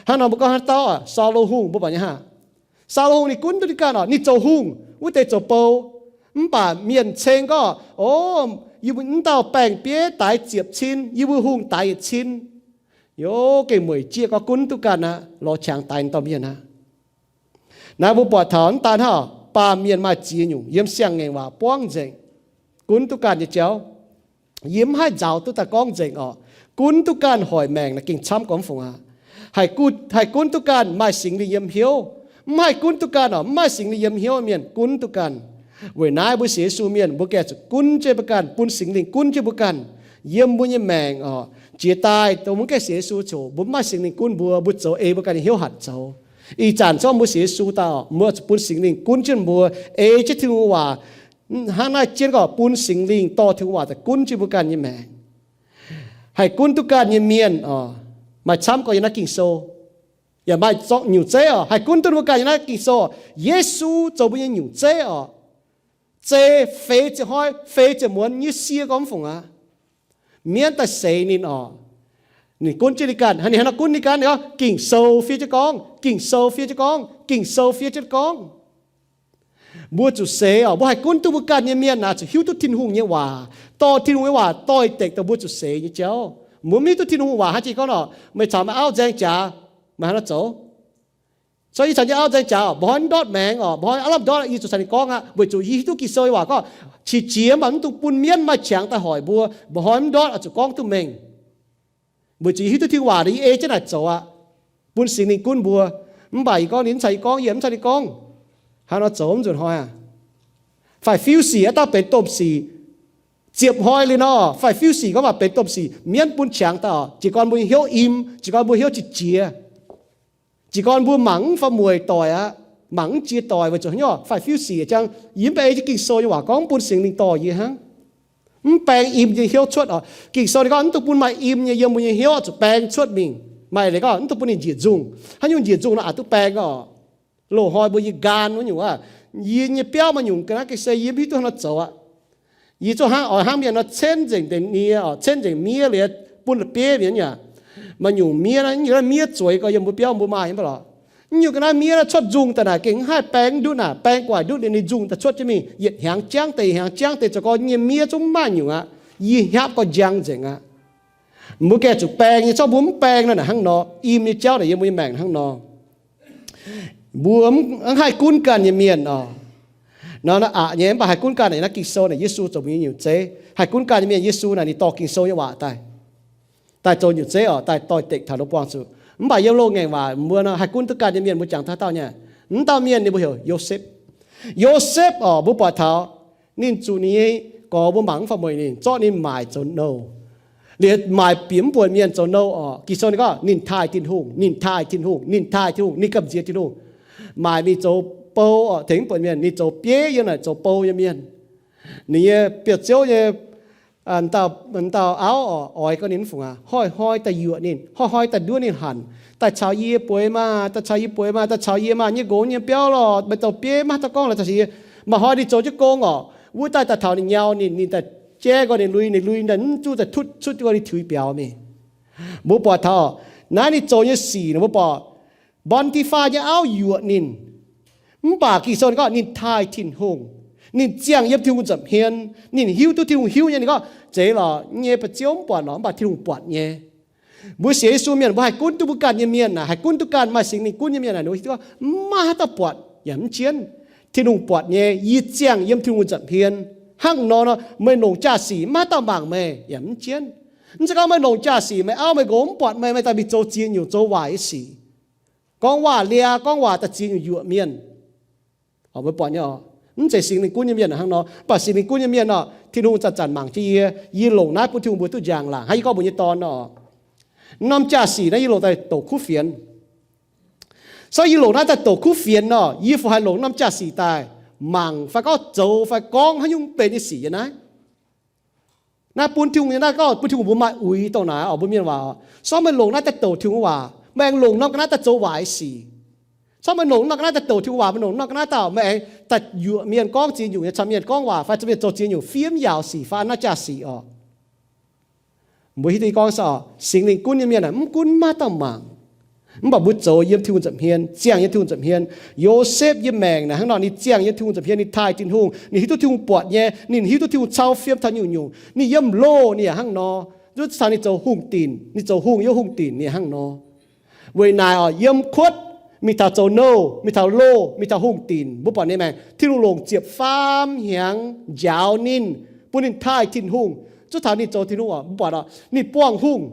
Hnangv nor mbuo gorngv haaix dauh, Saulo Hungh, mbuo buatc nyei hnangv. Saulo Hungh ninh gunv duqv ninh ganh oc, ninh zoux hungh, wuov deix zoux bou. Mv baac mienh ceng gorngv, o, yie mbuo mv dauh baengh-bieiv daix ziepc cin, yie mbuo hungh daix yietc cin. Yie gengh mueic jieqv gorngv gunv duqv ganh aqv, lorz qangx daix dauh mienh aqv. Naaiv mbuo buatc taux mv daan hnangv, baamh mienh maaih ziex nyungc yiem Siang-Ngaengc Waac buangv nzengc, gunv duqv ganh nyei jauv. Yie mv haih nzaaux duqv daaih gorngv nzengc oc. Gunv duqv ganh hoic maengc naaiv gengh camv gormx fungc aqv. Haih gunv, haih gunv duqv ganh maaih Singx Lingh yiem hnyouv. Mv haih gunv duqv ganh oc, mv maaih Singx Lingh yiem hnyouv mienh gunv duqv ganh. Weic naaiv mbuo sienx Yesu mienh mbuo gengh zuqc gunv jienv mbuo ganh, bun Singx Lingh gunv jienv mbuo ganh yiem mbuo nyei maengc oc. Jiex daaih dongh mbuo gaengh sienx Yesu ziouc mbuo mv maaih Singx Lingh gunv mbuo, mbuo zoux ei mbuo ganh nyei hnyouv hatc zoux. Ih zanc zorqv mbuo sienx Yesu daaih oc, mbuo zuqc bun Singx Lingh gunv jienv mbuo, ei jienv Tin-Hungh waac. Hnangv naaiv jienv gorngv bun Singx Lingh dorh Tin-Hungh waac daaih gunv jienv mbuo ganh nyei maengc. Haih gunv duqv ganh nyei mienh oc, maaih camv gorx yiem naaiv Ging-Sou. Yaac maaih zorqv nyungc zeiv oc, haih gunv duqv mbuo ganh yiem naaiv Ging-Sou. Yesu zoux mbuo nyei nyungc zeiv oc. Zei feix ziepc hnoi feix ziepc muonz nyei sie gormx fungc aqv. Mienv daaih seix ninh oc. Ninh gunv jienv ninh ganh, ninh hnangv nor gunv ninh ganh, ninh gorngv Ging-Sou fiev jienv gorngv, Ging-Sou fiev jienv gorngv, Ging-Sou fiev jienv gorngv. Mbuo zuqc seix oc. Mbuo haih gunv duqv mbuo ganh nyei mienh naaic zuqc hiuv duqv Tin-Hungh nyei waac, dorh Tin-Hungh nyei waac doix-dekc dongh mbuo zuqc seix nyei jauv. Mbuo mv hiuv duqv Tin-Hungh waac hnangv jiex gorngv oc, meih caux meih auv nzaeng jaax, meih hnangv nor zoux. So yie caux yie auv nzaeng jaax oc, mba'hnoi mv ndortv maengx oc, mba'hnoi aav lamh ndortv yie zuqc caux ninh gorngv aqv, weic zuqc yie hiuv duqv Ging-Sou nyei waac gorngv, qiex jiez mv baac mv dungx bun mienv maaih qangx daaih hoic mbuo, mba'hnoi mv ndortv oix zuqc gorngv duqv mengh. Weic zuqc yie hiuv duqv Tin-Hungh waac, yie ei jienv naaic zoux aqv, bun Singx Lingh gunv mbuo. Mv baac yie gorngv ninh mv caux yie gorngv, yie mv caux ninh gorngv. Hnangv nor zoux mv nzunc hnoi aqv. Faix-fiuv sic aav dangh benx domh sic. Ziepc hnoi liuz nor, faix-fiuv sic gorngv maaih benx domh sic, mienv bun qangx daaih oc, jiez gorn mbuo nyei hnyouv im, jiez gorn mbuo hnyouv qiex jiez. Jiez gorn mbuo mangc mv faaux mueic doic aqv, mangc mv jiex doic weic zuqc haaix nyungc, faix-fiuv sic jang, yie mv baac ei jienv Ging-Sou nyei waac gorngv bun Singx Lingh dorh yie hnangv. Mv baeng im nyei hnyouv cuotv oc. Ging-Sou ninh gorngv mv dungx bun maaih im nyei yiem mbuo nyei hnyouv oix zuqc baeng cuotv mingh. Maaih leiz gorngv mv dungx bun ninh njiec nzungh. Haaix nyungc njiec nzungh nor aqc duqv baeng oc. Loz-hnoi mbuo yie nqaan wuov nyungc aqv. Yie nyei biauv maaih nyungc ga'naaiv ga'sie yie mv hiuv duqv haaix nor zoux aqv. Yie zuqc hnangv oix hnangv mienh nor cenv nzengc deix nie oc, cenv nzengc miev liuz bun la'bieiv mi'aqv. Maaih nyungc miev naaiv, miev zueiz gorx yiem mbuo biauv mbuo maaih nyei mv baac lorqc. Nyungc ga'naaiv miev naaiv cuotv nzungh daaih naaic gengh mv haih baeng ndutv naaic, baeng gu'nguaaic ndutv liuz ninh nzungh daaih cuotv jienv mingh yietc hnyangx jangv deix, hnyangx jangv deix zoux gorx nyei miev zungv mv maaih nyungc aqv. Yie hnyapv gorx njang nzengc aqv. Mbuo gengh zuqc baeng nyei, zorqv mbuo mv baeng nor naaic hnangv nor, im nyei jauv naaic yiem mbuo nyei maengc hnangv nor. Mbuo mv haih gunv ganh nyei mienh oc. Nor naaiv aqc nyei mv baac haih gunv ganh naaic naaiv Ging-Sou naaic Yesu zoux mbuo nyei nyungc zeiv. Haih gunv ganh nyei mienh Yesu naaic ninh dorh Ging-Sou nyei waac daaih, daaih zoux nyungc zeiv oc, daaih doix-dekc taux ninh buangh zuqc. Mv baac yiem loz-ngaengc waac mbuo nor haih gunv duqv ganh nyei mienh mbuo jangx taux haaix dauh nyei? Mv dauh mienh ninh mbuo heuc Yosepv. Yosepv oc, mbuo buatc taux ninh zuqc ninh nyei gorx mbuo mangc mv faaux mueic ninh, zorqv ninh maaic zoux nouh. Liuz maaic bieqc mv buonc mienh zoux nouh oc. Ging-Sou ninh gorngv ninh taaih Tin-Hungh, ninh taaih Tin-Hungh, ninh taaih Tin-Hungh, ninh gamh nziex Tin-Hungh. Maaic mingh zoux bou oc, tengx mv buonc mienh, ninh zoux bieiv yiem naaic zoux bou nyei mienh. Ninh nyei biauv-ziouv nyei dauh, dauh auv oc, oix gorngv ninh mv fungc aqv, hnoi-hnoi daaih yuoqc ninh, hnoi-hnoi daaih nduov ninh hanc, daaih caux yie bueix maah, daaih caux yie bueix maah, daaih caux yie maah, nyei nqox nyei biauv lorh, meih zoux bieiv maiv haih daaih gorngv lorh, caux yie. Maaih hnoi ninh zoux jienv gong oc, wuov daaih daaih taux ninh nyau ninh, ninh daaih jaiv nqoi ninh lui, ninh lui daaih mv zuqc daaih tutv cuotv jienv nqoi ninh tiux biaux mingh. Mbuo buatc taux naaiv ninh zoux nyei sic nor, mbuo buatc Mbon-Ti^faa nyei auv yuoqc ninh. Mv baac Ging-Sou ninh gorngv ninh taaih Tin-Hungh. Ninh ziangh yiem Tin-Hungh nza'hmien. Ninh hiuv duqv Tin-Hungh hiuv nyei. Ninh gorngv, zeiz lorqc, yie nyei biauv-ziouv mv buatc lorqc, mv baac Tin-Hungh buatc nyei. Mbuo sienx Yesu mienh, mbuo haih gunv duqv mbuo ganh nyei mienh naaic, haih gunv duqv ganh maaih Singx Lingh gunv nyei mienh naaic, ninh gorngv, maiv haaix dauh buatc yaac mv jienv. Tin-Hungh buatc nyei. Yie ziangh yiem Tin-Hungh nza'hmien. Hnangv nor nor, meih longc jaa-sic maiv haaix dauh mangc meih yaac mv jienv. Mv zeiz gorngv meih longc jaa-sic, meih auv meih nqox mv buatc meih, meih daaih mingh zoux ziex nyungc, zoux waaic nyei sic, gorngv waac-liaa, gorngv waac daaih ziex nyungc yuoqc mienh. Oc, mbuo buatc nyei oc. Mv zeiz Singx Lingh gunv nyei mienh hnangv nor. Mv baac Singx Lingh gunv nyei mienh oc, Tin-Hungh zanc-zanc mangc jienv yie, yie longc naaiv bun Tin-Hungh mbuox duqv njang-laangc hnangv yie gorngv mbuox nyei dorn nor. Norm jaa-sic naaiv yie longc daaih douc kuv fienx. So yie longc naaiv daaih douc kuv fienx nor, yie fungc haih longc norm jaa-sic daaih mangc fai gorngv zoux fai gorngv haaix nyungc benx nyei sic yiem naaiv. Naaiv bun Tin-Hungh nyei, naaiv gorngv bun Tin-Hungh mbuo maaih uix dongh naaic oc, mbuo mienh waac oc. So meih longc naaiv daaih douc Tin-Hungh waac, meih aengx longc norm ga'naaiv daaih zoux waaic sic. So meih longc norm ga'naaiv daaih douc Tin-Hungh waac, meih longc norm ga'naaiv daaih, meih aengx daaih yuoqc mienh gorngv ziex nyungc nyei, caux mienh gorngv waac fai caux mienh zoux ziex nyungc fiev mv yaauc sic fai naaiv jaa-sic oc. Mbuo hiuv duqv gorngv se oc, Singx Lingh gunv nyei mienh aah, mv gunv maiv dauh mangc. Mv baac mbuo zoux yiem Tin-Hungh nza'hmien, ziangh yiem Tin-Hungh nza'hmien. Yosepv yiem maengc naaic hnangv nor, ninh ziangh yiem Tin-Hungh nza'hmien, ninh taaih Tin-Hungh, ninh hiuv duqv Tin-Hungh buatc nyei, ninh hiuv duqv Tin-Hungh cau fiem taux nyungc-nyungc. Ninh yiem loh ninh yaac hnangv nor. Zuqc taux ninh zoux hungh dinc, ninh zoux hungh yiem hungh dinc ninh yaac hnangv nor. Weic naaic oc, yiem kuotv mingh taux zoux nouh, mingh taux loh, mingh taux hungh dinc, mbuo buatc ninh maengc Tin-Hungh longc ziepc faam hnyangx njaaux ninh, bun ninh taaih Tin-Hungh. Zuqc taux ninh zoux Tin-Hungh oc, mbuo buatc oc, ninh buangh hungh.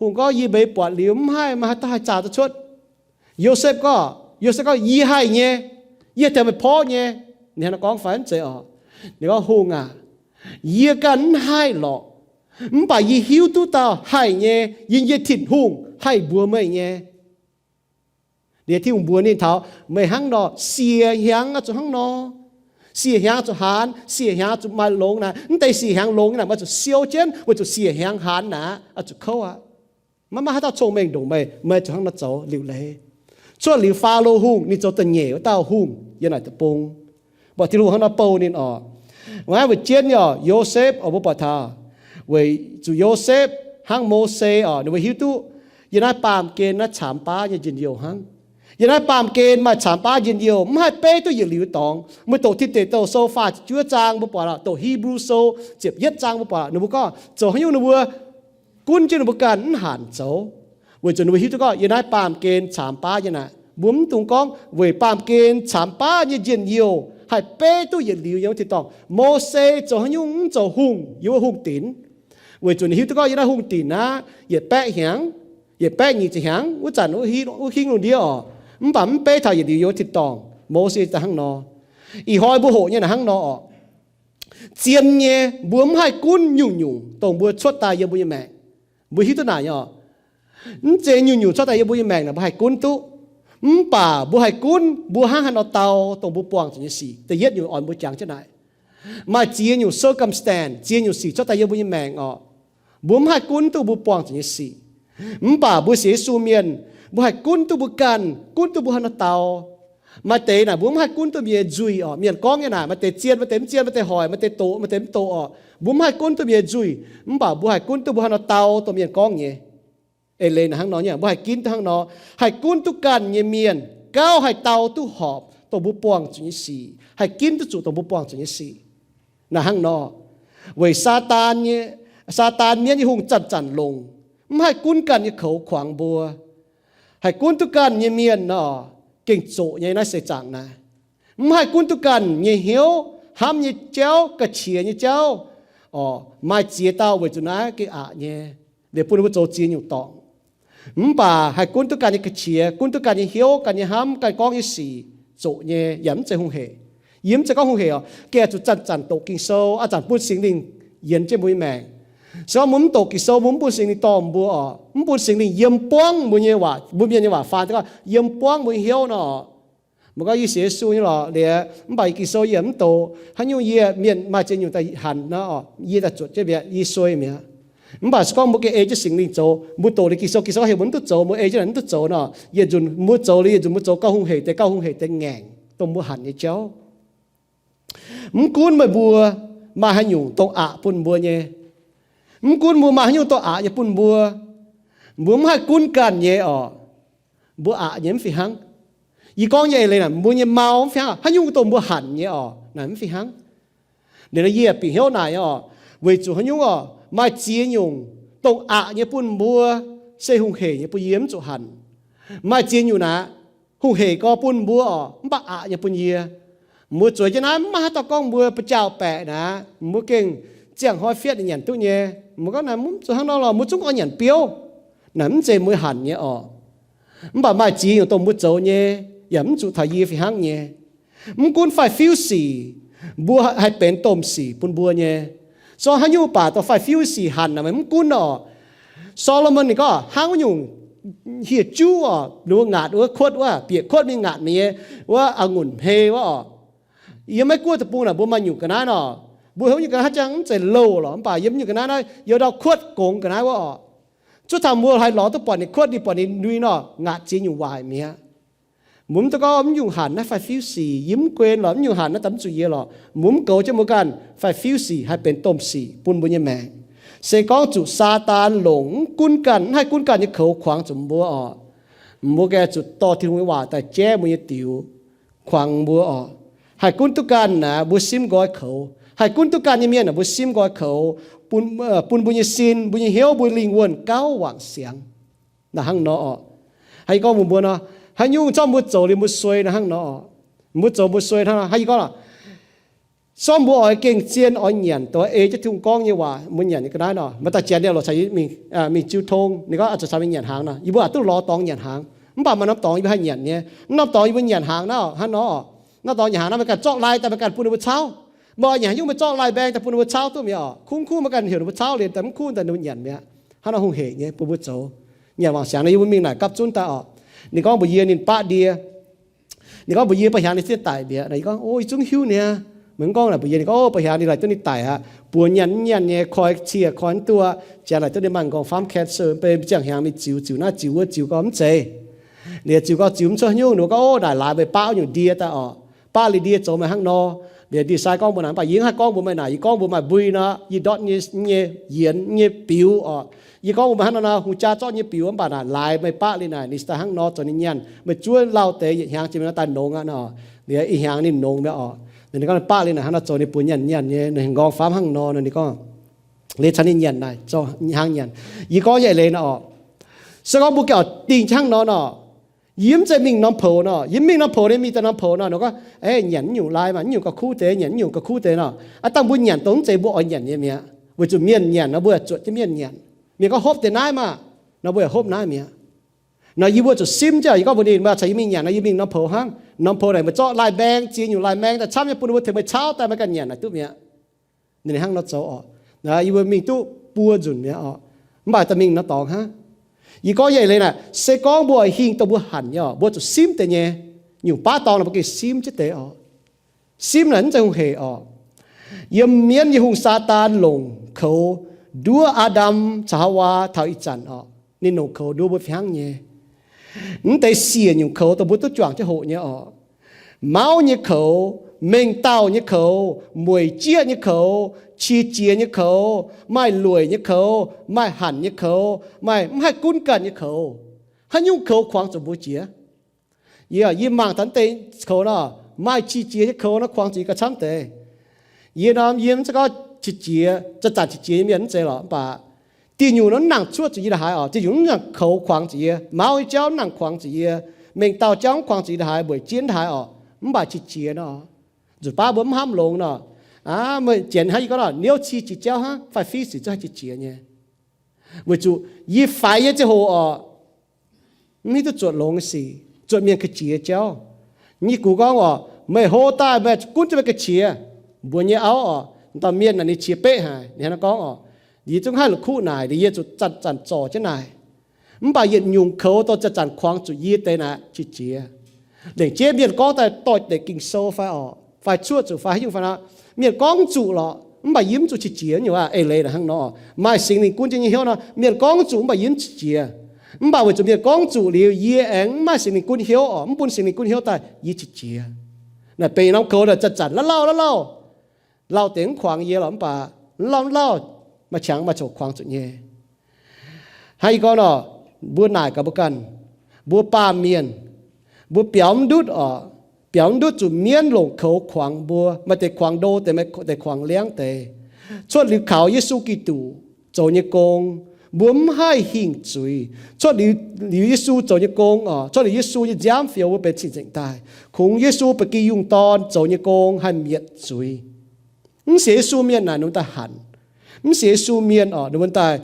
Hungh gorngv, yie mbeix buatc liuz mv haih, maiv haih dauh haih zaah duqv cuotv. Yosepv gorngv, Yosepv gorngv, yie haih nyei, yie haih tengx meih porv nyei. Ninh hnangv nor gorngv fai mv zeiz oc? Ninh gorngv, hungh aac, yie ganh mv haih lorqc, mv baac yie hiuv duqv dauh haih nyei, yie nyei Tin-Hungh haih mbuox meih nyei. Liuz Tin-Hungh mbuox ninh taux, meih hnangv nor, siec hnyangx oix zuqc hnangv nor. Siec hnyangx oix zuqc haanz, siec hnyangx oix zuqc maaih longx naaic. Mv deix siec hnyangx longx naaic, meih zuqc siou jienv weic zuqc siec hnyangx haanz naaic, oix zuqc kouv aqv. Maiv maaih haaix dauh cong-mengh ndongc meih, meih zuqc hnangv nor zoux liuc leiz. Cuotv liuz Faalo Hungh, ninh zoux da'nyeic wuov dauh hungh yiem naaic deic-bung. Mv baac Tin-Hungh hnangv nor bouh ninh oc. Naaiv weic jienv nyei oc, Yosepv oc, mbuo buatc taux weic zuqc Yosepv hnangv Mose oc, ninh mbuo hiuv duqv yiem naaiv baamh gen naaiv caamx baav nyei njien-youh hnangv. Yiem naaiv baamh gen maaih caamx baav njien-youh, mv haih beiv duqv yietc liuz dorngx. Meih doqc Tin Deic Douh Sou faah ziepc juov zaang mbuo buatc, doqc Hipv^lu Sou ziepc yietv zaang mbuo buatc, ninh mbuo gorngv zoux haaix nyungc ninh mbuo gunv jienv ninh mbuo ganh mv hanc zoux, weic zuqc ninh mbuo hiuv duqv gorngv yiem naaiv baamh gen caamx baav nyei naaic. Mbuo mv dungx gorngv weic baamh gen caamx baav nyei njien-youh haih beiv duqv yietc liuz yiem wuov tin-dorngh. Mose zoux haaix nyungc mv zoux hungh yiem wuov hungh dinc, weic zuqc ninh hiuv duqv gorngv yiem naaiv hungh dinc aqv, yietc baeqv hnyangx, yietc baeqv nyic ziepc hnyangx, wuov zanc wuov hingv lungh ndiev oc, mv baac mv beiv taux yietc liuz yiem wuov tin-dorngh. Mose daaih hnangv nor. Ih hnoi mbuo hoqc nyei naaic hnangv nor oc. Zien nyei, mbuo mv haih gunv nyungc-nyungc dongh mbuo cuotv daaih yiem mbuo nyei maengc. Mbuo hiuv duqv naaic nyei oc. Mv zeiz nyungc-nyungc cuotv daaih yiem mbuo nyei maengc naaic mbuo haih gunv duqv. Mv baac mbuo haih gunv mbuo hnangv haaix nor dau dongh mbuo buangh zuqc nyei sic. Da'yietv nyungc oix mbuo jangx jienv naaic, maaih ziex nyungc circumstance, ziex nyungc sic cuotv daaih yiem mbuo nyei maengc oc, mbuo mv haih gunv duqv mbuo buangh zuqc nyei sic. Mv baac mbuo sienx Yesu mienh, mbuo haih gunv duqv mbuo ganh, gunv duqv mbuo haaix nor dau. Maaih deix naaic mbuo mv haih gunv duqv mienh nyei nzuih oc. Mienh gorngv nyei naaic, maaih deix zien, maaih deix mv zien, maaih deix hoic, maaih deix doqc, maaih deix mv doqc oc. Mbuo mv haih gunv duqv mienh nyei nzuih, mv baac mbuo haih gunv duqv mbuo haaix nor dau dongh mienh gorngv nyei. Eix leiz naaic hnangv nor nyei, mbuo haih ginv duqv hnangv nor, haih gunv duqv ganh nyei mienh, gauh haih dau duqv horpc dongh mbuo buangh zuqc nyei sic, haih ginv duqv zuqc dongh mbuo buangh zuqc nyei sic. Naaic hnangv nor, weic Saadaan nyei, Saadaan mienv nyei hungh zanc-zanc longc, mv haih gunv ganh nyei koux kuangx mbuo. Haih gunv duqv ganh nyei mienh nor, gengh zoqc nyei naaiv seix zaangc naaiv. Mv haih gunv duqv ganh nyei hnyouv, hnamv nyei jauv, ga'qiex nyei jauv. Oc, maaih ziex dauh weic zuqc naaiv gengh aqc nyei, liuz bun ninh mbuo zoux ziex nyungc dorngc. Mv baac haih gunv duqv ganh nyei ga'qiex, gunv duqv ganh nyei hnyouv, ganh nyei hnamv, ganh gorngv nyei sic, zoqc nyei yaac mv zeiz hungh hec. Yie mv zeiz gorngv hungh hec oc. Gengh zuqc zanc-zanc doqc Ging-Sou, a'zanc bun Singx Lingh yienx jienv mbuo nyei maengc. Se gorngv mbuo mv doqc Ging-Sou, mbuo mv bun Singx Lingh dorh mbuo oc, mv bun Singx Lingh yiem buangv mbuo nyei waac, mbuo mienh nyei waac faan, gorngv yiem buangv mbuo nyei hnyouv nor oc. Mbuo gorngv yie sienx Yesu nyei lorqc, liuz mv baac yie Ging-Sou yie mv doqc, haaix nyungc yie mienh maaih ziex nyungc daaih hanc nor oc, yie daaih zuotc jienv mi'aqv, yie suei mi'aqv. Mv baac se gorngv mbuo gengh ei jienv Singx Lingh zoux, mbuo doqc liuz Ging-Sou, Ging-Sou heuc mbuo mv duqv zoux, mbuo ei jienv naaic mv duqv zoux nor, yietc nzunc mbuo zoux liuz yietc nzunc mbuo zoux gauh hungh hec deix, gauh hungh hec deix ngaengc dongh mbuo hanc nyei jauv. Mv gunv meih mbuo maaih haaix nyungc dongh aqc bun mbuo nyei, mv gunv mbuo maaih haaix nyungc dongh aqc nyei bun mbuo, mbuo mv haih gunv ganh nyei oc. Mbuo aqc nyei mv fih hnangv. Yie gorngv nyei eix leiz naaic, mbuo nyei mau mv fih hnangv, haaix nyungc dongh mbuo hanc nyei oc, naaic mv fih hnangv. Liuz nor yie bieqc hnyouv naaic nyei oc, weic zuqc haaix nyungc oc, maaih ziex nyungc dongh aqc nyei bun mbuo, se hungh hec nyei bun yie mv zuqc hanc. Maaih ziex nyungc naaic, hungh hec gorx bun mbuo oc, mv baac aqc nyei bun yie. Mbuo zueiz jienv naaiv mv maaih haaix dauh gorngv mbuo ba'jaauh baeqc naaic, mbuo gengh ziangh hnoi fietv nyanc duqv nyei. Mbuo gorngv naaic mv zuqc hnangv nor lorqc, mbuo zungv oix nyanc biouv. Naaic mv zeiz mbuo hanc nyei oc. Mv baac maaih ziex nyungc dongh mbuo zoux nyei, yaac mv zuqc taux yie fih hnangv nyei. Mv gunv faix-fiuv sic, mbuo haih benx domh sic bun mbuo nyei. So haaix nyungc baac dongh faix-fiuv sic hanc naaic meih mv gunv oc. Saa^lo^morn ninh gorngv hnangv wuov nyungc hieh juv oc, ninh mbuo ngaatc wuov kuotv wuov, bieqc kuotv mingh ngaatc ninh nyei wuov a'ngunc hmei wuov oc. Yiem Meiv Guoqv deic-bung naaic mbuo maaih nyungc ga'naaiv nor, mbuo heuc nyungc ga'naaiv haaix jangx mv zeiz louh lorqc, mv baac yiem nyungc ga'naaiv naaiv youz ndau kuotv gongx ga'naaiv wuov oc. Zuov taux mbuo haih lorz duqv buatc ninh kuotv, ninh buatc ninh lui nor, ngaatc ziex nyungc waaic mi'aqv. Mbuo mv duqv gorngv mv nyungc hanc naaiv fai fiuv sic, yie mv guen lorqc, mv nyungc hanc naaiv daaih mv zuqc yie lorqc. Mbuo mv goux jienv mbuo ganh fai fiuv sic haih benx domh sic bun mbuo nyei maengc. Se gorngv zuqc Saadaan longc mv gunv ganh, mv haih gunv ganh nyei koux kuangx zuqc mbuo oc, mbuo gengh zuqc dorh Tin-Hungh nyei waac daaih jaiv mbuo nyei diux, kuangx mbuo oc. Haih gunv duqv ganh naaic mbuo simv nqoi koux. Haih gunv duqv ganh nyei mienh naaic mbuo simv nqoi koux, bun, bun mbuo nyei sin, mbuo nyei hnyouv, mbuo lingh wuonh gauh wangc siangx. Naaic hnangv nor oc. Haih gorngv mbuox mbuo nor, haaix nyungc zorqv mbuo zoux liuz mbuo suei naaic hnangv nor oc. Mbuo zoux mbuo suei hnangv nor. Haih gorngv, zorqv mbuo oix gengh zien oix nyanc dongh ei jienv Tin-Hungh gorngv nyei waac, mbuo nyanc nyei ga'naaiv nor, maaih daaih janx liuz lorqc caux yie mingh, mingh jiu tong. Ninh gorngv, Aa, zuqc caux mingh nyanc hnaangx nor. Yie mbuo aac duqv lorz dorngx nyanc hnaangx. Mv baac maaih norm dorngx yie mbuo haih nyanc nyei. Mv norm dorngx yie mbuo nyanc hnaangx nor, hnangv nor oc. Norm dorngx nyanc hnaangx nor, meih ganh zorqv lai daaih, meih ganh bun ninh mbuo cauv. Meih oix nyanc haaix nyungc meih zorqv lai mbaeng daaih bun ninh mbuo cauv duqv mi'aqv oc. Kuv kuv meih ganh heuc ninh mbuo cauv liuz daaih mv kuv daaih ninh mbuo nyanc mi'aqv. Hnangv nor hungh heic nyei bun mbuo zoux. Nyanc wangc siangx nor yie mbuo mingh naaic gapv zunv daaih oc. Ninh gorngv mbuox yie ninh baqv ndie. Ninh gorngv mbuox yie ba'hnyangx ninh zieqv daic mi'aqv. Yie gorngv, O, yie zungv hiuv niaa. Meih mv gorngv naaic mbuox yie. Ninh gorngv, O, ba'hnyangx ninh laaic duqv ninh daic aqv. Buoz nyanc mv nyanc nyei, koi cie koi mv duqv, janx laaic duqv ninh maaih m'nqorngv famv cancer, mv bei ziangh hnyangx mingh ziux, ziux naaiv ziux wuov, ziux gorngv mv zeiz. Liuz ziux gorngv ziux mv cuotv haaix nyungc. Ninh gorngv, O, naaic laaix meih baqv wuov nyungc ndie daaih oc. Baqv liuz ndie zoux meih hnangv nor. Liuz ndie-sai gorngv mbuox naaic, mv baac yie mv haih gorngv mbuox meih naaic, yie gorngv mbuox meih mbuo nor, yie ndortv nyei, nyei yienx nyei biux oc. Yie gorngv mbuox meih hnangv nor nor, hungh jaa zorqv nyei biux, mv baac naaic laaix meih baqv liuz naaic, ninh daaih hnangv nor zoux ninh nyanc, meih zuov lauh deix yietc hnyangx jiex mingh nor daaih nongx aqv nor. Liuz ih hnyangx ninh nongx mi'aqv oc. Ninh gorngv baqv liuz naaic hnangv nor zoux ninh buoz nyanc nyanc nyei, ninh m'nqorngv famv hnangv nor nor, ninh gorngv liuz caux ninh nyanc naaic, zoux hnangv nyanc. Yie gorngv nyei leiz nor oc. Se gorngv mbuo gengh oix dingh jienv hnangv nor nor, yie mv zeiz mingh norm poux nor, yie mv mingh norm poux, ninh mingh daaih norm poux nor, ninh gorngv, Eix, nyanc naaiv nyungc lai maah, naaiv nyungc gauh kuv deix, nyanc naaiv nyungc gauh kuv deix nor. Aav dangh mbuo nyanc dongh mv zeiz mbuo oix nyanc nyei mi'aqv. Weic zuqc mienh nyanc nor mbuo yaac zuotc jienv mienh nyanc. Mienh gorngv hopv deix naaiv maah, nor mbuo yaac hopv naaiv mi'aqv. Nor yie mbuo zuqc simv jienv, yie gorngv mbuox ninh, Meih caux yie mingh nyanc nor, yie mingh norm poux hnangv. Norm poux naaic meih zorqv lai mbaeng, ziex nyungc lai mbaeng daaih camv nyei bun ninh mbuo tengx meih cauv daaih, meih ganh nyanc naaic duqv mi'aqv. Ninh hnangv nor zoux oc. Yie mbuo mingh duqv buo nzunc mi'aqv oc. Mv baac daaih mingh norm dorngx hnangv. Yie gorngv nyei leiz naaic, se gorngv mbuo oix hingh dongh mbuo hanc nyei oc, mbuo zuqc simv deix nyei. Nyungc baav dorngx naaic mbuo gengh simv jienv deix oc. Simv naaic mv zeiz hungh heic oc. Yiem mienv nyei hungh Saadaan longc koux nduov Aa^ndam caux Haawaa taux ih zanc oc. Ninh longc koux nduov mbuo fih hnangv nyei. Mv deix siec nyungc koux dongh mbuo duqv juangc jienv hoqc nyei oc. Mauv nyei koux, mengh dauh nyei koux, mueic jieqv nyei koux, qiex jiez nyei koux, maaih lueic nyei koux, maaih hanc nyei koux, maaih mv haih gunv ganh nyei koux. Haaix nyungc koux kuangx zuqc mbuo jiex? Yie, yie mangc taux deix koux nor, maaih qiex jiez nyei koux nor kuangx zuqc yie gauh camv deix. Yie nor, yie mv zeiz gorngv qiex jiez, zanc-zanc qiex jiez nyei mienh mv zeiz lorqc, mv baac diuh nyungc nor mv nangc cuotv zuqc yie ndongc haaix oc. Diuh nyungc mv nangc koux kuangx zuqc yie. Mauv nyei jauv mv nangc kuangx zuqc yie. Mengh dauh jauv mv kuangx zuqc yie ndongc haaix, mueic jieqv ndongc haaix oc. Mv baac qiex jiez nor, nzunc baav mbuo mv hnamv longx nor, aa, mueic jiex hnangv yie gorngv nor, niouv qiex jiez jauv hnangv fai fiv sic jauv haih qiex jiez nyei. Weic zuqc yie faix nyei ziangh hoc oc, mv hiuv duqv zuotc longx nyei sic, zuotc mienh ga'qiex jauv. Yie gux gorngv oc, meih hlo daaih meih gunv jienv meih ga'qiex, mbuox nyei auv oc, dauh mienh naaic ninh qiex beqv haic, ninh hnangv naaiv gorngv oc, yie zungv haih la'kuqv naaic, liuz yie zuqc zanc-zanc zorc jienv naaic. Mv baac yietc nyungc koux dongh zanc-zanc kuangx zuqc yie deix naaic qiex jiez. Lengc jeiv mienh gorngv daaih doix deix Ging-Sou fai oc, fai cuotv zuqc fai haaix nyungc fai nor, mienh gorngv zuqc lorqc, mv baac yie mv zuqc qiex jiez nyungc aqv. Eix leiz naaic hnangv nor, maaih Singx Lingh gunv jienv nyei hnyouv nor, mienh gorngv zuqc mv baac yie mv qiex jiez. Mv baac weic zuqc mienh gorngv zuqc liuz, yie aengx mv maaih Singx Lingh gunv hnyouv oc, mv bun Singx Lingh gunv hnyouv daaih yie qiex jiez. Naaic benx norm koux naaic zanc-zanc lauh lauh, lauh lauh, lauh deix mv kuangx yie lorqc, mv baac lauh lauh, maaih qangx maaih coc kuangx zuqc nyei. Hnangv yie gorngv nor, mbuo naaic gaax mbuo ganh, mbuo baamh mienh, mbuo biaux mv ndutv oc, biaux mv ndutv zuqc mienv longc koux kuangx mbuo, maaih deix kuangx ndo deix, maaih deix kuangx liangv deix. Cuotv liuz kaux Yesu Giduc zoux nyei gong, mbuo mv haih hingh zuiz. Cuotv liuz, liuz Yesu zoux nyei gong oc, cuotv liuz Yesu nyei nziaamv fioux mbuo benx cing-nzengc daaih. Kungx Yesu ba'gi yungh dorn zoux nyei gong haih mietc zuiz. Mv sienx Yesu mienh naaic ninh mbuo daaih hanc. Mv sienx Yesu mienh oc, ninh mbuo daaih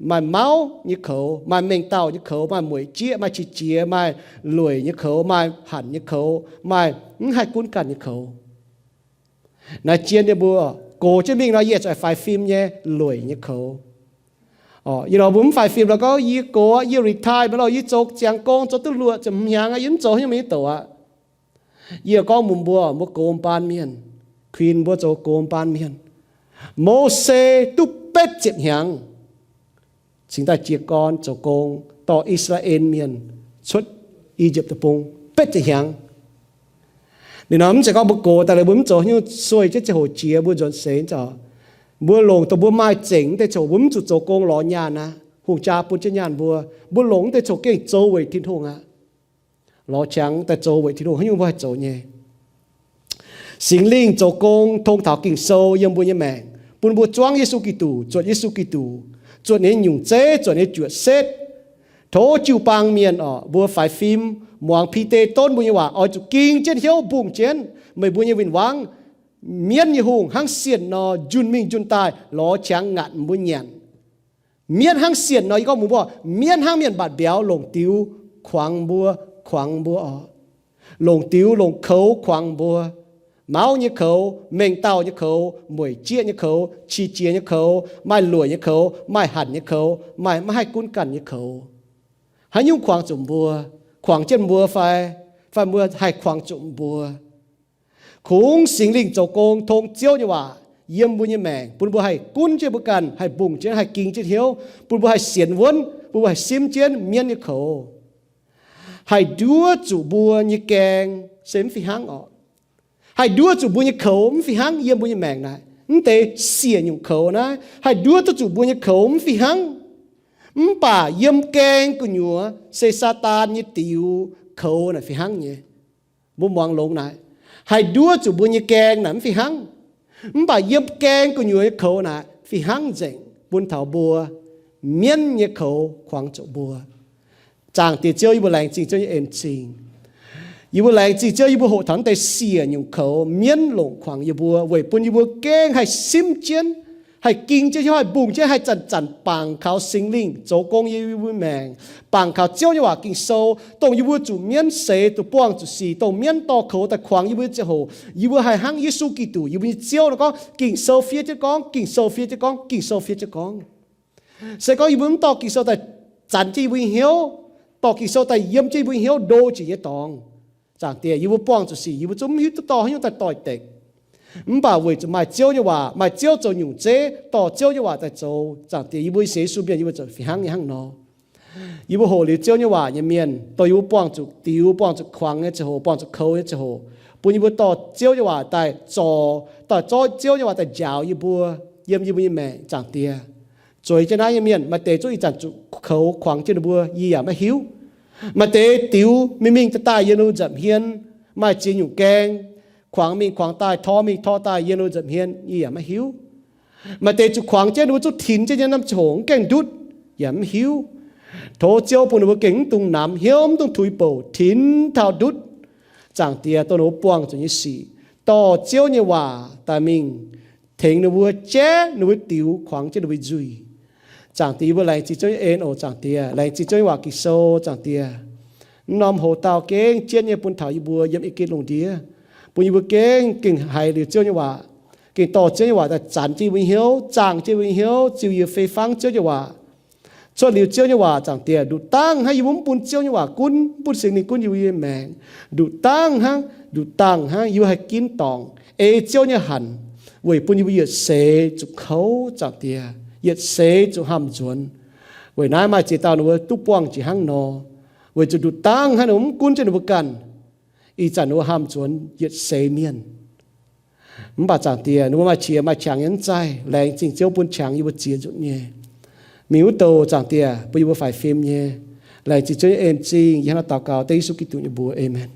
maaih mauv nyei koux, maaih mengh dauh nyei koux, maaih mueic jieqv, maaih qiex jiez, maaih lueic nyei koux, maaih hanc nyei koux, maaih mv haih gunv ganh nyei koux. Naaiv jien yie mbuo gox jienv mingh nor, yie zuqc faix fim nyei lueic nyei koux. Yie nor mbuo mv faix fim lorqc, gorngv yie gox aqv, yie retire mingh lorqc, yie zoux ziangx gong zoux duqv luoqc ziepc hmz hnyangx aqv, yie mv zoux haaix nyungc mingh doqc aqv. Yie gorngv mbuox mbuo, mbuo gox mv baan mienh, kuinx mbuo zoux gox mv baan mienh. Mose duqv betv ziepc hnyangx cingx daaih jiez gorn zoux gong dorh I^saa^laa^en Mienh cuotv I^yipv Deic-Bung betv ziepc hnyangx. Ninh nor mv zeiz gorngv mbuo gox daaih liuz mbuo mv zoux haaix nyungc, sueih jienv ziangh hoc jiex mbuo nzuonx seix nzauc. Mbuo longc dongh mbuo maaih zengc wuov deix ziangh hoc, mbuo mv zuqc zoux gong lorz nyaanh aqv. Hungh jaa bun jienv nyaanh mbuo. Mbuo longc wuov deix ziangh hoc gengh zoux weic Tin-Hungh aqv. Lorz qangx daaih zoux weic Tin-Hungh, haaix nyungc mbuo haih zoux nyei. Singx Lingh zoux gong tong taux Ging-Sou yiem mbuo nyei maengc, bun mbuo zuangv Yesu Giduc, zuotc Yesu Giduc, zuotc ninh nyei nyungc zeiv, zuotc ninh nyei juoqc setv. Tov jiu-baang mienh orqc, mbuo faix fim muangx Bide donv mbuo nyei waac, oix zuqc ging jienv hnyouv mbungh jienv meih mbuo nyei win-wangv. Mienv nyei hungh hnangv sienh nor njunh mingh njunh daaih lorz qangx ngaatc mbuo nyanc. Mienv hnangv sienh nor, yie gorngv mbuox mbuo, mienv hnangv mienh mbatc mbiauz longc diux kuangx mbuo, kuangx mbuo orqc. Longc diux, longc koux kuangx mbuo. Mauv nyei koux, mengh dauh nyei koux, mueic jieqv nyei koux, qiex jiez nyei koux, maaih lueic nyei koux, maaih hanc nyei koux, maaih maiv haih gunv ganh nyei koux. Haaix nyungc kuangx zuqc mbuo? Kuangx jienv mbuo fai, fai mbuo haih kuangx zuqc mbuo? Kungx Singx Lingh zoux gong tong Ziouv nyei waac yiem mbuo nyei maengc, bun mbuo haih gunv jienv mbuo ganh, haih mbungh jienv, haih ging jienv hnyouv, bun mbuo haih sienx wuonv, bun mbuo haih simv jienv mienv nyei koux. Haih nduov zuqc mbuo nyei gaeng se mv fih hnangv orqc. Haih nduov zuqc mbuo nyei koux mv fih hnangv yiem mbuo nyei maengc naaic. Mv deix siec nyungc koux naaiv haih nduov duqv zuqc mbuo nyei koux mv fih hnangv. Mv baac yiem gaeng gu'nyuoz se Saadaan nyei diux koux naaic fih hnangv nyei. Mbuo muangx longx naaic, haih nduov zuqc mbuo nyei gaeng naaic mv fih hnangv. Mv baac yiem gaeng gu'nyuoz nyei koux naaic fih hnangv nzengc bun taux mbuo mienv nyei koux kuangx zuqc mbuo. Zaangc Diex Ziouv, yie mbuo laengz zingh Ziouv nyei en-zingh. Yie mbuo laengz zingh Ziouv, yie mbuo hoqc taux naaiv deix siec nyungc koux mienv longc kuangx yie mbuo, weic bun yie mbuo gengh haih simv jienv, haih ging jienv hnyouv, haih mbungh jienv, haih zanc-zanc bangc kaux Singx Lingh zoux gong yiem yie mbuo maengc, bangc kaux Ziouv nyei waac Ging-Sou, dongh yie mbuo zuqc mienv seix duqv buangh zuqc sic, dongh mienv dorh koux daaih kuangx yie mbuo nyei ziangh hoc, yie mbuo haih hnangv Yesu Giduc, yie mbuo nyei Ziouv nor gorngv, Ging-Sou fiev jienv gorngv, Ging-Sou fiev jienv gorngv, Ging-Sou fiev jienv gorngv. Se gorngv yie mbuo mv dorh Ging-Sou daaih zanc jienv yie mbuo nyei hnyouv, dorh Ging-Sou daaih yiem jienv yie mbuo nyei hnyouv ndo jiex nyei dorngx, Zaangc Diex, yie mbuo buangh zuqc sic, yie mbuo zungv mv hiuv duqv dorh haaix nyungc daaih doix-dekc. Mv baac weic zuqc maaih Ziouv nyei waac, maaih Ziouv zoux nyungc zeiv dorh Ziouv nyei waac daaih zoux, Zaangc Diex, yie mbuo sienx Yesu mienh yie mbuo ziouc fih hnangv nyei hnangv nor. Yie mbuo hoqc liuz Ziouv nyei waac nyei mienh, dongh yie mbuo buangh zuqc diux, buangh zuqc kuangx nyei ziangh hoc, buangh zuqc koux nyei ziangh hoc, bun yie mbuo dorh Ziouv nyei waac daaih zorc, dorh Ziouv nyei waac daaih njaaux yie mbuo yiem yie mbuo nyei maengc, Zaangc Diex. Zueiz jienv naaiv nyei mienh, maaih deix zungv ih zanc zuqc koux kuangx jienv ninh mbuo, yie yaac maiv hiuv. Maaih deix diux mingh mingh daaih daaih yiem ninh mbuo nza'hmien, maaih ziex nyungc gaeng, kuangx mingh kuangx daaih, tor mingh tor daaih yiem ninh mbuo nza'hmien, yie yaac maiv hiuv. Maaih deix zuqc kuangx jienv ninh mbuo zungv tinx jienv nyei norm ziangh hoc mv gaengh ndutv, yaac mv hiuv. Tov Ziouv bun ninh mbuo gengh mv dungx namx hnyouv, mv dungx tuix bouc, tinx taux ndutv, Zaangc Diex, dongh ninh mbuo buangh zuqc nyei sic, dorh Ziouv nyei waac daaih mingh tengx ninh mbuo, jaiv ninh mbuo diux, kuangx jienv ninh mbuo nzuih. Zaangc Diex, yie mbuo laengz zingh Ziouv nyei en oc, Zaangc Diex. Laengz zingh Ziouv nyei waac Ging-Sou, Zaangc Diex. Mv norm hoc dauh gengh jienv nyei bun taux yie mbuo yiem ih geh lungh ndiev, bun yie mbuo gengh gengh haiz liuz Ziouv nyei waac, gengh dorh Ziouv nyei waac daaih zanc jienv yie mbuo nyei hnyouv, zaangh jienv yie mbuo nyei hnyouv, ziux yie fei fangv Ziouv nyei waac. Cuotv liuz Ziouv nyei waac, Zaangc Diex, nduqc dangh hnangv yie mbuo mv bun Ziouv nyei waac gunv, mv bun Singx Lingh gunv yie mbuo nyei maengc, nduqc dangh hnangv, nduqc dangh hnangv yie mbuo haih ginv dorngc ei Ziouv nyei hanc, weic bun yie mbuo yietc seix zuqc kouv, Zaangc Diex, yietc seix zuqc hnamv nzuonx. Weic naaiv maaih ziex dauh ninh mbuo duqv buangh jiex hnangv nor, weic zuqc nduqc dangh hnangv ninh mbuo mv gunv jienv ninh mbuo ganh, ih zanc ninh mbuo hnamv nzuonx yietc seix mienh. Mv baac Zaangc Diex, ninh mbuo maaih qiex maaih qangx nyei mv zaih. Laengz zingh Ziouv bun qangx yie mbuo ziex nzunc nyei. Mingh wuov douh, Zaangc Diex, bun yie mbuo faix fim nyei. Laengz zingh Ziouv nyei en-zingh, yie hnangv naaiv daux gaux dengv Yesu Giduc nyei mbuox. Aamen.